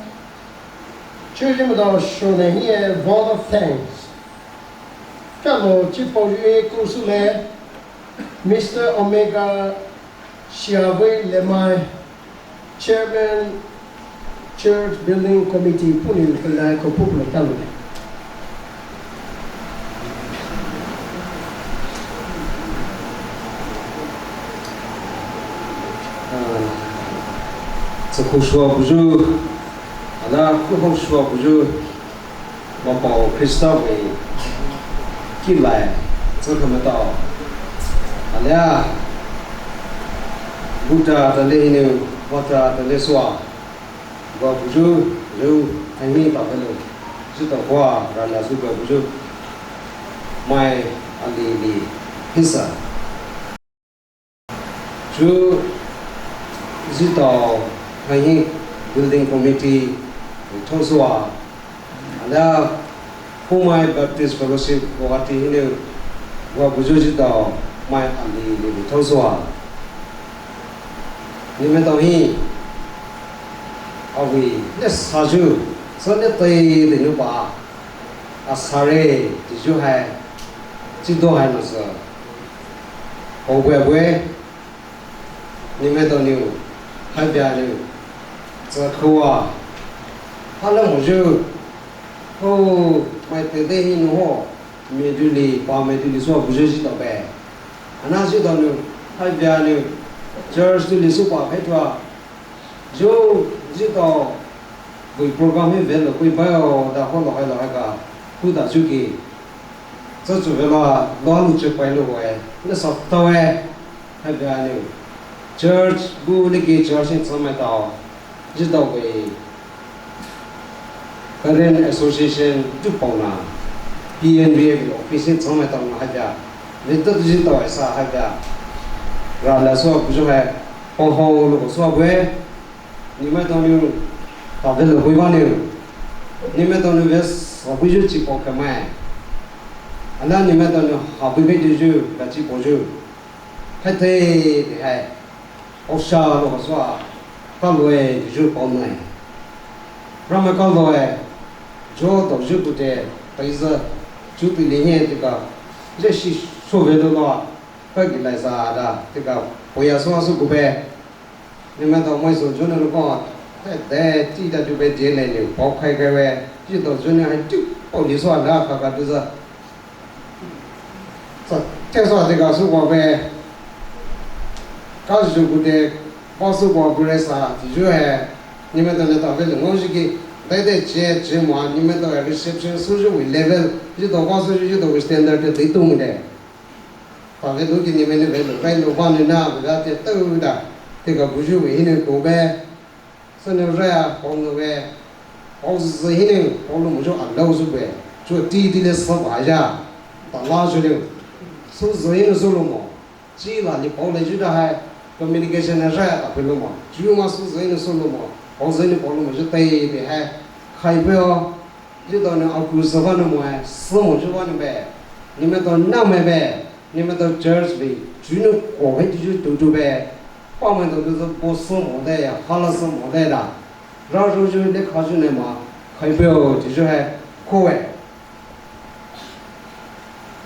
Church mada shone hiye vote of thanks. Kalo chipao yu ku sülai. Mister Omega Shiavei Lemai, Chairman, Church Building Committee, puhnou pelai ko pupula kalo de. Ah, tsükhou shua buyu, ana kuhong shua buyu, Mapao Khrista vei kilai tsükhou maitao. Alia. Buta tale hinou, buta tale soua, gua buyu, reu, haimi tavelo, zhitao gua rala sü gua buyu, mai ali li hisa. Chu zhitao haimi building committee thou soua, ala Poumai Baptist Fellowship Guwahati hinou, gua buyu zhitao mai ali li thou soua. Neletao hi, awi, ne sayu, sa ne tai li nou ba, asare, tiyu hai, chido hai no sa. Obwe bwe, neletao nou, haibia nou, sa koa, hala moyu, ho, mai tede hinou ho, meduli, pa meduli soua buyu zhitao be. Ana zhitao nou, haibia nou, church tu li sü pa phetoua, zhu, zhitao, bui program hi velo, bui bayo, da ho lo hai lo hai ka, hu da zhuki. Zhitao velo, lo lu che pai lo we, ne sa tao we, haibia nou, church, bu li ki church ni tsamaitao, zhitao we, Karen Association tu paona, P N B F office ni tsamaitao na haibia, ni tu zhitao sa haibia, rala soua buyu hai, pa ho lo soua bwe, neletao nou, tavelo bwe ba nou, neletao nou ves, abuyu chi pa kamai, ana neletao nou, abu be tiyu, ba chi pa yu, hai te, de hai. Osha lo soua, kaloe, tiyu paonai. Ramai kaloe, zhu to zhu kute, paiza, zhu tu li hie tika, zhe shi sho ve lo lo, ka gilai sa da, tika, poya soua sü kube. Neletao mai so zhu ne lo ko, te, te, ti da tu be die le ni, pao khai khai we, ti to zhu ne hai tu, pao li soua da, ka ka tu za. Sa, te sa te ka sü kwa be. Ka sü ku te, pa sü kwa bu re sa, tiyu hai. Neletao ne tavelo ngo zhiki, dai dai che, che ma, neletao hai reception sü zhu we level, zhitao pa sü zhitao we standard te dei tu mu de. Tavelo ki nele ne velo, velo ba ne na, vela te tao da. Te ka buyu we hinou ko be. Sene rea, pao nou we, pao zü hinou, pao lo moyu a lau zhu be, chu ti ti le sa ba ya, ta la zhu le, sü zü hinou sü lo mo, chi la ni pao le zhu da hai, communication na rea ta pe lo mo, chu ma sü zü hinou sü lo mo, pao zü hinou pao lo moyu tai be hai, khai pe o, Zhitao nou aku sa ba nou mo e, sa mo zhu ba nou be. Neletao na mai be. Neletao church be. Zhu nou ko hai tiyu tu tu be. Pa mai to tu sa bo sa mo de ya, hala sa mo de da. Ra zhu zhu le ka zhu ne ma. Khai be o, tiyu hai. Ko e.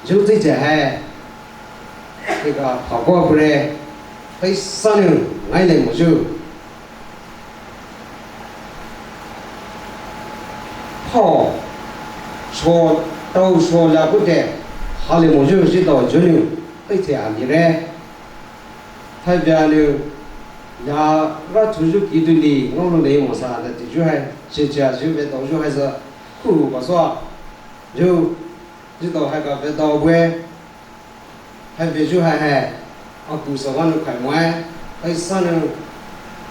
Zhu zi jia hai, tika pha kua pure, pai sa nou ngai le mo zhu. Pha, sho, tao sho la kute, ha le mo zhu, zhitao zhu nou, pai te a mi re. Thai bia nou, la, ra tu zhu ki tu li, ngau lo le mo sa, la ti zhu hai, zhi jia zhu ve tao zhu hai za, ku ba sua, zhu, Zhitao hai ka vetao bue, hai veyu hai hai, aku sa ba nou khai moe, hai sa nou,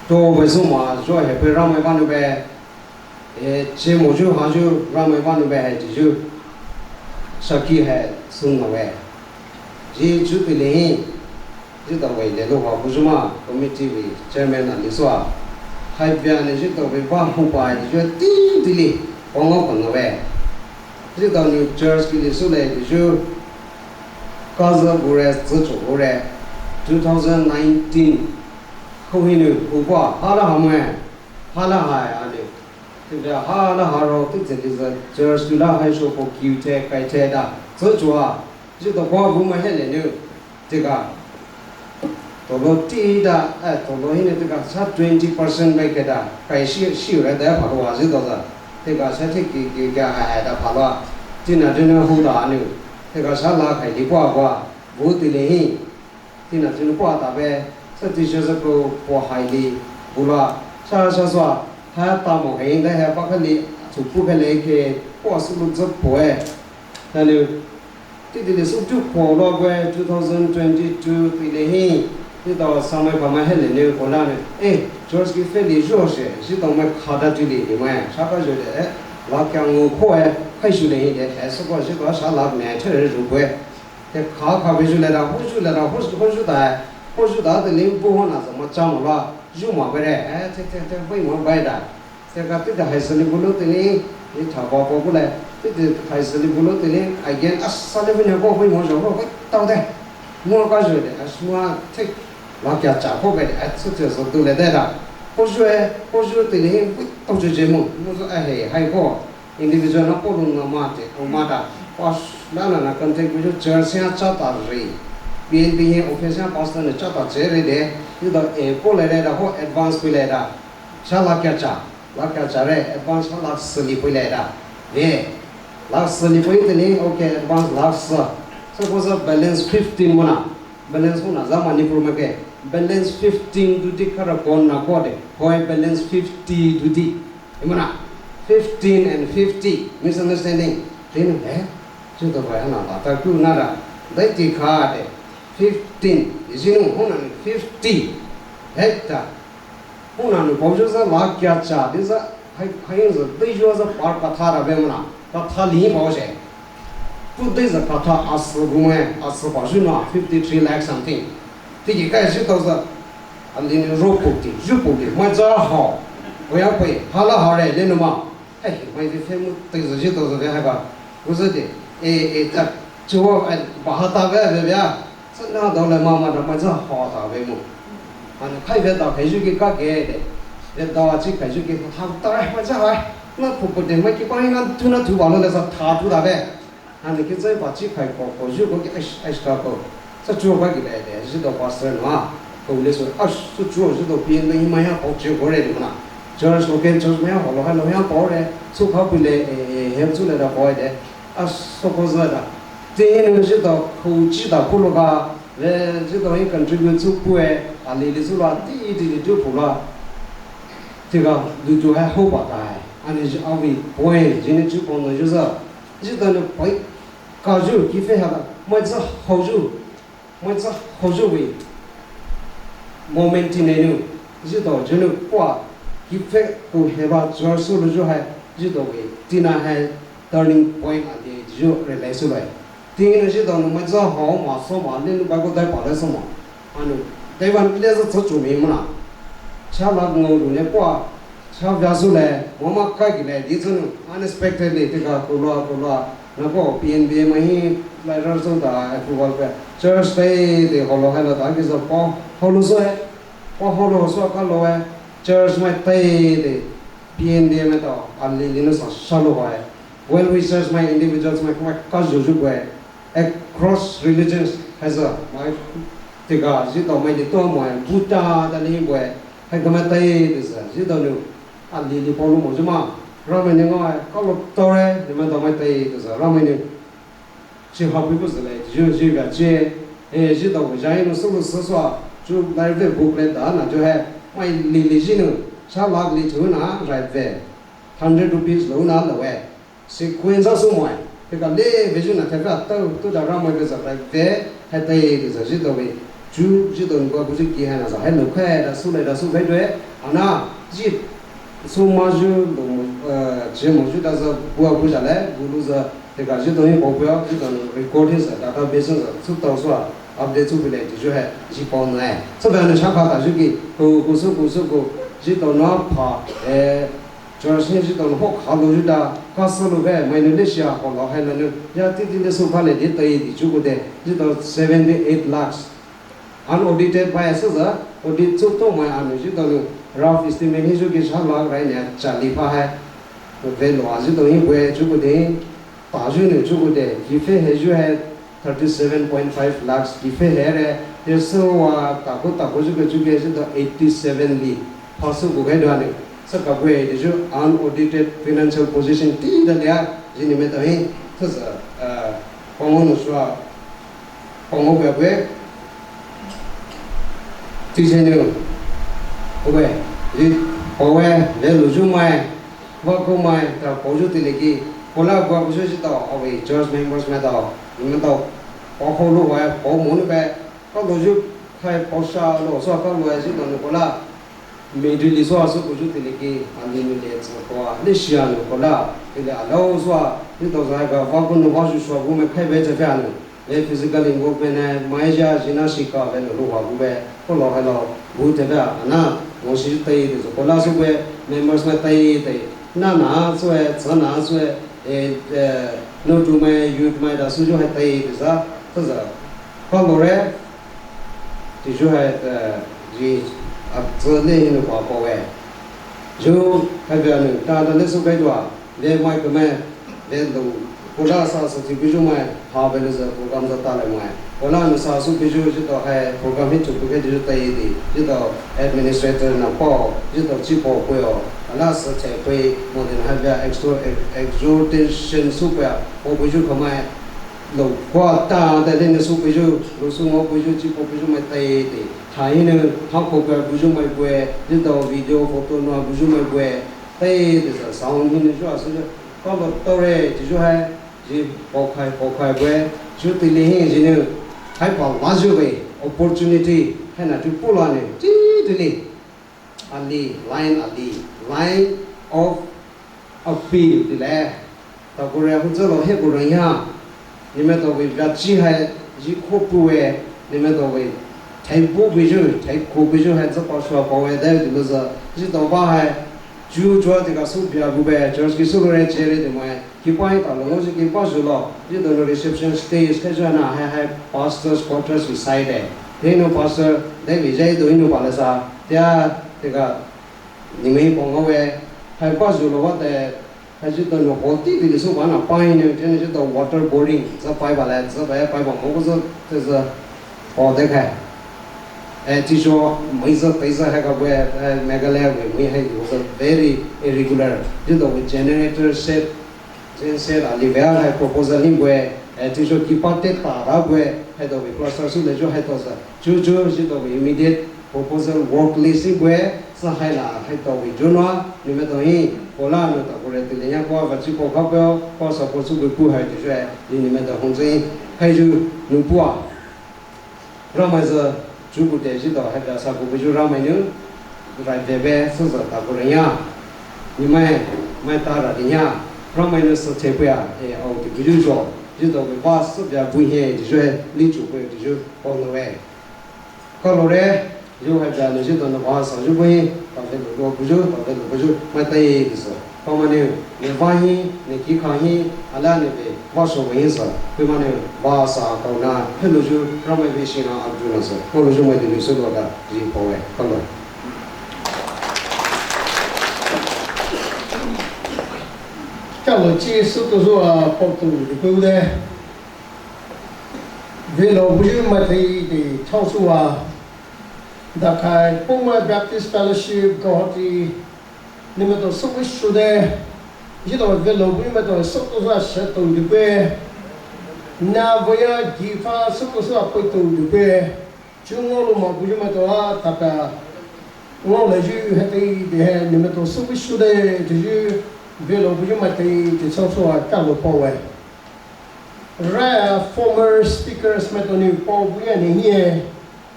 to be su ma, zhu hai pe ramai ba nou be, e, che mo zhu ha zhu ramai ba nou be hai ti zhu, saki hai sun na we. Zhi zhu pi le hi, Zhitao wai le lo ha bu zhu ma committee wai chairman a li sua. Hai bia nou zhitao wai ba hu pa di zhu ti ti li pang o pang na we. Zhitao nou church ki li su le di zhu. Ka zhe bu re, zhe chu bu re. Two thousand nineteen. Hu hi nou hu pa ha la ha mwe. Ha la ha a le. Ti bia ha la ha ro ti zhe li zhe church tu la hai sho po kiu te kai te da. Zhe chu a. Zhitao pa bu ma he le nou. Tika, tolo ti da, eh, tolo hi ne tika sa twenty percent mai ke da, kai shi, shi re da pha lo wa zhitao za. Tika sa ti ki, ki, ki ha ha da pha lo. Tina dina hu da nu. Tika sa la kai li kwa kwa, bu ti le hi. Tina dina kwa ta be, sa ti shi sa ko kwa hai li, bu la. Sa, sa, sa, ha ta mo hai da ha pa ka li, su pu ka le ke, kwa su lu zhe po e. Tale, ti ti le su tu ko lo kwe two thousand twenty-two ti le hi. Etao samai pamai hele ne kola ne, eh, church ki feli zho she, etao mai khada tili ni mai, saka zho de, eh, la kya ngo ko eh, khai shu le hi de, eh, soko etao sha la ne, che re zhu bue. Te kha kha be zhu le da, ho zhu le da, ho zhu, ho zhu da, ho zhu da de le bu ho na za ma cha ma la, zhu ma be re, eh, te, te, te, bai ma bai da. Te ka tita hai sali bulo tini, ni tha ba ba bule, tita hai sali bulo tini, again, a sali bu nya ko hui mo jo ko, hui tao de. Mo ka jo de, a sma te, la kya cha ko be de, a tsu tsu so tu le de da. Ko jo e, ko jo tini, hui tao jo je mo, mo so a he, hai ko. Individual na ko lu na ma te, o ma da. Pas, na na na contact ku jo church ya cha ta ri. P N P ya office ya pastor ne cha ta che ri de, ni da e ko le de da, ho advance ku le da. Sha la kya cha, la kya cha re, advance la sali pui le da. Ye, la sali pui tini, okay, advance la sa. Suppose balance fifteen mo na, balance mo na, za Manipur ma ke, balance fifteen duty kara kon na ko de, hoi balance fifty duty. Mo na, fifteen and fifty, misunderstanding. Tini, eh, ju to bai hana la ta ku na ra, dai ti kha de, fifteen, ijinu, hona ni fifty, hekta. Hona ni pao ju za la kya cha, di za, hai, hai za, dai ju za par katha ra be mo na, katha li pao she. Tu dai za katha as gu me, as pa ju na, fifty three lakh something. Ti ki kai ju to za, a li ni ro pu ti, ju pu ti, mai za hao, o ya pai, ha la ha re, le no ma. Ai, mai vi fe mu te zo ji to zo ve hai ba. Ku zo de, e, e, ta, chu, ai, ba ha ta ve, ve, ve a. Sa na do le ma ma da mai za ha ta ve mu. An, khai ve ta khai ju ki ka ge de. Ve ta chi khai ju ki ha ta re, mai za hai. Na pu pu de, mai ki pa na tu na tu ba lo le sa tha tu da ve. Ani ki zai ba chi khai ko, ko ju ko ki ai, ai ka ko. Sa chu ba ki le de, ji do pastor no a. Ko le so, a su chu ji do pi ne ma ya ko ji ko re ni na. Church ko ken church ma ya ko lo ha lo ya ko re. Su ka pi le, e, e, hem su le da ko de. A so ko za da. Te ne ji do ko ji da ko lo ga. Le ji do hi contribute su pu e. A le le su la ti ti le ju pu la. Te ga du ju ha ho ba ta. Ani ji a wi point ji ne ju ko no ju za. Ji do ne point. Ka ju ki fe ha da, mai za hao ju, mai za hao ju wi. Moment ti ne nu, ji do ju nu kwa, ki fe ku he ba ju su lu ju hai, ji do wi, ti na hai, turning point a de ju re lai su lai. Ti ne ji do nu mai za hao ma so ma, ne nu ba ko dai pa lai so ma. Anu, dai ban le za cho chu mi mo na. Cha la ngo lu ne kwa, cha vya su le, mo ma kai ki le, di chu nu, unexpectedly, te ka ku lo, ku lo, na ko P N B ma hi, lai ra so da, approval pe, church te, te ho lo, hai lo, da ki so po, ho lo so e, po ho lo so ka lo e, church ma te, te, P N B ma to, a li li no sa, sa lo e, well wishers ma, individuals ma, ma ka ju ju ko e, across religions, hai sa, ma, te ka, ji to ma di to ma, Buddha, da ni ko e, hai ka ma te, te sa, ji to nu, a li li po lo mo ju ma, ra ma ni ngo e, ka lo to re, ni ma to ma te, te sa, ra ma ni, Chi ha pui bu zü le, ju, ju ga chi, e, ji do ja inu su lu su sua, ju lai ve book le da na ju he, mai li li ji nu, cha lak li chu na, rai ve. Hundred rupees lo na lo e. Sequence a su mai, te ka le ve ju na te ka tau, tu da ra mai ve za rai ve, he te ve za ji do ve. Ju, ji do nu ba bu ji ki he na za, he lo khe da su le da su ve dwe, ana, ji, su ma ju lo mo, eh, ji mo ju da za bu a bu ja le, bu lu za, Te ka ji do hi pao pao, ji do record hi sa, database sa, su tao sua, update su bile, ji ju he, ji pao na e. Su bile ne cha ka ta ju ki, ku, ku su, ku su, ku, ji do na pa, eh, church hi ji do ho ka lo ju da, ka su lo ve, mai nu le sia, ho lo hai lo nu, ya ti ti le su ka le di tai di ju ku de, ji do seventy eight lakhs. Unaudited bai asa za, audit chu to mai anu ji to nu, rough estimate hi ju ki cha lak rai ne cha li pa hai. Ve lo a ji to hi bue ju ku de, pa ju nu ju ku de, ki fe he ju hai thirty seven point five lakhs ki fe he re, te so wa ta ko ta ko ju ke ju ke ji to eighty seven li, pa su ku ke do ne. Sa ka bue de ju unaudited financial position ti da lia, ji ni me to hi, sa sa, uh, Pangong nu sua, pangong bue bue. Ti se nu. Bue. Ji, bue, le lu ju mai. Wa ko mai, ta pao ju ti le ki. Kola bua bu ju ji tao, awe, church members mai tao. Mai tao. Pao ho lu wa, pao mo nu be. Pao lu ju. Hai posha lo sua ka lo ji to no kola. Middle sua su kuju tili ki, ani ni le tsu koa, le shia no kola. Tili alo sua, ni to za ga va ku no va ju sua bu me kai be je fa no. Ve physical involvement ne, mai ja jina shika ve no lo wa bu be. Ko lo ha lo, bu te be ana, mo shi tai de ko la su be, members me tai tai. Na na su e, tsa na su e, e, e, no tu me, youth me da su ju hai tai de za, ta za. Ko lo re, ti ju hai, e, ji, a, tsa le hin wa ko we. Ju, hai be anu, ta da le su be dua. Ve mai keme, ve lo, kola sa sa ti kuju mai, ha ve lo sa program sa ta le mai. Kola no sa su kuju, ji to hai program hi chu kuke ji to yi di, ji to administrator na po, ji to chi po puyo, ala sa che pui, mo den hai via exhor-, exhortation su puya, po kuju kamai, lo kwa ta, ta den su kuju, lo su mo kuju, chi po kuju mai ta yi di. Thai ne, ha ko kuya kuju mai pue, ji to video, photo no kuju mai pue, Tei de sa sound ni ju a su ju. Ka lo to re, ji ju hai, ji po khai, po khai bue, ju ti li hi, ji nu, hai pa la ju ve, opportunity, hai na ju pu la ne, ji ti li. Ali, line ali, line of appeal ti le. Ta ko re, hu zalo he ko re ya. Ni me to ve, ga chi hai, ji ko pu ve, ni me to ve, thai bu bi ju, thai ko bi ju hai, za pa shua pa ve, da di lo za, ji to ba hai, ju ju ti ka su bia bu be, church ki su lo re, che re de mai, ki pa hi ta lo, lo ji ki pa ju lo, ji to lo reception stage, ka ju na hai, hai, pastor's quarters beside hai. He no pastor, de vi jai do inu pa le sa, tia, ti ka, ni me pa ngo ve, hai pa ju lo ba te, Hai ji to no ho ti ti li su ba na pai ne, ti ne ji to waterboarding, za pai ba le, za ba pai ba mo ko za, te za, ho de kai. Eh, ti jo, mai za, pai za hai ka we, eh, Meghalaya we, mai hai was a very irregular. Ji to we generator set, genset a li ve hai proposal ni we, eh, ti jo ki pa te ta ra we, hai to we cluster su le jo hai to za. Ju ju, ji to we immediate proposal work list bue, sa hai la, hai to we juna, ni me to hi, kola no ta kore ti le nya kwa va chi ko kha peo, kwa sa ko su bue pu hai ju jue, ni ni me to hong zai, hai ju, nu pua. Ramai za, ju bu te ji to, hai da sa ko bu ju ramai nu, rai be be, sa za ta kore nya. Ni mai, mai ta ra de nya. Ramai nu sa che pua, e, au ti bu ju jo, ji to we ba sa bia bu he, ji jue, ni ju bu ti ju, ko no we. Ka lo re, ju hai ja ne ji to na ba sa ju bui, ta ve lo lo bu ju, ta ve lo bu ju, mai tai di sa. Ka ma ne, ne ba hi, ne ki kha hi, ala ne ve, ba so ve sa. Pe ma ne, ba sa ka na, he lo ju, ra mai ve shi na a ju na sa. Ka lo ju mai di ni su lo da, ji pa ve, ka lo. Ka lo chi su to ju a pa tu di bu de. Velo buyu matai di thong sua. Dakai Puma Baptist Fellowship Guwahati ni mato suku shude. Jito velo buyu mato suku sua sheto dupe. Na voya gifa suku sua puto dupe. Chu ngolu ma buyu mato a tapa. Ngolu ju hati di he ni mato suku shude. Ju velo buyu matai di thong sua kalo pawe. Raya former speakers maitao nou paobuyu nou hiye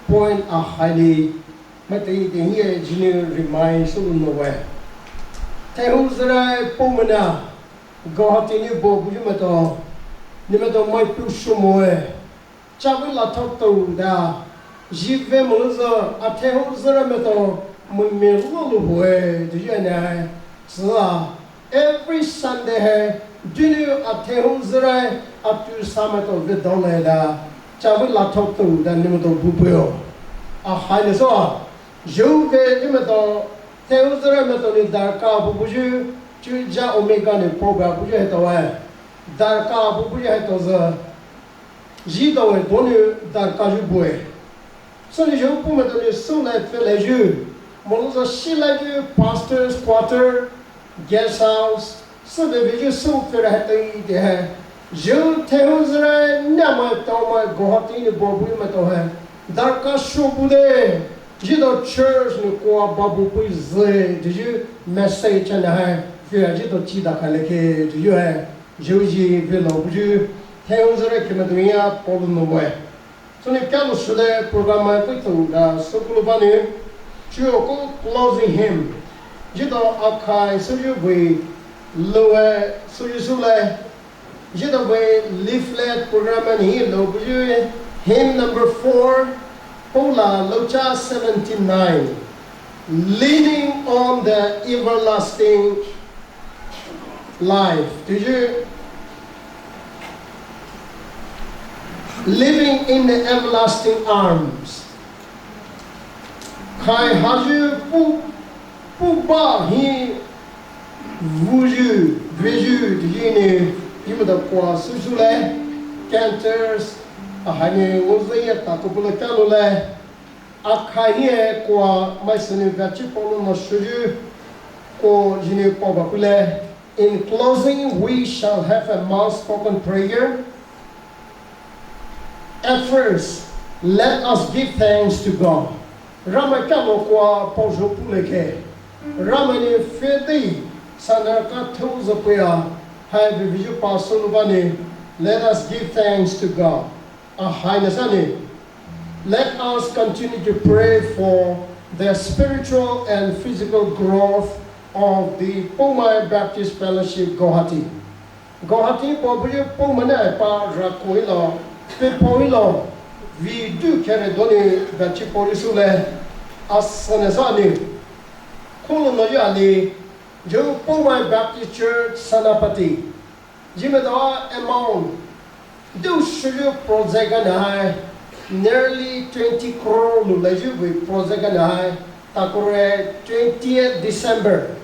point a highly maitao nou hiye jinu remind sulu nou we. Thaihu zürai paomena Guwahati nou paobuyu maitao nou maitao mai pu shumoe. Chawi la thok tou da jive moluzo a thaihu zürai maitao mai me lulu hoe. Do you know? Zia Every Sunday hai, dunu a thaihu zürai a tu sa maitao ve dole da, chawi la thok tou da nou maitao bubuyo. A hai ne so, jive nou maitao thaihu zürai maitao nou darka bubuyu, chu ja omega nou paoba buyu haitao e. Darka bubuyu haitao zü. Jitao e donu darka ju bue. Sani ju pu maitao nou sou lai fe lai ju. Moluzo shi lai ju pastors quarter, guest house, sou de ve ju sou fe ra hai tai de hai. Ju thaihu zürai na maitao mai Guwahati nou paobuyu maitao hai. Darka shubu de. Jitao church nou kwa babu pui zü de ju message na hai. Fe jitao chi da ka leke de ju hai. Ju ji velo buyu, thaihu zürai kima dunya polu nou we. Sünou kalo shule program mai pui tongda sükulu bani, chuo ko closing hymn. Jida akhai süyu vei loe süyu sule. Jida vei leaflet program mai hi lo buyu hymn number four, Paula locha seventy-nine, Leaning on the Everlasting Life. Do you living in the everlasting arms? Khai haju pu pu ba hi vuyu vuyu di ni yimada kwa süsü le cantors a hani ngozai ya ta ko pula kalo le. Akhai hi e kwa mai sini gachi polo no shuyu ko jini kwa ba kule. In closing, we shall have a mouth spoken prayer. At first, let us give thanks to God. Ramai kalo kwa pao zho pule ke. Ramai ni fedi sana ka thou za puya. Hai bi viju pa sulu bani. Let us give thanks to God. A hai na sani. Let us continue to pray for the spiritual and physical growth of the Poumai Baptist Fellowship Guwahati. Guwahati pao buyu Poumai na pa ra ko ilo, pe pao ilo, vi du kere doni gachi pao sule, a sana sani. Kolo no ya ni, jo Poumai Baptist Church Senapati. Jimmy da amount. Du shuyu project ana hai. Nearly twenty crore lu la ju vei project ana hai. Takure twentieth December.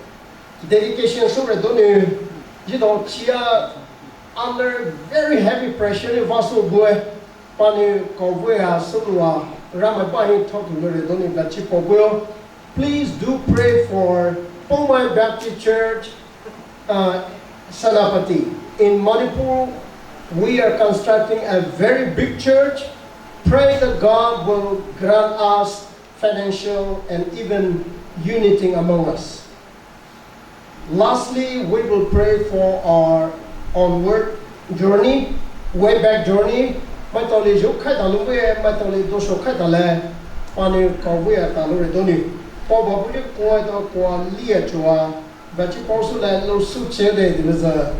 Dedication sure doni. Jido chia under very heavy pressure ni vaso bue. Pani kawea suluwa Ramai bahi thotu lure doni gachi pao buyo. Please do pray for Poumai Baptist Church, uh, Senapati. In Manipur, we are constructing a very big church. Pray that God will grant us financial and even unity among us. Lastly, we will pray for our onward journey, way back journey. Mai tao le jo khai ta lu ve, mai tao le do sho khai ta le, pani kawea ta lu re doni. Pao ba bu le kua da kua lia chua. But you also let lo su che de, there is a,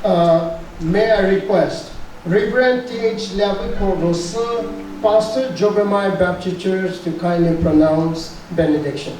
uh, may I request Reverend T H Liabuko Rosa, Pastor Jobemai Baptist Church, to kindly pronounce benediction.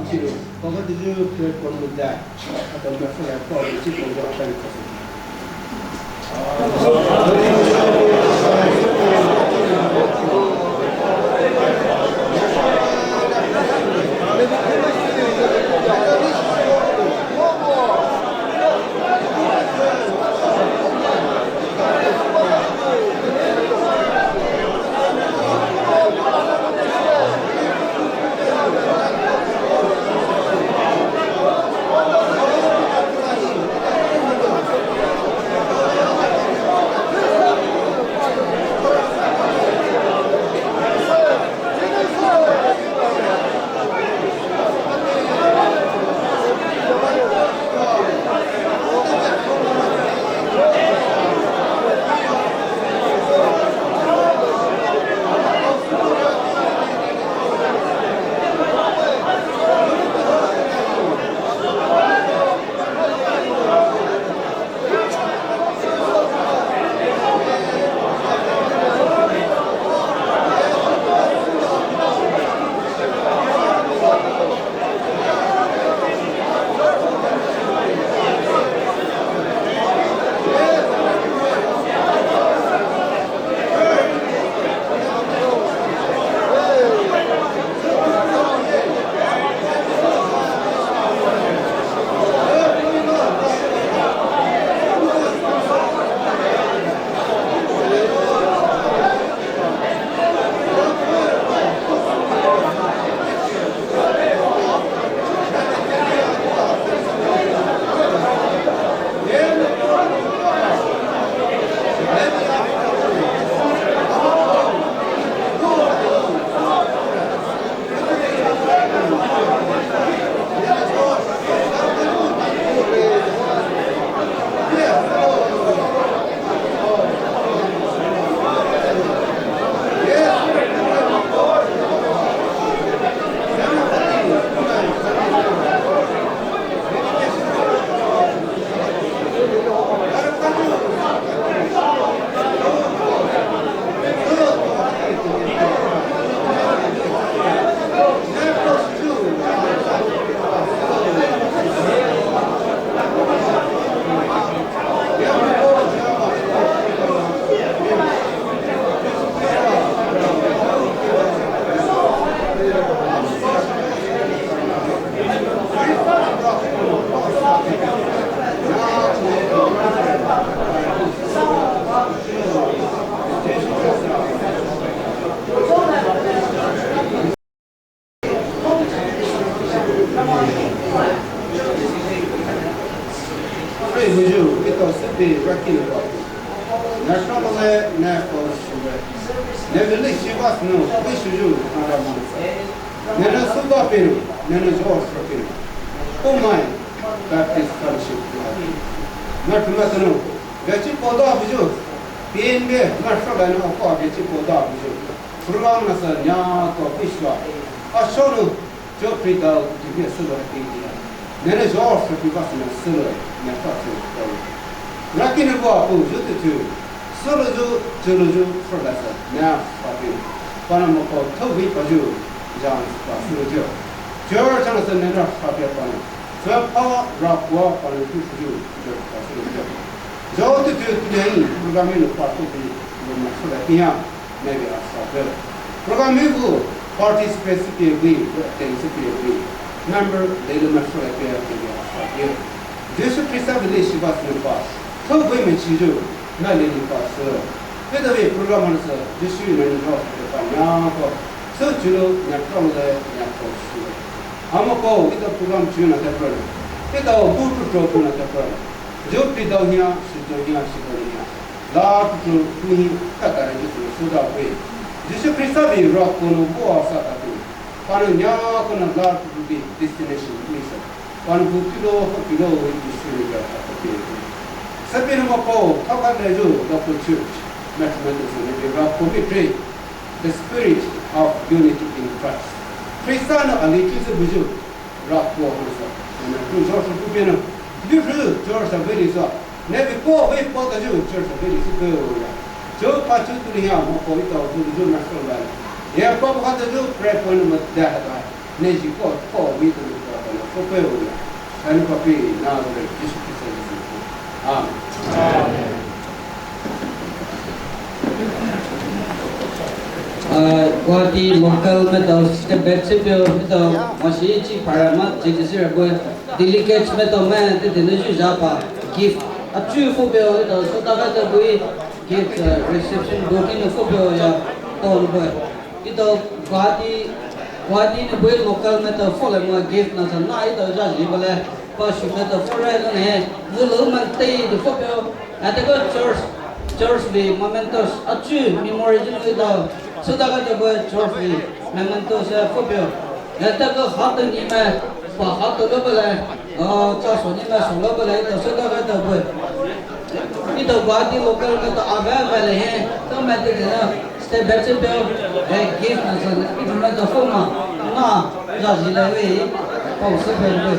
Koko tuju prayer point muda, atau masalah ko, isi point akan. Pray buyu, ito sepe raki le ba. National le, national suwe. Never leave us, no, we should you, Nara Mansa. Nene suba peru, nene George peru. Oh my, Baptist Fellowship. National, vechi poda buyu. P N B, national le no ko vechi poda buyu. Program nasa nya ko pishwa. Ashono, jo pridal, jo pia sulu hati dia. Nene jo sa pi vas na sulu, na fa sulu. Raki ne bua ko, jo tu tu. Sulu jo, sulu jo, sulu sa, na fa pi. Pana mo ko, to vi pa jo, jan fa sulu jo. Jo chana sa nene fa pi pana. Sa pa ra kwa pana tu tu jo, jo fa sulu jo. Jo tu tu tu ne, program ne pa tu vi, mo na sulu pia. Maybe a sa. Program mi bu participate si pia gui, attend si pia gui, member le le ma sura pia pia a sa pia. Jisu Krista bili shiba sine pa, to gui me chi ju, na le ni pa sa. Pia da ve program han sa, Jisu ne ni jo sa pia pa nya ko, so ju lo nya tong le nya ko su. Amo ko, ita program ju na ta pro. Ita bu tu pro na ta pro. Jo pi dau hia, shi dau hia, shi dau hia. La tu tu hi kata re Jisu suda pe. Jisu Krista bi rock kono bo sa ta tu. Pano nya kono la tu tu bi destination ni sa. Pano bu kilo ho kilo hi Jisu ni ka ta pe. Sa pe no ko ka ka re jo local church. Mathematics ni bi rock ko bi pre. The spirit of unity in Christ. Krista no ali tu se buju. Rock ko sa. Na tu jo su tu pe no. Ju ju jo sa be ni sa. Nebi ko ve po ta ju church ve ni su ko ya. Ju pa chu tu ni ya mo ko ita ju ju na so la. Ya pa pa ta ju prayer point mo da ha ta. ne ji ko ko mi to ko ko ko pe o ya. Kan ko pe na de Jisu Khrista ji. Amen. Ah, Guwahati local maitao step back se pio maitao mashi chi para ma chi chi sira bue. Delegates maitao ma te te ne ju ja pa gift. Achu fo pio ito sota ka ta bui gift, uh, reception booking fo pio ya ton bue. Ito Guwahati, Guwahati ne bui local maitao fo le ma gift na sa na ito ja ji bale. Pa shu maitao fo re ne. Mu lo man te de fo pio. Atako church, church vei mementos, achu memory jinu ito, sudaka tabo church vei mementos, eh, fo pio. Atako hata ni me, pa hata lo bale, ah, cha so ni me so lo bale, ito sudaka tabo. Ito Guwahati local maitao ave ave le he, to maitao de na. Step back se pio, eh, gift na sa, ito maitao fo ma, na, ja ji le we, pao se pio we.